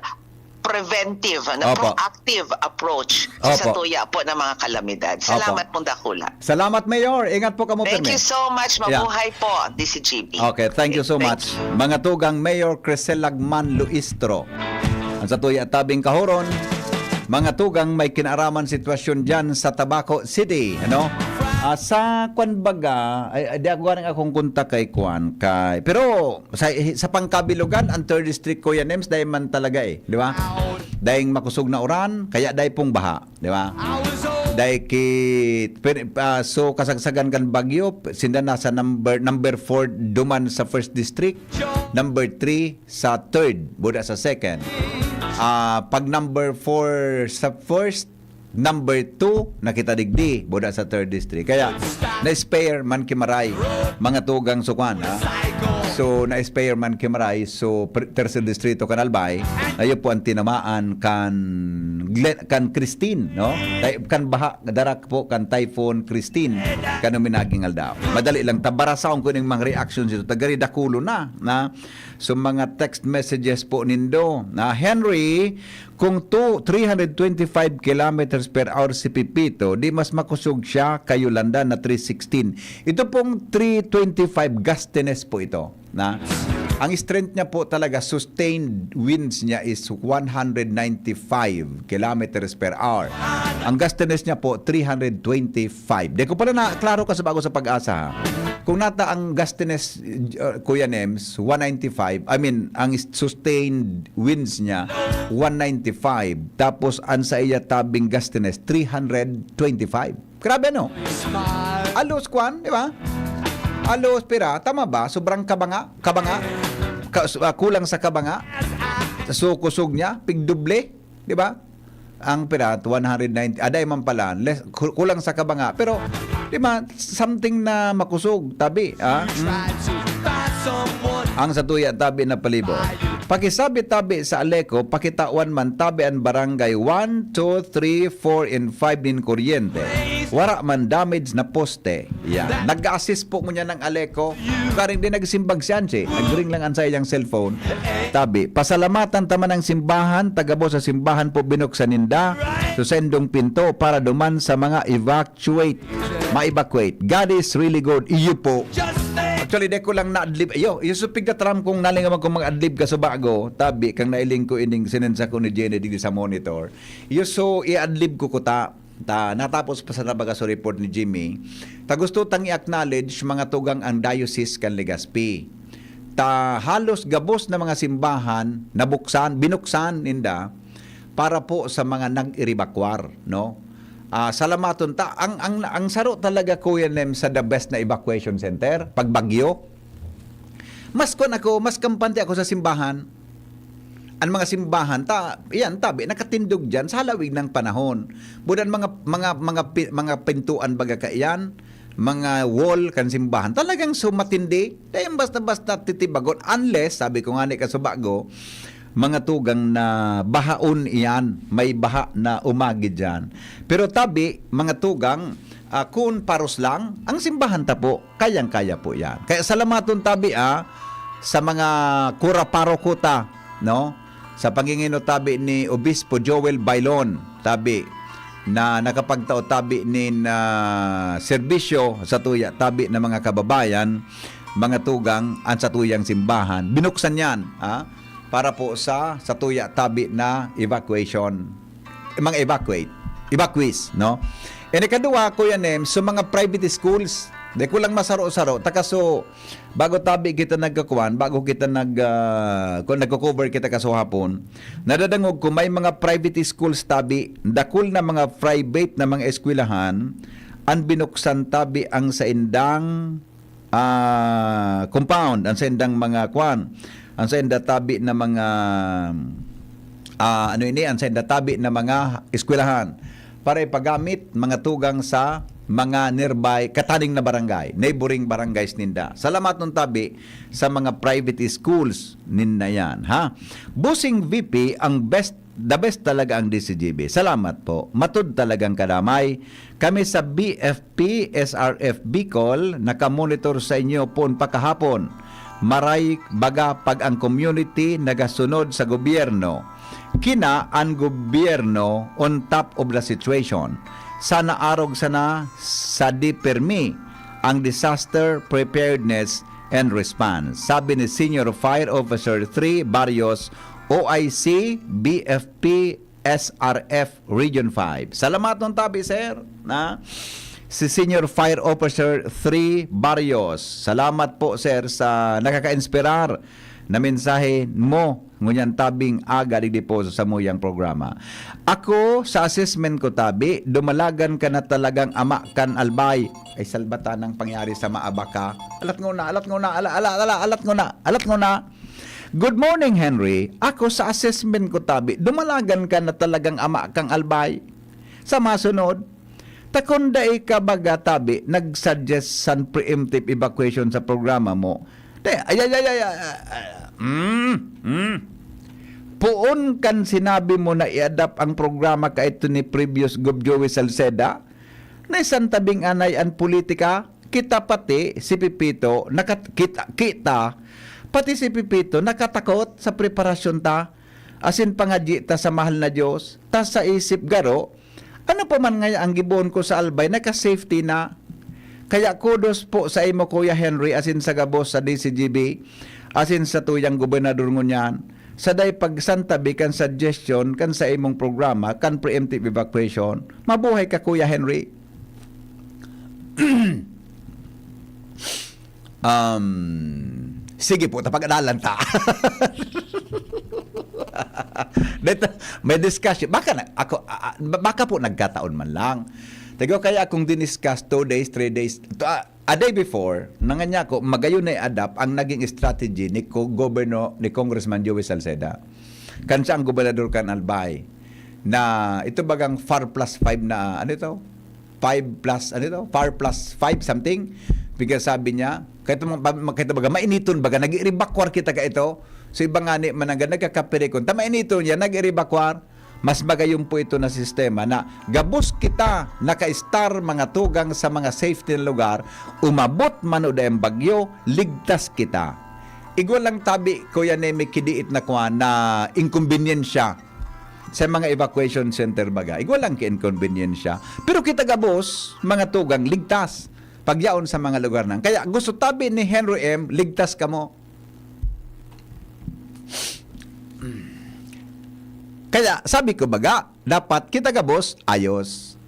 preventive, ano, Opo. Proactive approach sa Opo. Satuya po ng mga kalamidad. Salamat pong dakula. Salamat, Mayor. Ingat po kamo, Thank pirmi. You so much. Yeah. Mabuhay po, D C G B. Okay, thank you so Thank much. Mga tugang Mayor Crisel Lagman Luistro. Ang Satuya Tabing Kahuron, mga tugang may kinaaraman sitwasyon dyan sa Tabaco City, ano? Ah, sa kwan baga, ay, ay, di ako ganing akong kontak kay kwan, kay, pero sa, sa pangkabilugan, ang third district, Kuya Nems, dahil man talaga eh, di ba? Dahil makusog na uran, kaya dahil pong baha, di ba? Dahil ki, pin- ah, so kasagsagan kan bagyo, sinda nasa number number four duman sa first district, number three sa third, buda sa second. Ah, pag number four sa first, number two na kita digdi, buda sa third district. Kaya na-spare man kimaray, mga tugang sukwan, ha? So, na-spare man ki Maray, so, pr-, Tercer Distrito kan Albay, na iyo po ang tinamaan kan Glen-, kan Christine, no? Tay-, kan baha, darak po kan Typhoon Christine, kan uminaging aldaw. Madali lang, tabarasaon ko ning mga reactions dito. Tagari dakulo na, na. So, mga text messages po nindo, na, "Henry, kung two, three hundred twenty-five kilometers per hour si Pepito, di mas makusog siya kay Yolanda na three sixteen." Ito pong three twenty-five gustines po ito, na ang strength niya po talaga, sustained winds niya is one hundred ninety-five kilometers per hour. Ang gustiness niya po, three hundred twenty-five. Di ko pala na klaro ka sa bago sa Pag-asa, ha? Kung nata ang gustiness, uh, Kuya Nems, one ninety-five, I mean, ang sustained winds niya, one ninety-five. Tapos, ang sa iya tabing gustiness, three hundred twenty-five. Grabe, no? Alos, kwan, di ba? Alos, pira, tama ba? Sobrang kabanga, kabanga. Ka-, ah, kulang sa kabanga. Sa sukusog niya, pigdoble, di ba? Ang pira, one hundred ninety, aday man pala, less, ku-, kulang sa kabanga. Pero, di ba, something na makusog, tabi, ah? Mm. Ang sa tuya, tabi na palibot. Pakisabi tabi sa Aleco, pakitawan man tabi an barangay one, two, three, four, and five nin kuryente. Wara man damage na poste. Yan. Nag-assist po ngunyan ang Aleco. Karing di nagsimbag si Angie. Nag-ring lang ang sa iyang cellphone. Tabi, pasalamatan ta man ang simbahan, tagabo sa simbahan po binuksan ninda. So, sendong pinto para duman sa mga evacuate. Ma-evacuate. God is really good. Iyo po. Actually, di ko lang na-adlib. Iyo, iyo supig na tram kung nalingawan kong mga adlib ka sa bago. Tabi, kang nailing ko ining sinensa ko ni Jenny digdi sa monitor. Iyo, so, i-adlib ko kuta. Ta, natapos pa sa tabaga sa report ni Jimmy. Ta gusto tang i-acknowledge mga tugang ang Diocese kan Legazpi. Ta halos gabos na mga simbahan nabuksan, binuksan ninda para po sa mga nag-iribakwar, no? Ah, salamaton ta. Ang, ang, ang saro talaga, Kuya Nem, sa the best na evacuation center, pag bagyo, mas kwan ako, mas kampante ako sa simbahan. Ang mga simbahan, ta, iyan, tabi, nakatindog diyan sa halawig ng panahon. Budan mga, mga, mga pi-, mga pintuan baga kaiyan, mga wall kan simbahan, talagang sumatindi. Dahil basta-basta titibagon. Unless, sabi ko nga ni kasubago, mga tugang na bahaon iyan, may baha na umagi diyan. Pero tabi, mga tugang, ah, kun paros lang, ang simbahan ta po, kayang-kaya po yan. Kaya salamaton tabi, ah, sa mga kura paroko ta, no? Sa pangingino tabi ni Obispo Joel Bailon, tabi, na nakapagtao tabi nin, ah, serbisyo sa tuya, tabi na mga kababayan, mga tugang, ang satuyang simbahan. Binuksan yan, ah, para po sa, sa tuya tabi na evacuation. Mga evacuate, evacuees, no? And ikadua, Kuya Nem, sa mga private schools, di ko lang masaro-saro, taka so, bago tabi kita nagkakuan, bago kita nag, ah, kung nagko-cover kita kasuhapon, nadadangog ko may mga private schools tabi, dakul na mga private na mga eskwelahan, ang binuksan tabi ang saindang, ah, compound, ang saindang mga kuan, ang sainda tabi na mga, ah, ano ini, ang sainda tabi na mga eskwelahan para ipagamit mga tugang sa mga nearby, kataning na barangay, neighboring barangays ninda. Salamaton tabi sa mga private schools ninda yan, ha? Bossing V P, ang best, the best talaga ang D C G B. Salamat po. Matud talagang kadamay. Kami sa B F P, S R F Bicol, nakamonitor sa inyo poon pakahapon. Maray baga pag ang community nagasunod sa gobyerno, kina an gobyerno on top of the situation. Sana arog sana sa di permi ang disaster preparedness and response, sabi ni Senior Fire Officer three Barrios, O I C, B F P, S R F Region five. Salamaton tabi, sir, na si Senior Fire Officer three Barrios. Salamat po, sir, sa nakaka-inspirar na mensahe mo ngunyan tabing aga digdi po sa samuyang programa. Ako, sa assessment ko tabi, dumalagan ka na talagang ama kan Albay. Ay, salbata nang pangyari sa maabaka. Alat nguna, alat nguna, ala, ala, ala, alat nguna, alat nguna. Good morning, Henry. Ako, sa assessment ko tabi, dumalagan ka na talagang ama kang Albay. Sa masunod, ta kun dai ka baga tabi nag-suggest san preemptive evacuation sa programa mo, Te, ay, ay, ay, ay, ay, ay, mm, mm. Poon kan sinabi mo na i-adapt ang programa kaito ni previous Gob Joey Salceda, na isang tabing anay an politika, kita pati si Pepito, nakat-, kita, kita, pati si Pepito nakatakot sa preparasyon ta, asin pangadyi ta sa mahal na Dios, ta sa isip garo, ano pa man ngaya ang gibohon ko sa Albay, naka-safety na. Kaya kudos po sa imo, Kuya Henry, asin sa gabos sa D C G B, asin sa tuyang gobernador ngunyan, sa day pagsantabi kan suggestion kan sa imong programa kan preemptive evacuation. Mabuhay ka, Kuya Henry. Um, sige po, tapag-aralan ta. Dito, may discussion. Baka na, ako, ah, ah, ba- baka po nagkataon man lang. Tago kaya akong diniscuss two days, three days, to, ah, a day before, nangan niya ako, magayon na i-adapt ang naging strategy ni Co- Goberno, ni Congressman Joey Salceda. Kan siya ang gobernador kan Albay. Na ito bagang four plus five na, ano ito? Five plus, ano ito? Four plus five something. Pigkasabi niya, kahit, mga- kahit baga, mainiton baga, nag-irebakwar kita ka ito. So, iba nga ni, manangga, nagkakapirikon. Ta mainiton yan, nag-irebakwar. Mas magayon po ito na sistema na gabos kita naka-star mga tugang sa mga safety na lugar, umabot man o dai ang bagyo, ligtas kita. Igwa lang tabi, Kuya Neme, kidiit na kuwan na inkombinyensya sa mga evacuation center baga. Igwa lang ki-inkombinyensya. Pero kita gabos, mga tugang, ligtas pagyaon sa mga lugar nang. Kaya gusto tabi ni Henry M, ligtas kamo. Kaya sabi ko baga, dapat kita gabos, ayos.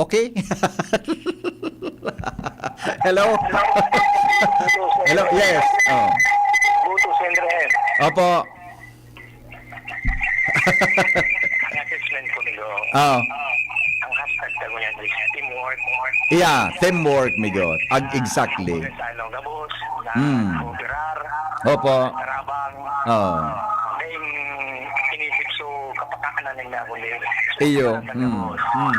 Okay? Hello? Hello, yes. Oh. Buto Sendrehen. Opo. Ang assessment ko nito, Oh. ang hashtag ta ngunyan is teamwork. Yeah, teamwork, migo. Ag exactly. Sa ano, gabos, na Mm. kooperar, Opo. karabang, Oh. dahil inisip so kapakanan na kundi. Iyo. Sa Mm. gabos. Mm.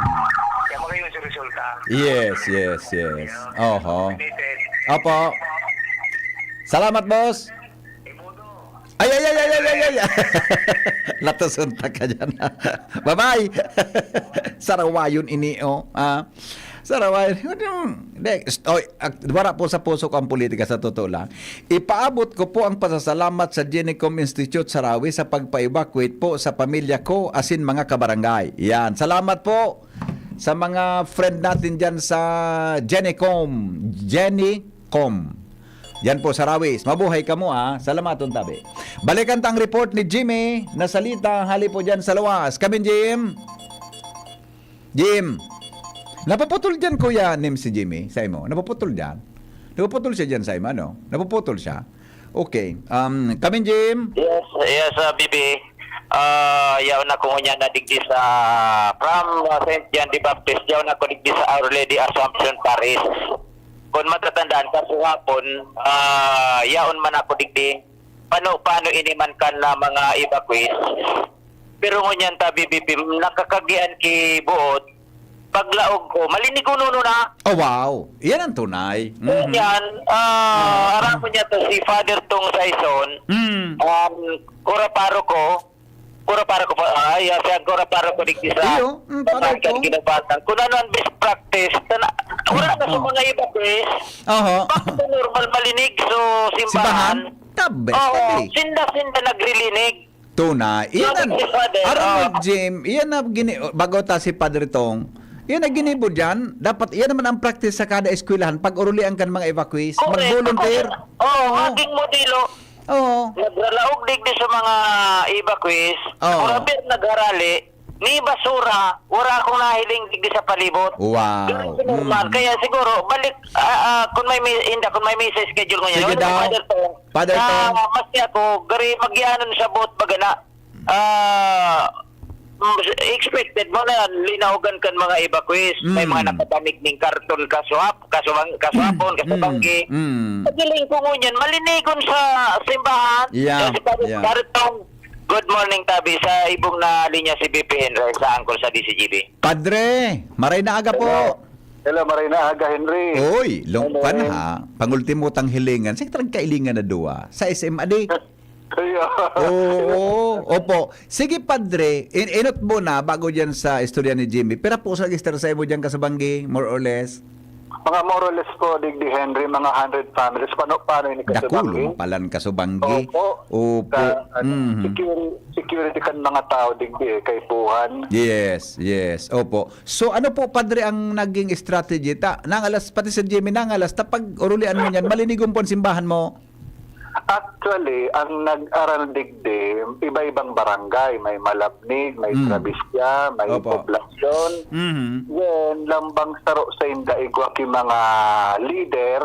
Kaya magayon sa resulta. Yes, yes, yes. Oho. Related. Opo. Salamat, boss. Ay, ay, ay, ay, ay, ay, ay. Latuson ta ka dyan. Bye-bye. Sarawayon ini, oh. Ah. Sarawayon. Hindi, oy, ak- wala po sa puso ko ang politika, sa totoo lang. Ipaabot ko po ang pasasalamat sa Genicom Institute Sarawi sa pagpa-evacuate po sa pamilya ko asin mga kabarangay. Yan. Salamat po sa mga friend natin dyan sa Genicom. Genicom. Yan po, Sarawis. Mabuhay kamo, ha. Salamaton tabi. Balikan ta ang report ni Jimmy na salita hali po dyan sa luwas. Kamin, Jim? Jim? Napuputol dyan, Kuya Nim, si Jimmy, sa imo. Napuputol dyan. Napuputol siya dyan sa imo, ano? Napuputol siya. Okay. Um, kamin, Jim? Yes, yes, uh, B B. Ah, yaon ako ngunyan na digdi sa, from uh, Saint John the Baptist, yaon ako digdi sa Our Lady Assumption Parish. Kung matatandaan ka, kahapon, ah, yaon man ako digdi. Pano-pano ini man kan na mga evacuees. Pero ngunyan ta, B B P, nakakagian ki buot, paglaog ko, malinigonon na. Oh, wow. Yan ang tunay. Mhm. Ngunyan, ah, aram mo niya to, si Father Tong Saison, Mm. um, kura paroko, kura paroko pa, ay, ah, siya kura paroko digdi sa Iyo, mm, Father Batangan, Tong. Ginobatan. Kung ano ang best practice, na, wala na sa Oh. mga evacuees, Oho. back to normal, malinig, so, simbahan. Simbahan? Tabi, Oo, tabi. sinda-sinda nagrilinig. Tuna. Iyan Bakit ang, si Father? aram mo, Ah. Jim, iyan ang gini, bago ta si Padre Tong, iyan ang ginibo dyan. Dapat, iyan naman ang practice sa kada eskwelahan. Pag urulian kan mga evacuees, Correct. mag-volunteer. Oo, Oo. maging modelo. Oo. Nagralaog digdi sa mga evacuees. Oo. Mura pero nagharali. Ni basura, wala akong nahiling digdi sa palibot. Wow. Ganun si normal. Mm. Kaya siguro, balik, ah, ah, kung may, mi- inda, kung may misa schedule ngayon, Sige ano, daw. Father Tong, Father na Tong. maski ako, gari, magyanon sa boat, baga na, ah, mm, expected mo na, linaogan kan mga evacuees. May Mm. mga nakatamig ning karton, kaswap, kaswang, kaswapon, Mm. kasabanggi. Mm. Paghiling ko ngunyan, malinigon sa simbahan. Yeah, Kasi Father, yeah. Father Tong, good morning, tabi, sa ibong na linya si B P N, sa angkol sa D C G B. Padre, maray na aga po. Hello, maray na aga, Henry. Oy, long Hello. pan ha, pangultimo tang hilingan. Sige, tarang kailingan na duwa. Sa S M adi. Kaya, Oo, opo. Sige, Padre, in inot mo na bago diyan sa istorya ni Jimmy. Pira po sa register sa imo diyan, Kasubanggi, more or less? Mga more or less po, Digdi Henry, mga hundred families. Paano, paano ini, Kasubanggi? Dakul, palan, Kasubanggi. Opo. Opo. Sa, ano, Mhm. security, security kan mga tao, Digdi, eh, kaipuhan. Yes, yes. Opo. So, ano po, Padre, ang naging strategy? Ta, nangalas, pati si Jimmy nangalas, ta pag urulian mo niyan, malinigon po ang simbahan mo. Actually, ang nag-aral digdi, iba-ibang barangay. May Malabnig, may Mm. Trabisya, may Opo. Poblacion. Mhm. Then, lambang saro sa inda, igwa ki mga leader.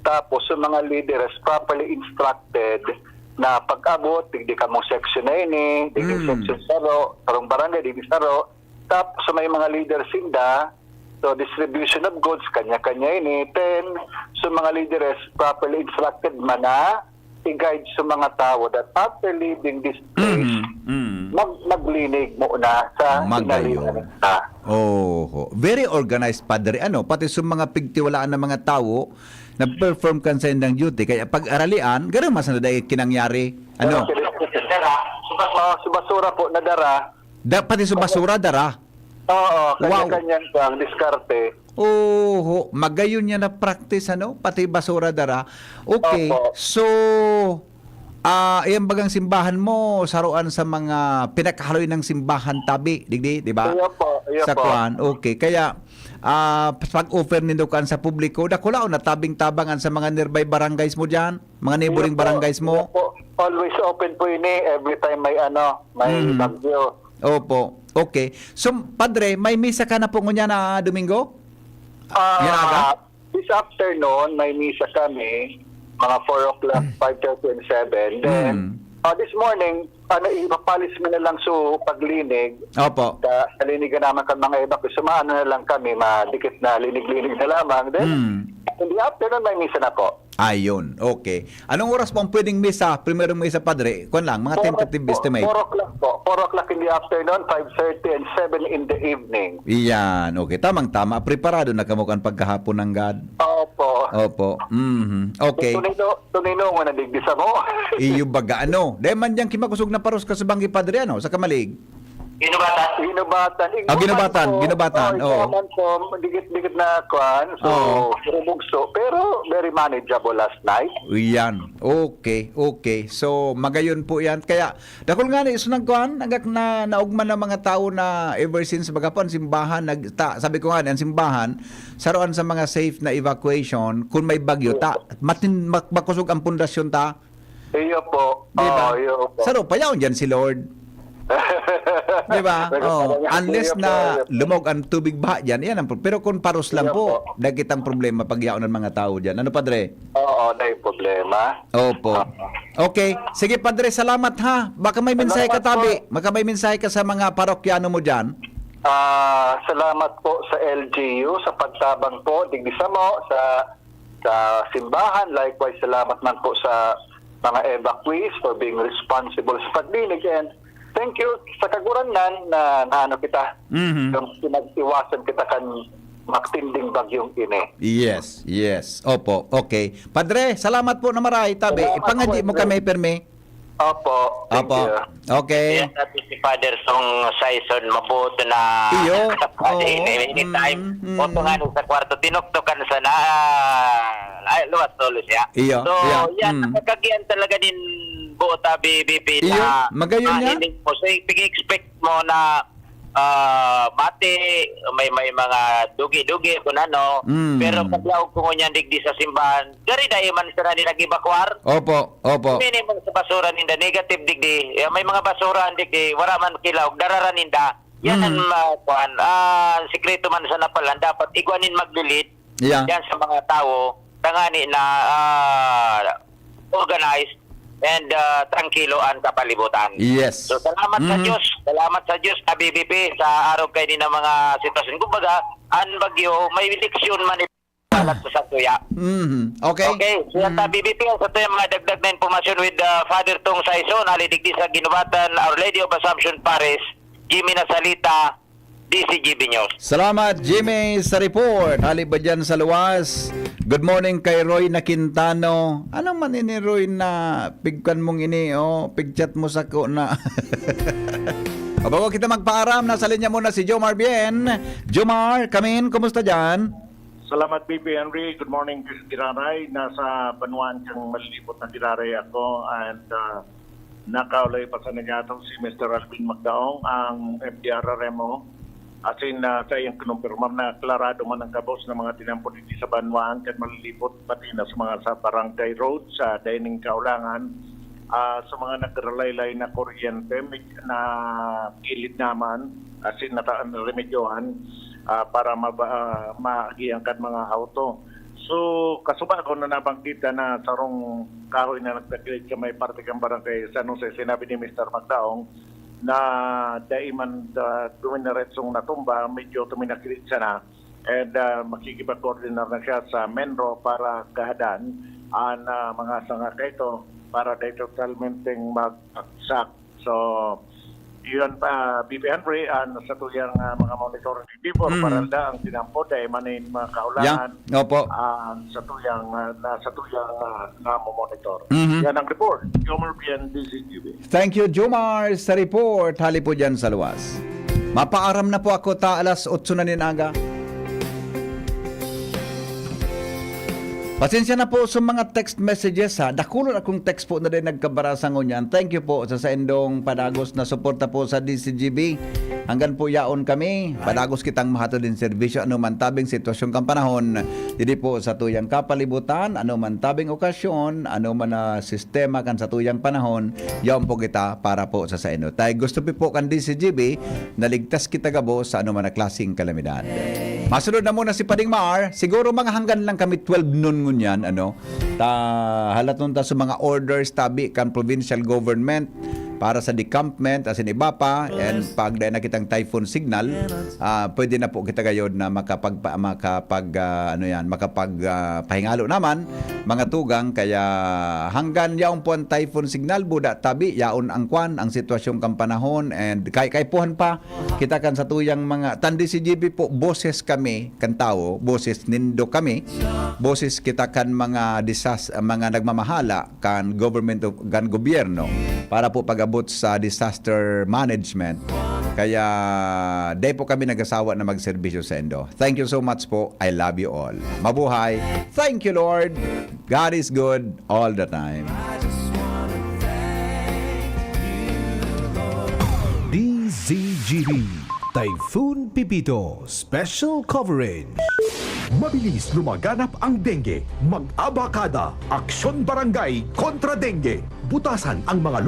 Tapos, sa mga leader is properly instructed na pag-abot, digdi kamong section na ini, digdi Mm. section saro, sarong barangay, digdi saro. Tapos, sa may mga leader sinda, so, distribution of goods, kanya-kanya ini. Then, sa mga leader is properly instructed man na i-guide sa mga tao that after leaving this place, Mhm, mhm. mag-, maglinig muna sa Magayon. pinalinan nila. Oho. Very organized, Padre. Ano, pati sa mga pigtiwalaan ng mga tao, nag-perform kan sa indang duty. Kaya pag-aralian, ganun mas na dahil kinangyari. Ano? Pero sa, sa, sa, sa basura po, nadara. Da, pati sa basura, dara? Oo, Wow. kanya-kanyang pang diskarte. Oho, magayon niya na practice, ano? Pati basura, dara. Okay, Opo. so, ah, iyang bagang simbahan mo, saruan sa mga pinakahaloy ng simbahan tabi, digdi, di ba? Iyo po, iyo Sa po. kuan, okay. Kaya, ah, pag-offer nindo kuan sa publiko, dakulaon na tabing-tabangan sa mga nearby barangays mo diyan, mga neighboring Iyo po, barangays iyo mo. po. Always open po ini every time may ano, may Mm. bagyo. Opo. Okay. So, Padre, may misa ka na po ngunyan na Domingo? Ah, Yan aga? this afternoon, may misa kami, mga four o'clock, five thirty and seven. Then, Mm. ah, this morning, ano, ipapalis mi na lang so paglinig. Opo. Sa, sa linigan naman kan mga evacuees, sumaano na lang kami, madikit na linig-linig na lamang. Then, Mm. in the afternoon, may misa na po. Ayun, okay. Anong oras po ang pwedeng misa? Primerong misa, Padre? Kuwan lang, mga Four tentative po, estimate. four o'clock po. Four o'clock in the afternoon, five thirty and seven in the evening. Iyan, okay. Tamang-tama. Preparado na kamo kan pagkahapon ng God. Opo. Opo. Mhm. Okay. Tunino, tunino mo na digdi sa mo. Iyo baga, ano? Dahil man dyan kimakosog na paros ka sa banggi, Padre, ano? Sa Kamalig? Ginubatan. Ginubatan. Ah, Igwa man Ginubatan, po. Ginubatan, Oh, igwa oo. man po. Dikit-dikit na kwan. So, Oo. puro bugso. Pero very manageable last night. Iyan. Okay, okay. So, magayon po yan. Kaya, dakul nga na iso nagkuhan, nagak na naugman ng mga tao na ever since, baga po, ang simbahan, nag, ta, sabi ko nga, ang simbahan, saroan sa mga safe na evacuation, kung may bagyo, ta, matin, mak, makusog ang pundasyon ta. Iyo po. Di ba? Oo, iyo po. Saro, payaon dyan si Lord. Di ba? Pero Oh, parang unless iyo po, na iyo po. lumog ang tubig baha dyan, yan ang pro-, pero kung paros lang Iyo po, po. dagit ang problema pag yaon ng mga tao dyan. Ano, Padre? Oo, na yung problema. Opo. Okay. Sige, Padre, salamat ha. Baka may mensahe ka, Salamat tabi. po. Baka may mensahe ka sa mga parokyano mo dyan. Ah, salamat po sa L G U sa pagtabang po, digdi samo, sa, sa simbahan. Likewise, salamat man po sa mga evacuees for being responsible sa paglinig. And thank you sa Kagurangnan na naano kita, Mhm. yung pinag-iwasan kita kan matinding bagyong ini. Yes, yes. Opo, okay. Padre, salamat po na maray, tabi. Salamat Ipangadyi po, mo Andre. kami, permi. Opo, thank Opo. you. Okay. Yan natin si Father Song Saison, mabuto na Iyo. kapatid, Oo. anytime. Mm. Oto nga sa kwarto, tinuktokan sa na, ay, luwas tulo siya. Iyo, So, iyo. yan, Mm. nakakagian talaga din buo tabi, B P, Iyo, na magayon niya. mahiling mo. So, pag-expect mo na, ah, mati, may, may mga dugi-dugi, kung ano. Mm. Pero paglaog ko ngunyan digdi sa simbahan, gari dahil man sila ni nag-evacuar. Opo, opo. Minimum sa basura ninda, negative digdi. Eh, may mga basura digdi, wala man kilaog, darara ninda. Yan ang, Mm. ah, kuwan, ah, sikreto man sa napalan. Dapat igwa nin maglilid Yeah. yan sa mga tao, tangani na, ah, organized and, ah, trangkilo ang kapalibutan. Yes. So, salamat sa Mm. Diyos. Salamat sa Diyos, sa B B P, sa arog kaini na mga sitwasyon. Kumbaga, ang bagyo, may leksyon man balat sa satuya. Mhm. Okay. Okay, so yan Mm. ta, B B P, ang satuya mga dagdag na impormasyon with, uh, Father Tong Saison, hali digdi sa Ginubatan, Our Lady of Assumption Parish, Jimmy Nasalita, D C G B News. Salamat, Jimmy, sa report. Hali ba dyan sa luwas? Good morning kay Roy na Quintano. Ano man ini, Roy, na pigkan mong ini, oh? Pigchat mo sako na. O, bago kita magpaaram, nasa linya muna si Jomar Bien. Jomar, come in. Kumusta dyan? Salamat, B P Henry. Good morning, Diraray. Nasa banwaan kang malilibot na Diraray ako and uh, nakaulay pa sa nangyatong si Mister Alvin Magdaong, ang F D R R M O. As in, uh, sa iyang kinumpirmar na klarado man ang gabos ng mga tinampo dito sa banwaan kan malilibot, pati na sa mga sa barangay road, sa dining kaulangan, ah, sa mga nagralaylay na kuryente, may- na kilid naman, as in, nata- remedyohan ah, para maba- ah, maagihan kan mga auto. So, kasubago na nabangkita na sarong kahoy na nagtagilid sa may parte kan barangay San Jose, sinabi ni Mister Magdaong na dai man uh, dumineretsong natumba, medyo tuminakilid sana. And uh, makikipag-coordinar na siya sa MENRO para gahadan ang uh, mga sanga kaito para dai totalmenteng mag-agsak. So, yun pa, B P Henry, ang sa tuyang uh, mga monitoring before, Mm. Paralda, ang tinampo, dai man in mga kaulangan, Yeah, opo. ang sa tuyang, uh, na sa tuyang uh, namomonitor. Mhm. Yan ang report. Jomar Bien, D C T V. Thank you, Jomar, sa report. Hali po dyan sa luwas. Mapaaram na po ako ta alas otso na nin aga. Pasensya na po sa mga text messages, ha. Dakulon akong text po na din nagkabarasa ngunyan. Thank you po sa saindong padagos na suporta po sa D C G B. Hanggang po yaon kami, padagos kitang mahatod din serbisyo, ano man tabing sitwasyon kan panahon. Didi po sa tuyang kapalibutan, ano man tabing okasyon, ano man na sistema kan sa tuyang panahon, yaon po kita para po sa saino. Tay gusto pi po kan D C G B, naligtas kita gabo sa ano man na klaseng kalamidad. Masunod na muna si Pading Mar, siguro mga hanggan lang kami twelve noon ngunyan, ano. Ta, halaton ta sa mga orders tabi kan provincial government para sa decampment, asin iba pa, and pag dai na kitang typhoon signal, ah, pwede na po kita gayod na makapag, makapag, ah, ano yan, makapag, ah, pahingalo naman, mga tugang, kaya hanggan yaon po ang typhoon signal, buda tabi, yaon ang kwan, ang sitwasyon kan panahon, and kay kaipuhan pa, kita kan sa tuyang mga, tandi si G B po, boses kami, kan tawo, boses nindo kami, boses kita kan mga disas-, mga nagmamahala, kan government of, kan gobyerno para po pag-abot sa disaster management. Kaya, dai po kami nagasawa na magserbisyo sa indo. Thank you so much po. I love you all. Mabuhay. Thank you, Lord. God is good all the time. D Z G B, Typhoon Pepito, Special Coverage. Mabilis lumaganap ang dengue. Mag-abakada, Aksyon Barangay kontra Dengue. Butasan ang mga